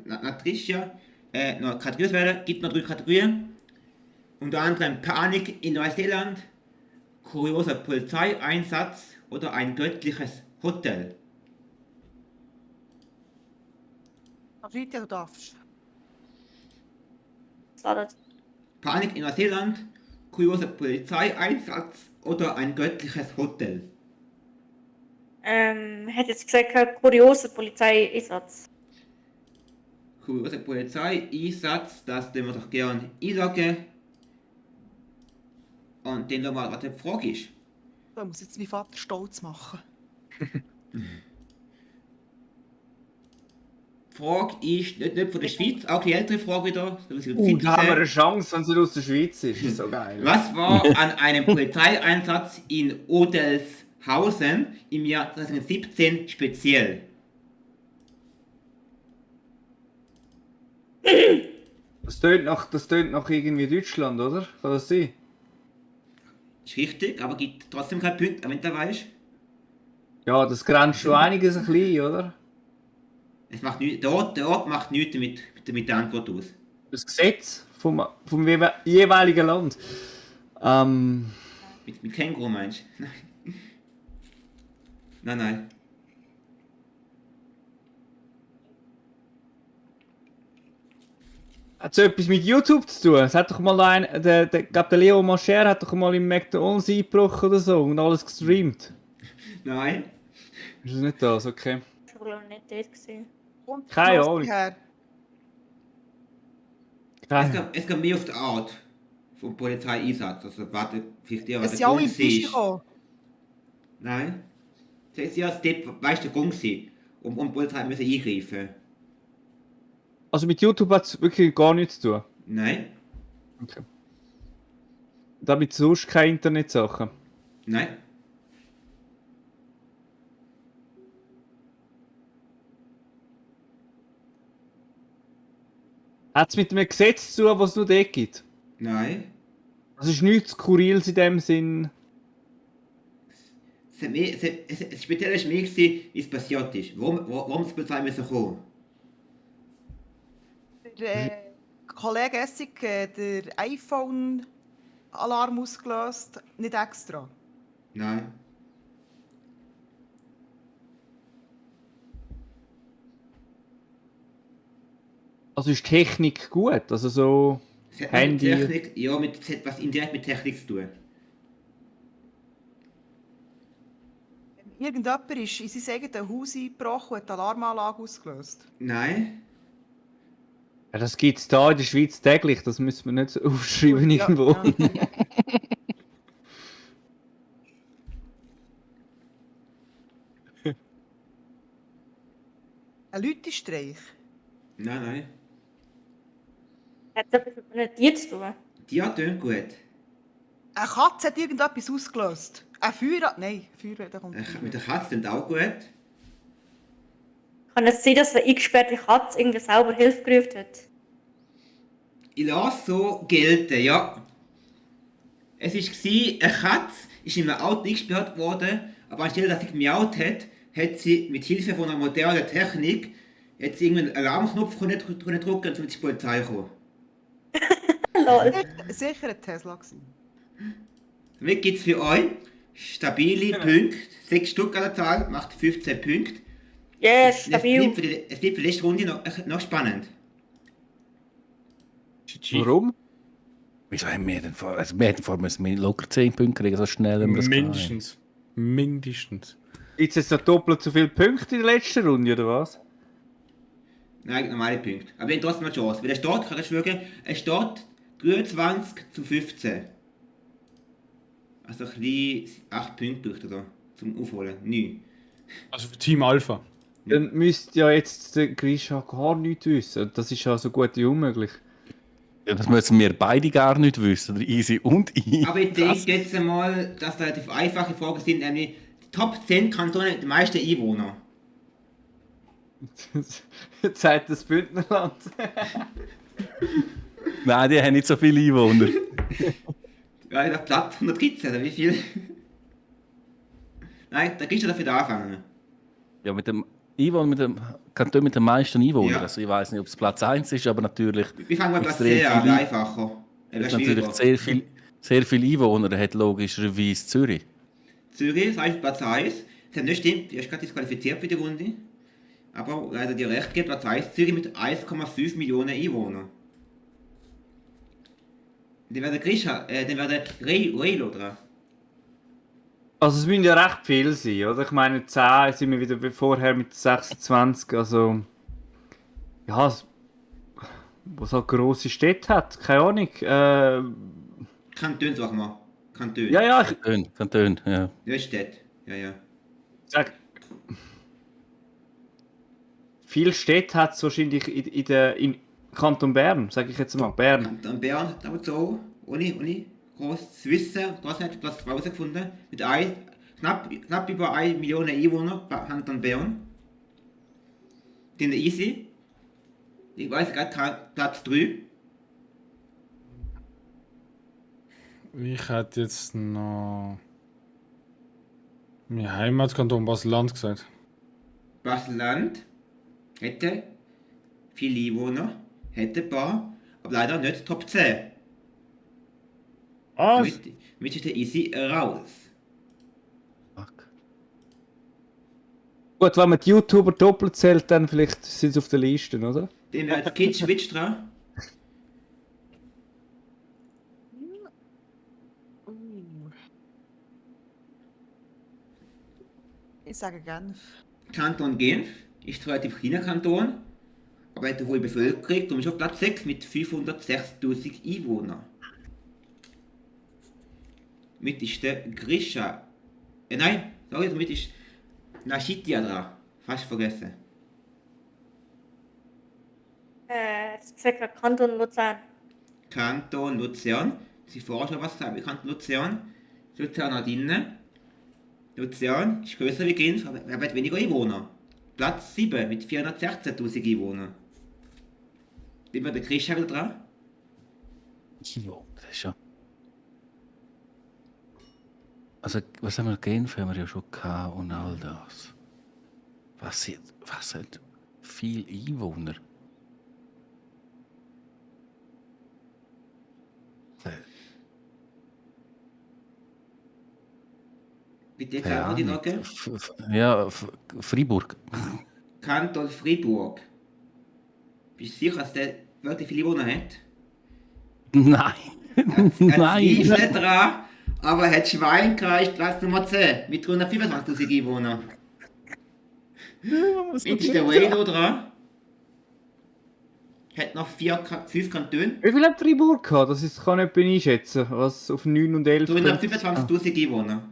Natricia noch Kategorien wählen. Gibt noch 3 Kategorien. Unter anderem Panik in Neuseeland, kurioser Polizeieinsatz oder ein göttliches Hotel. Rita, du darfst. Panik in Neuseeland, kurioser Polizeieinsatz oder ein göttliches Hotel. Hätte jetzt gesagt, kurioser Polizeieinsatz. Kurioser Polizeieinsatz, das den wir doch gerne einloggen. Und den schauen wir mal, was die Frage ist. Da muss jetzt mein Vater stolz machen. Die Frage ist nicht von der Schweiz, auch die ältere Frage wieder. Da haben wir eine Chance, wenn sie aus der Schweiz ist. Ist so geil. Was war an einem Polizeieinsatz in Odelshausen im Jahr 2017 speziell? Das tönt nach irgendwie Deutschland, oder? Kann das sein? Ist richtig, aber gibt trotzdem keinen Punkt, wenn du das weißt. Ja, das grenzt schon einiges ein bisschen, oder? Es macht nichts, der Ort macht nichts mit der Antwort aus. Das Gesetz vom jeweiligen Land. Mit Känguru meinst du? Nein. Hat es etwas mit YouTube zu tun? Es hat doch mal der Leo Mascher hat doch mal im McDonalds eingebrochen oder so und alles gestreamt. Nein. Ist das nicht das? Okay. Ich war glaube nicht dort gewesen. Und Keine los Ahnung. her. Es geht mehr auf die Art vom Polizeieinsatz. Also warte, vielleicht der, was Es der sind alle Grund im Tisch ist. gekommen. Nein. Das ist ja das Step, weißt du, der Grund gewesen, um die Polizei müssen eingreifen. Also mit YouTube hat es wirklich gar nichts zu tun. Nein, Okay. Damit sonst keine Internetsachen. nein. Hat es mit einem Gesetz zu tun, was es nur dort gibt? Nein. Das ist nichts Skurriles in dem Sinn. Das Spezielle ist mehr gewesen, wie es passiert ist. Warum die Polizei müssen kommen? Der Kollege Essig der iPhone-Alarm ausgelöst, nicht extra. Nein. Also ist Technik gut? Also so Es hat Handy. mit Technik, ja, es hat was indirekt mit Technik zu tun. Wenn irgendjemand ist in sein eigenes Haus eingebrochen und hat die Alarmanlage ausgelöst. Nein. Ja, das gibt es da in der Schweiz täglich, das müssen wir nicht aufschreiben Ja, irgendwo. ja. Ein Lütestreich. Nein. Hat es etwas mit einem Tier zu tun? Die hat tönt gut. Eine Katze hat irgendetwas ausgelöst. Ein Feuer... Nein, Feuer, da kommt Mit der Katze tönt auch gut. Kann es sein, dass eine eingesperrte Katze irgendwie selber Hilfe gerufen hat? Ich lasse so gelten, ja. Es war, eine Katze ist in einem Auto eingesperrt worden, aber anstelle dass sie gemiaut hat, hat sie mit Hilfe von einer modernen Technik einen Alarmknopf drücken, damit die Polizei kommt. Lol. sicher ein Tesla gewesen. Damit gibt es für euch stabile Punkte. 6 Stück an der Zahl, macht 15 Punkte. Yes, Es stabil. bleibt für die letzte Runde noch spannend. Warum? Wieso haben wir denn vor? Also wir hätten vor müssen wir locker 10 Punkte kriegen, so schnell wenn wir das Mindestens. Mindestens. Gibt es jetzt noch doppelt so viele Punkte in der letzten Runde, oder was? Nein, normale Punkte. Aber wir haben trotzdem eine Chance. Weil der Start, kann ich schwören, es steht 23:15. Also ein bisschen 8 Punkte braucht er da zum Aufholen. 9. Also für Team Alpha. Dann müsste ja jetzt der Grisha gar nichts wissen. Das ist ja so gut wie unmöglich. Ja, das müssen wir beide gar nicht wissen, der Easy und ich. Aber ich denke jetzt einmal, dass da relativ einfache Fragen sind, nämlich die Top 10 Kantone mit den meisten Einwohnern. Jetzt sagt das Bündnerland. Nein, die haben nicht so viele Einwohner. Ja, auf Platz 113, oder wie viel? Nein, da gehst du dafür anfangen. Ja, mit dem Einwohner, mit dem Kanton mit den meisten Einwohnern. Ja. Also ich weiß nicht, ob es Platz 1 ist, aber natürlich. Wir fangen mal Platz extrem 10 an, viele- einfacher. Das ist natürlich sehr viele Einwohner, hat logischerweise Zürich. Zürich, das heißt Platz 1. Das hat nicht stimmt, die ist gerade disqualifiziert für die Runde. Aber leider dir recht gibt, Platz 1 Zürich mit 1,5 Millionen Einwohnern. Dann wäre der Grisha, dann wäre der Raylo dran. Also es müssen ja recht viel sein, oder? Ich meine, 10 sind wir wieder wie vorher mit 26, also... Ja, was halt grosse Städte hat, keine Ahnung. Kanton, sag mal. Kanton. Ja, ich Kanton, ja. Nicht Städte. Ja. sag... Viele Städte hat es wahrscheinlich in Kanton Bern, sage ich jetzt mal, Bern. Kanton Bern, aber so, ohne groß zu wissen, trotzdem hat Platz 2 herausgefunden. Mit knapp über 1 Million Einwohner, Kanton Bern. Den Easy. Ich weiß gerade Platz 3. Ich hätte jetzt noch. Mein Heimatkanton Basel-Land gesagt. Basel-Land hätte viele Einwohner, hätte ein paar, aber leider nicht Top 10. Ah, Damit ist der Easy raus. Fuck. Gut, wenn man die YouTuber doppelt zählt, dann vielleicht sind sie auf der Liste, oder? Den wäre jetzt Kid Switch dran. Ich sage Genf. Kanton Genf ist ein relativ kleiner Kanton, aber hat eine hohe Bevölkerung und ist auf Platz 6 mit 506.000 Einwohnern. Mit ist der Grisha. Nein, sorry, damit ist Naschitia dran. Fast vergessen. Das gesagt Kanton Luzern. Kanton Luzern. Sie vorher schon was gesagt, Kanton Luzern. Luzern hat drinnen. Luzern ist größer wie Genf, aber er hat weniger Einwohner. Platz 7 mit 416.000 Einwohnern. Nehmen wir den Christian wieder dran. Ja, das ist ja. Also, was haben wir? Genf haben wir ja schon gehabt und all das. Was hat viel Einwohner? Bitte jetzt einfach die Lage. Ja, Freiburg. Kanton Fribourg. Bist du sicher, dass der wirklich viele Einwohner hat? Nein. Er hat Nein. Zweifel dran, aber er hat Schweinkreis Platz Nummer 10 mit 325.000 Einwohnern. Jetzt ist der Walo dran. Hat noch 5 Kantone. Wie viel hat Fribourg gehabt? Das ist, kann ich nicht einschätzen, was auf 9 und 11 kommt. 325.000 Einwohner.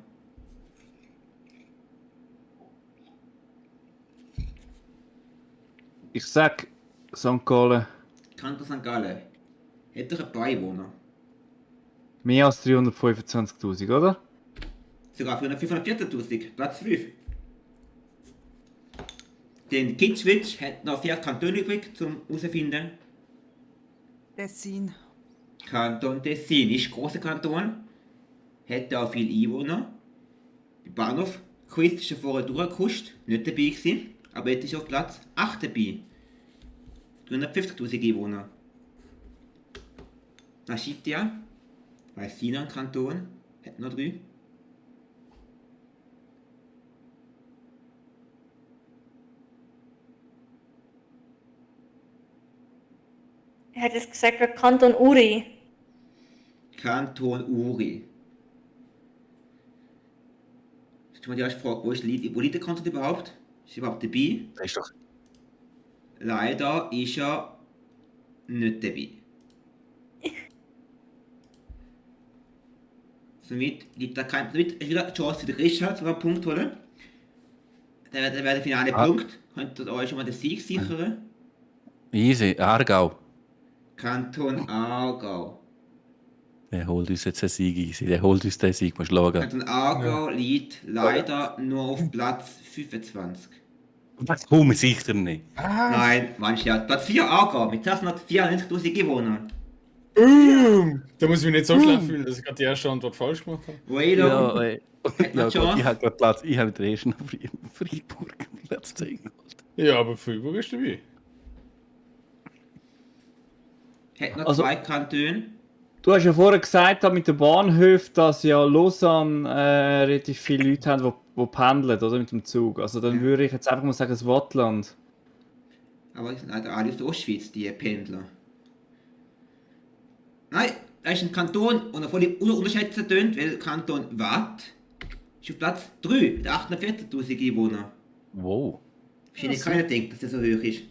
Ich sag St. Gallen. Kanton St. Gallen. Hat doch ein paar Einwohner. Mehr als 325.000, oder? Sogar 514.000. Platz 5. Den Kitschwitz hat noch 4 Kantone übrig zum herausfinden. Tessin. Kanton Tessin ist ein grosser Kanton. Hat auch viele Einwohner. Der Bahnhof Quiz ist schon vorher durchgekuscht. Nicht dabei gewesen. Aber jetzt ist auf Platz 8 dabei. 350.000 Einwohner. Naschitia. Weiss China ein Kanton. Hat noch 3. Er hat jetzt gesagt Kanton Uri. Kanton Uri. Jetzt mal die erste Frage, wo liegt der Kanton überhaupt? Ist er überhaupt dabei? Das ist doch. Leider ist er nicht dabei. Somit liegt da kein. Somit ist wieder die Chance für den Richard, zu einen Punkt holen. Der wäre der finale Punkt. Könnt ihr euch schon mal den Sieg sichern? Easy, Aargau. Kanton Aargau. Der holt uns jetzt einen Sieg, easy. Der holt uns den Sieg, musst du schauen. Kanton Aargau liegt leider nur auf Platz 25. Was? Komm, sicher nicht. Nein, manchmal. Platz 4 Aargau mit 294.000 Einwohnern. Da muss ich mich nicht so schlecht fühlen, dass ich gerade die erste Antwort falsch gemacht habe. Walo. Ja, ey. Hat Ja, noch gut, ich Chance. habe gerade Platz. Ich habe den ersten Freiburg Platz 10 geholt. Ja, aber Freiburg ist dabei. Hat noch Also- 2 Kantone. Du hast ja vorher gesagt mit den Bahnhöfen, dass ja Lausanne relativ viele Leute haben, die pendeln, oder, mit dem Zug. Also dann würde ich jetzt einfach mal sagen, das Wattland. Aber die sind leider alle aus der Ostschweiz, die Pendler. Nein, da ist ein Kanton, und obwohl ich unterschätzen tönt, weil Kanton Waadt ist auf Platz 3 mit 48.000 Einwohnern. Wow. Wahrscheinlich keiner denkt, dass der so hoch ist.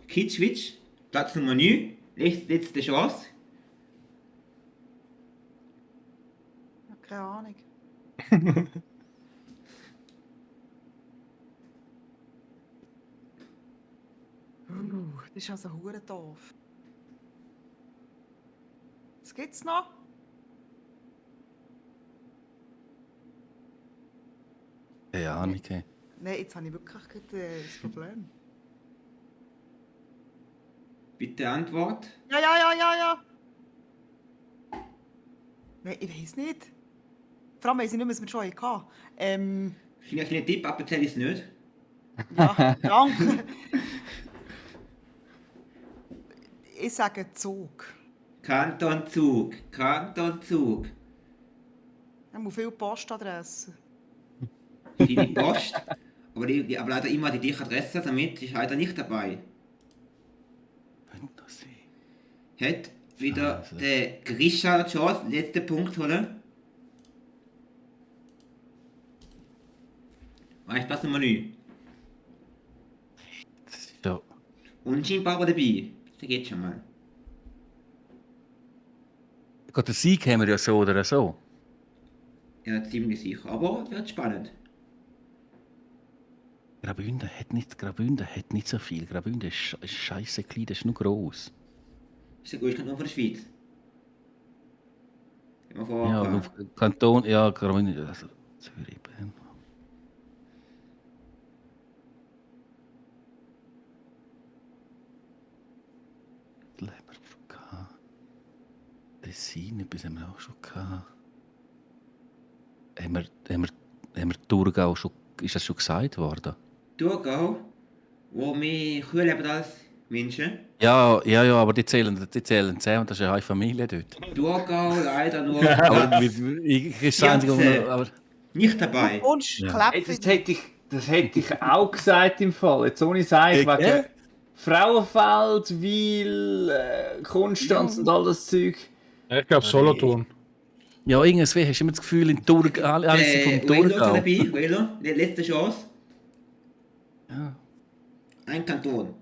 Kitschwitz, Platz Nummer 9, letzte Chance. Keine Ahnung. Das ist also hure doof. Was gibt's noch? Keine Ahnung. Ey. Nein, jetzt habe ich wirklich gerade, das Problem. Bitte Antwort. Ja. Nein, ich weiß nicht. Vor allem weiss ich nicht, was wir schon hatten. Ich habe einen Tipp, aber zähle ich es nicht. Ja, danke. Ich sage Zug. Kanton Zug, Kanton Zug. Ich habe viele Postadressen. Viele Post, aber aber leider immer die gleiche Adresse, damit ist leider nicht dabei. Hat wieder Scheiße. der Grisha Chance, letzten Punkt holen. Weißt du, Platz Nummer 9. Das ist ja. Unscheinbar aber dabei. Das geht schon mal. Gott, den Sieg haben wir ja so oder so. Ja, ziemlich sicher. Aber wird spannend. Graubünden hat nicht so viel. Graubünden ist scheiße klein, das ist nur gross. Ist der größte Kanton von der Schweiz. Immer vor. Ja, und auf Kanton, ja, Graubünden, also Zürich, Bern. Das haben wir schon gehabt. Tessin, etwas haben wir auch schon gehabt. Haben wir Thurgau schon, ist das schon gesagt worden? Thurgau, wo mehr Kühe leben als Menschen. Ja, aber die zählen 10 und das ist eine Familie dort. Thurgau leider nur Aber ich ist das Einzige, aber nicht dabei. Und Ja. Hey, Klepf. das hätte ich auch gesagt im Fall. Jetzt ohne Sagen, wegen Frauenfeld, Wil, Konstanz und all das Zeug. Ich glaube Solothurn. ja, irgendwie hast du immer das Gefühl, in Thurgau, alle sind vom Velo ist Thurgau. dabei, Velo, die letzte Chance. Ja. Ein Kanton.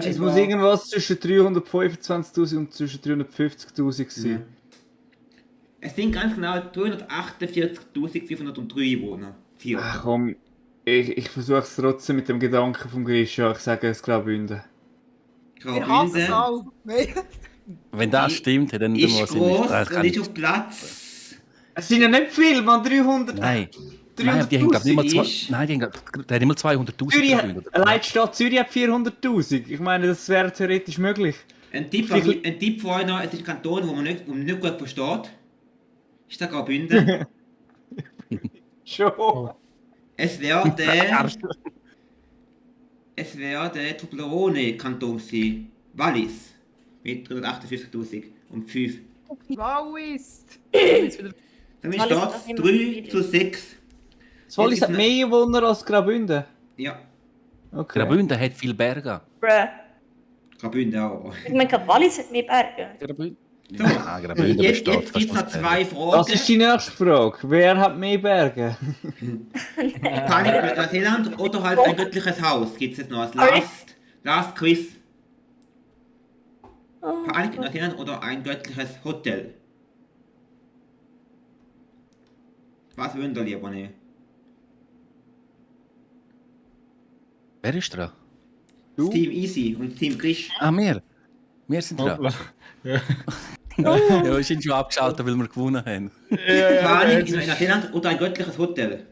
Es muss irgendwas zwischen 325'000 und zwischen 350'000 sein. Ja. Es sind ganz genau 348.503 Einwohner. Ach komm, ich versuche es trotzdem mit dem Gedanken vom Grisha. Ich sage es Graubünden. Wir hassen es auch. Wenn das stimmt, dann ist muss ich gross nicht. und ist auf Platz. Es sind ja nicht viele, man, 300. Nein. Nein, die haben glaube nicht mal ist- Nein, die haben nicht mal 200'000. Zürich, Graubünden, oder? allein die Stadt Zürich hat 400'000. Ich meine, das wäre theoretisch möglich. Ein Tipp von euch noch, es ist ein Kanton, wo man nicht gut versteht. Ist der Graubünden. Schon. Es wäre der Toblerone-Kanton gewesen. Wallis. Mit 348.000 und 5. Wow ist. Damit Wallis steht ist doch immer 3 zu 6. Das Wallis hat mehr Einwohner als Graubünden. Ja, Okay. Graubünden hat viel Berge. Bruh. Graubünden auch. Ich meine, Wallis hat mehr Berge. Graubünden? So, Ja, Graubünden jetzt besteht gibt es noch fast aus zwei Bergen. Das ist Fragen. die nächste Frage. Wer hat mehr Berge? Panik mit Neuseeland oder halt ein göttliches Haus? Gibt es jetzt noch als Last Quiz? Oh, Panik mit Neuseeland oder ein göttliches Hotel? Was würden ihr lieber nehmen? Wer ist dran? Du? Team Easy und Team Grisch. Ah, wir. Wir sind dran. Hoppla. Ja. Ja, wir sind schon abgeschaltet, weil wir gewonnen haben. Panik in Neuseeland oder ein göttliches Hotel?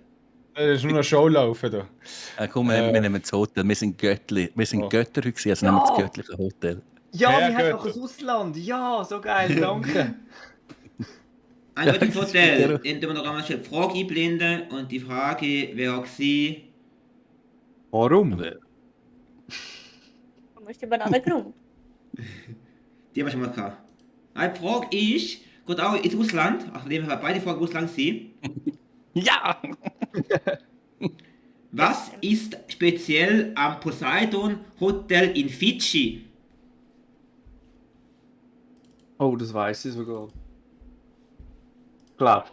Das ist nur eine Show laufen da. Komm, wir nehmen das Hotel. Wir sind Göttli. Wir sind Oh. Götter heute, also nehmen wir das göttliche Hotel. Ja, Ja, wir haben gut. noch ein Ausland. Ja, so geil, danke. Ein göttliches Hotel. Dann tun wir noch einmal schnell die Frage einblenden und die Frage wäre gewesen, Warum? Du musst über einen Grund. die haben wir schon mal gehabt. Die Frage ist, geht auch ins Ausland, also dem wir beide Fragen Ausland sind. Ja! Was ist speziell am Poseidon Hotel in Fidschi? Oh, das weiß ich sogar. Klar.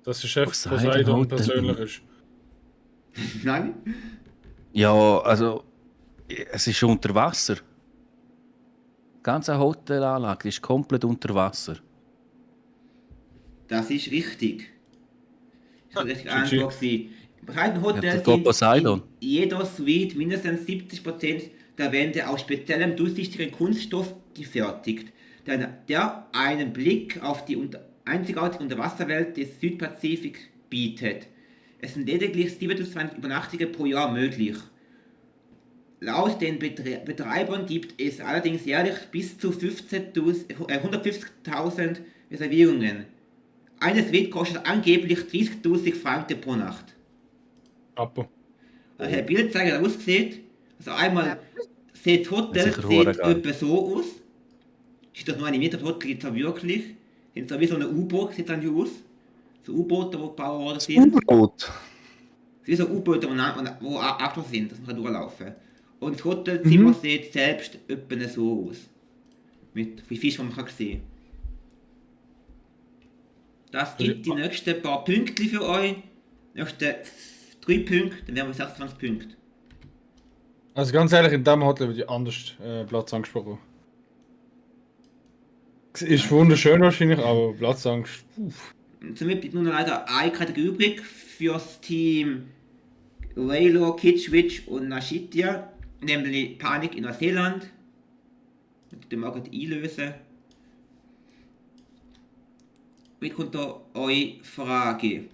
Dass der Chef Poseidon Poseidon Hotel. persönlich ist. Nein? Ja, also, es ist unter Wasser. Die ganze Hotelanlage die ist komplett unter Wasser. Das ist richtig. Das war die richtige GG. Antwort. Im Poseidon Ja, Hotel der sind Gott Poseidon. in jeder Suite mindestens 70% der Wände aus speziellem durchsichtigen Kunststoff gefertigt, der einen Blick auf die einzigartige Unterwasserwelt des Südpazifik bietet. Es sind lediglich 27 Übernachtungen pro Jahr möglich. Laut den Betreibern gibt es allerdings jährlich bis zu 150.000 Reservierungen. Eine Suite kostet angeblich 30.000 Franken pro Nacht. Apo. Also Herr Bildzeiger aussieht, also einmal sieht das Hotel Sicher hure sieht geil. etwa so aus. Ist das nur animiert, das Hotel gibt es auch wirklich. Sind so wie so eine U-Boot, sieht es aus. So U-Boote, die gebaut worden sind. U-Boot. Wie so U-Boote, die abgeschlossen sind, dass man kann durchlaufen kann. Und das Hotelzimmer sieht selbst etwa so aus. Mit wie Fisch, die man kann sehen kann. Das gibt die nächsten paar Punkte für euch. Die nächsten 3 Punkte, dann wären wir 26 Punkte. Also ganz ehrlich, in diesem Hotel wird ja anders Platz angesprochen. Es ist wunderschön wahrscheinlich, aber Platzangst. Somit bleibt nur noch leider eine Kategorie übrig fürs Team Wailor, Kitschwitch und Nashitia, nämlich Panik in Neuseeland. Die mag ich einlösen. Wie kommt da eure Frage?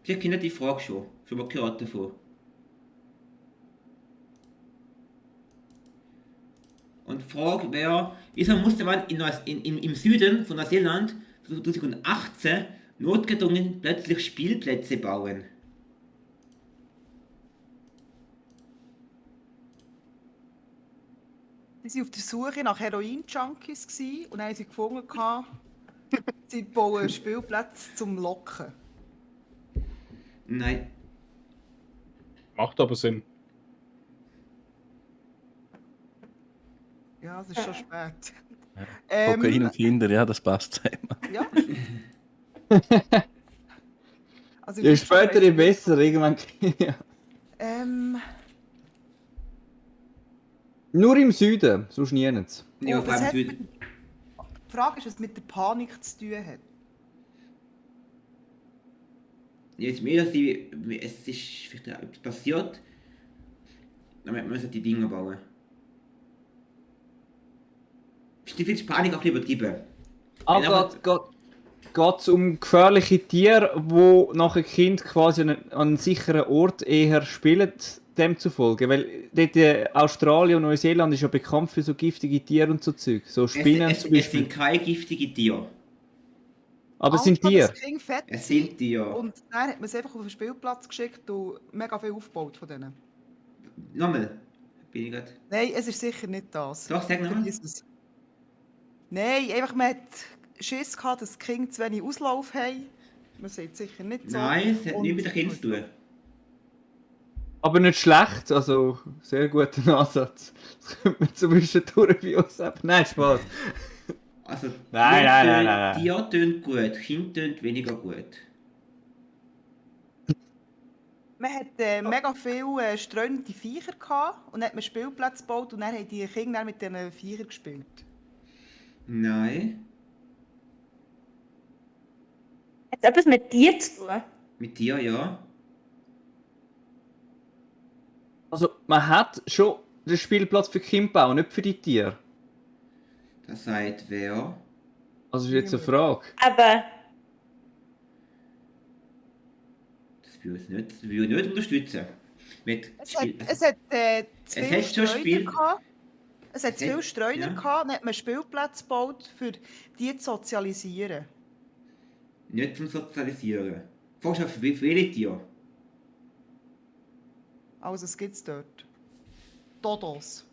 Sie kennen die Frage schon mal gehört davon. Und die Frage wäre, wieso musste man im Süden von Neuseeland 2018 notgedrungen plötzlich Spielplätze bauen? Die waren auf der Suche nach Heroin-Junkies und dann haben sie gefunden, sie bauen Spielplätze zum Locken. Nein. Macht aber Sinn. Ja, es ist schon spät. Kokain und Kinder, ja, das passt zusammen. Ja. Also, Je später, je besser. Irgendwann. Ja. Nur im Süden, sonst nirgends. Ja, Oh, vor was allem hat Süden. Die Frage ist, was mit der Panik zu tun hat. Jetzt mehr, dass es ist vielleicht etwas passiert, damit müssen die Dinge bauen. Die viel Panik auch übertrieben. Aber geht es um gefährliche Tiere, wo nachher Kind quasi an einem sicheren Ort eher spielen, demzufolge? Weil dort Australien und Neuseeland ist ja bekannt für so giftige Tiere und so Zeug. So Spinnen zum Es Beispiel. sind keine giftigen Tiere. Aber es sind Tiere. Das Kind fett Es sind Tiere. und dann hat man es einfach auf den Spielplatz geschickt und mega viel aufgebaut von denen. Nochmal. Bin ich grad. Nein, es ist sicher nicht das. Doch, sag nochmal. Vergiss es. Nein, einfach man hat Schiss gehabt, dass die Kinder zu wenig Auslauf haben. Man sieht sicher nicht so. Nein, es hat Und- nichts mit den Kindern zu tun. Aber nicht schlecht, also sehr guter Ansatz. Das könnte man zwischendurch bei uns haben. Nein, Spaß. Also, Nein. Tiere tönt gut, Kind tönt weniger gut. Man hat mega viele streunende Viecher gehabt und dann hat man Spielplätze gebaut und dann haben die Kinder dann mit diesen Viechern gespielt. Nein, Hat etwas mit dir zu tun? mit dir ja. Also man hat schon den Spielplatz für Kinder gebaut, nicht für die Tiere. Das sagt wer? Also ist jetzt eine Frage. Aber Das würde ich nicht unterstützen. Mit Es hat, Spiel- es hat zu Es viele hat schon Streuner Spiel- gehabt. Es hat zu Es hat- viele Streuner ja. gehabt, dann hat man Spielplätze gebaut, für die zu sozialisieren. Nicht zum Sozialisieren. Fragst du auf wie viele Tiere? Also es gibt es dort. Dodos.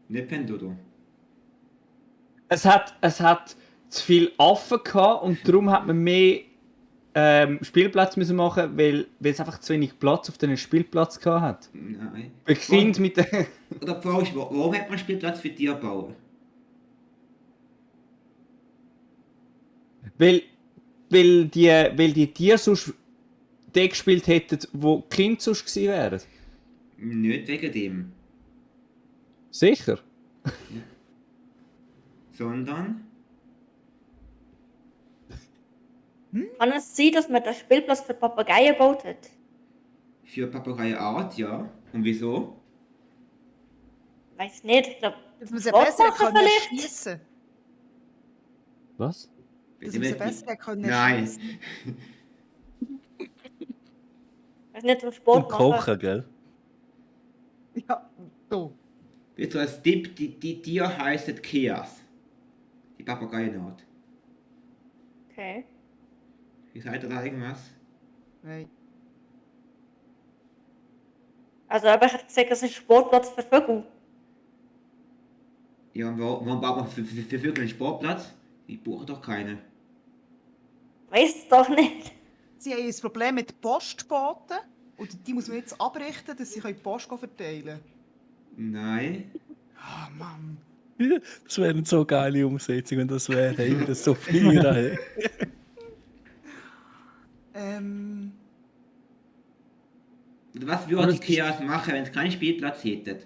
Nicht Pendodo. Es hat zu viele Affen gehabt und darum hat man mehr Spielplätze müssen machen, weil es einfach zu wenig Platz auf den Spielplatz gehabt hat. Nein. Bei Kind mit der Oder fragst du, warum hat man einen Spielplatz für Tiere bauen? weil die Tiere sonst die gespielt hätten, wo die Kinder sonst gewesen wären. Nicht wegen dem. Sicher. Sondern kann es sein, dass man den Spielplatz für Papageien gebaut hat? für Papageienart, ja. Und wieso? Weiß nicht, ich glaube. Dass man sie Sport besser machen können vielleicht? schiessen. Was? Dass man sie besser können Nein. schiessen. Weiß nicht, zum Sport Und machen. kochen, gell? Ja, so. Jetzt so als Tipp, die Tiere heißen Keas. Die Papageienart. Okay. Wie seid ihr da irgendwas? Nein. Also, aber ich hätte gesagt, das ist ein Sportplatz für Vögel. Ja, und warum baut man für Vögel einen Sportplatz? Ich buche doch keine. Weiß es doch nicht. Sie haben ein Problem mit Postboten und die muss man jetzt abrichten, dass sie die Post verteilen können. Nein. Ah, Mann. Das wäre eine so geile Umsetzung, wenn das wäre. Hey, ich würde das so feiern. Hey. Oder was würden die Keas machen, wenn sie keinen Spielplatz hätten?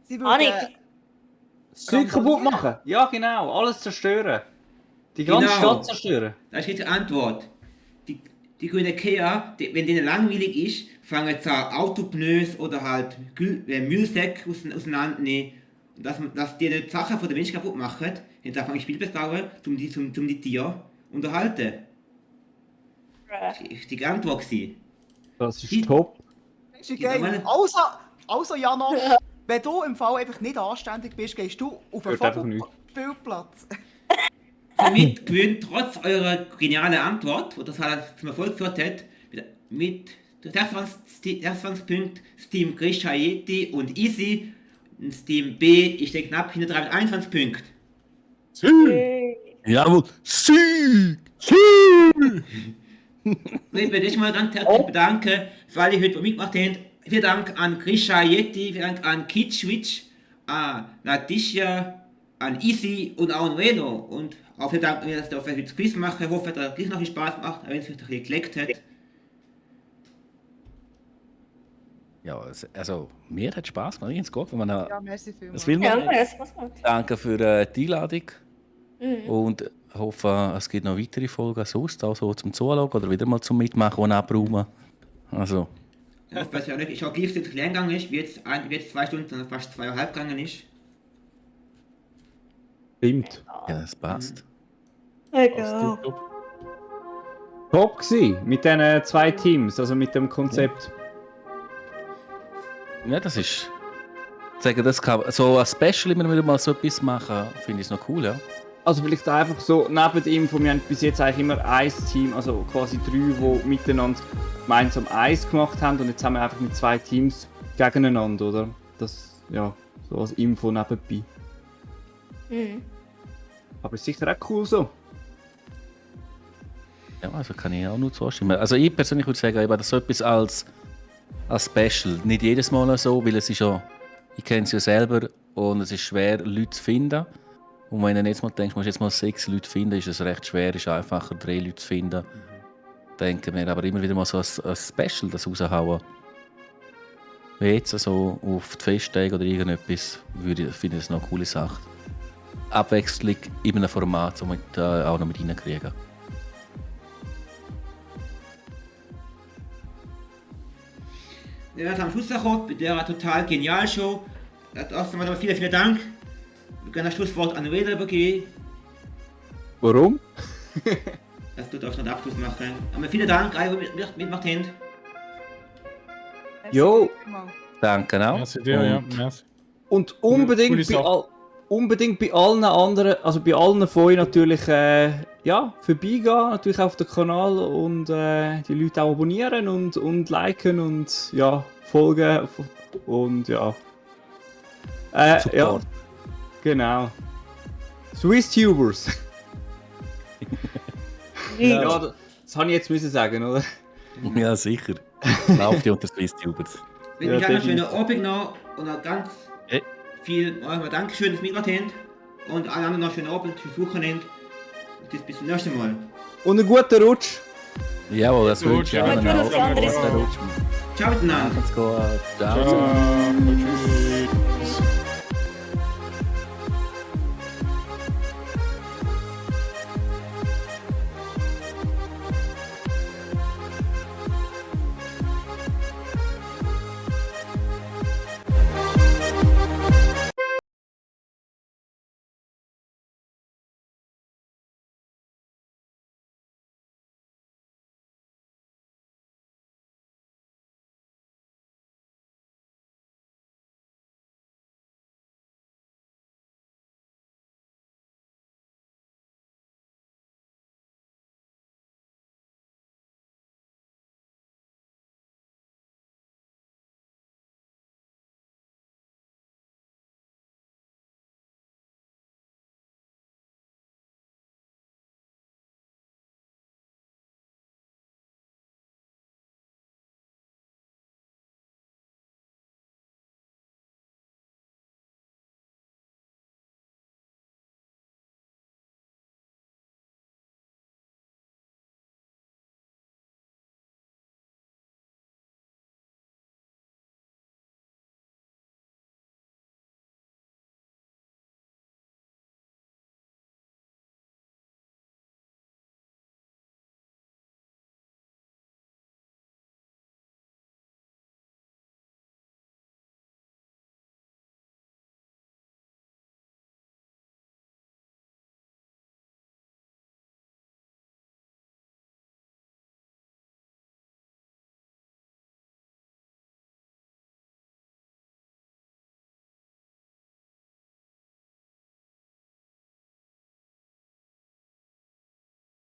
Sie Ahnung. würden... Das Zeug kaputt machen? Ja, genau. Alles zerstören. Die ganze Genau. Stadt zerstören. Das ist jetzt die Antwort. die können Ikea, wenn denen langweilig ist, fangen sie an Autopneus oder halt Müllsäcke auseinandernehmen. Und dass die nicht Sachen von den Menschen kaputt machen, haben sie angefangen Spielplatz bauen, um die Tiere unterhalten. Das war die Antwort. Das ist top. Das ist geil. Also Jana, wenn du im Fall einfach nicht anständig bist, gehst du auf einen Hört einfach nicht. Spielplatz. Somit gewinnt trotz eurer genialen Antwort, die das halt zum Erfolg geführt hat, mit 26 Punkten das Team Grisha Yeti und Easy. Und das Team B ist der knapp hinter dran mit 21 Punkten. Jawohl, Sieg! Ich möchte mich mal ganz herzlich bedanken, für alle, die heute mitgemacht haben. Vielen Dank an Grisha Yeti, vielen Dank an Kitschwitsch, an Natisha, an Easy und auch an Reno. Und auch vielen Dank, dass ihr auf das Quiz macht. Ich hoffe, dass es gleich noch viel Spaß macht, auch wenn es euch ein bisschen geleckt hat. Ja, also mir hat Spaß gemacht. Ins Gott, wenn man Ja, merci vielmals. das will Ja, man. das was gut. Danke für die Einladung und hoffe, es gibt noch weitere Folgen sonst, also zum Zuschauen oder wieder mal zum Mitmachen und abräumen. Also, Ja, ich weiß ja nicht, ich auch gleich jetzt lang gegangen ist, wie jetzt 2 Stunden, sondern fast 2,5 gegangen ist. Stimmt. ja, das passt. Egal. Top gewesen mit diesen 2 Teams, also mit dem Konzept. Ja, das ist. Ich sage, das kann so ein Special immer wieder mal so etwas machen, finde ich es noch cool, ja. Also vielleicht einfach so, neben der Info, wir haben bis jetzt eigentlich immer ein Team, also quasi 3, die miteinander gemeinsam eins gemacht haben und jetzt haben wir einfach mit 2 Teams gegeneinander, oder? Das, ja, so als Info nebenbei. Aber ist sicher auch cool so. Ja, also kann ich auch nur zustimmen. Also ich persönlich würde sagen, eben, das so etwas als Special. Nicht jedes Mal so, weil es ist ja, ich kenne es ja selber und es ist schwer, Leute zu finden. Und wenn du jetzt mal denkst, du musst jetzt mal 6 Leute finden, ist es recht schwer, ist einfacher 3 Leute zu finden. Denken wir, aber immer wieder mal so ein Special das raushauen. Wie jetzt so auf die Festtage oder irgendetwas, finde ich das noch eine coole Sache. Abwechslung in einem Format, so mit, auch noch mit reinkriegen. Ja, am Schluss gekommen, bei der total genialen Show. Erst einmal vielen Dank. Wir können das Schlusswort an Reda übergeben. Warum? Das tut auch noch den Abschluss machen. Aber vielen Dank, alle, die mitgemacht haben. Merci Jo. vielmals. Danke auch. Merci dir, ja. Merci. Und Coole unbedingt Sache. unbedingt bei allen anderen, also bei allen von euch natürlich, ja, vorbeigehen, natürlich auf den Kanal und die Leute auch abonnieren und liken und ja, folgen und ja. Ja, Support. genau. SwissTubers. Ja, das habe ich jetzt müssen sagen, oder? Ja, sicher. Lauft ja unter SwissTubers. Ich Ja, wünsche euch einen schönen definitiv. Abend noch und noch ganz viel Dankeschön, dass ihr mitgemacht habt. Und allen anderen noch einen schönen Abend, schönes Wochenende. Und bis zum nächsten Mal. Und einen guten Rutsch. Jawohl, das wünsche ich Ja, allen gute auch. Rutsch, andere Guten Sache. Rutsch. Ciao miteinander. Macht's gut. Ciao. Ciao. Tschüss.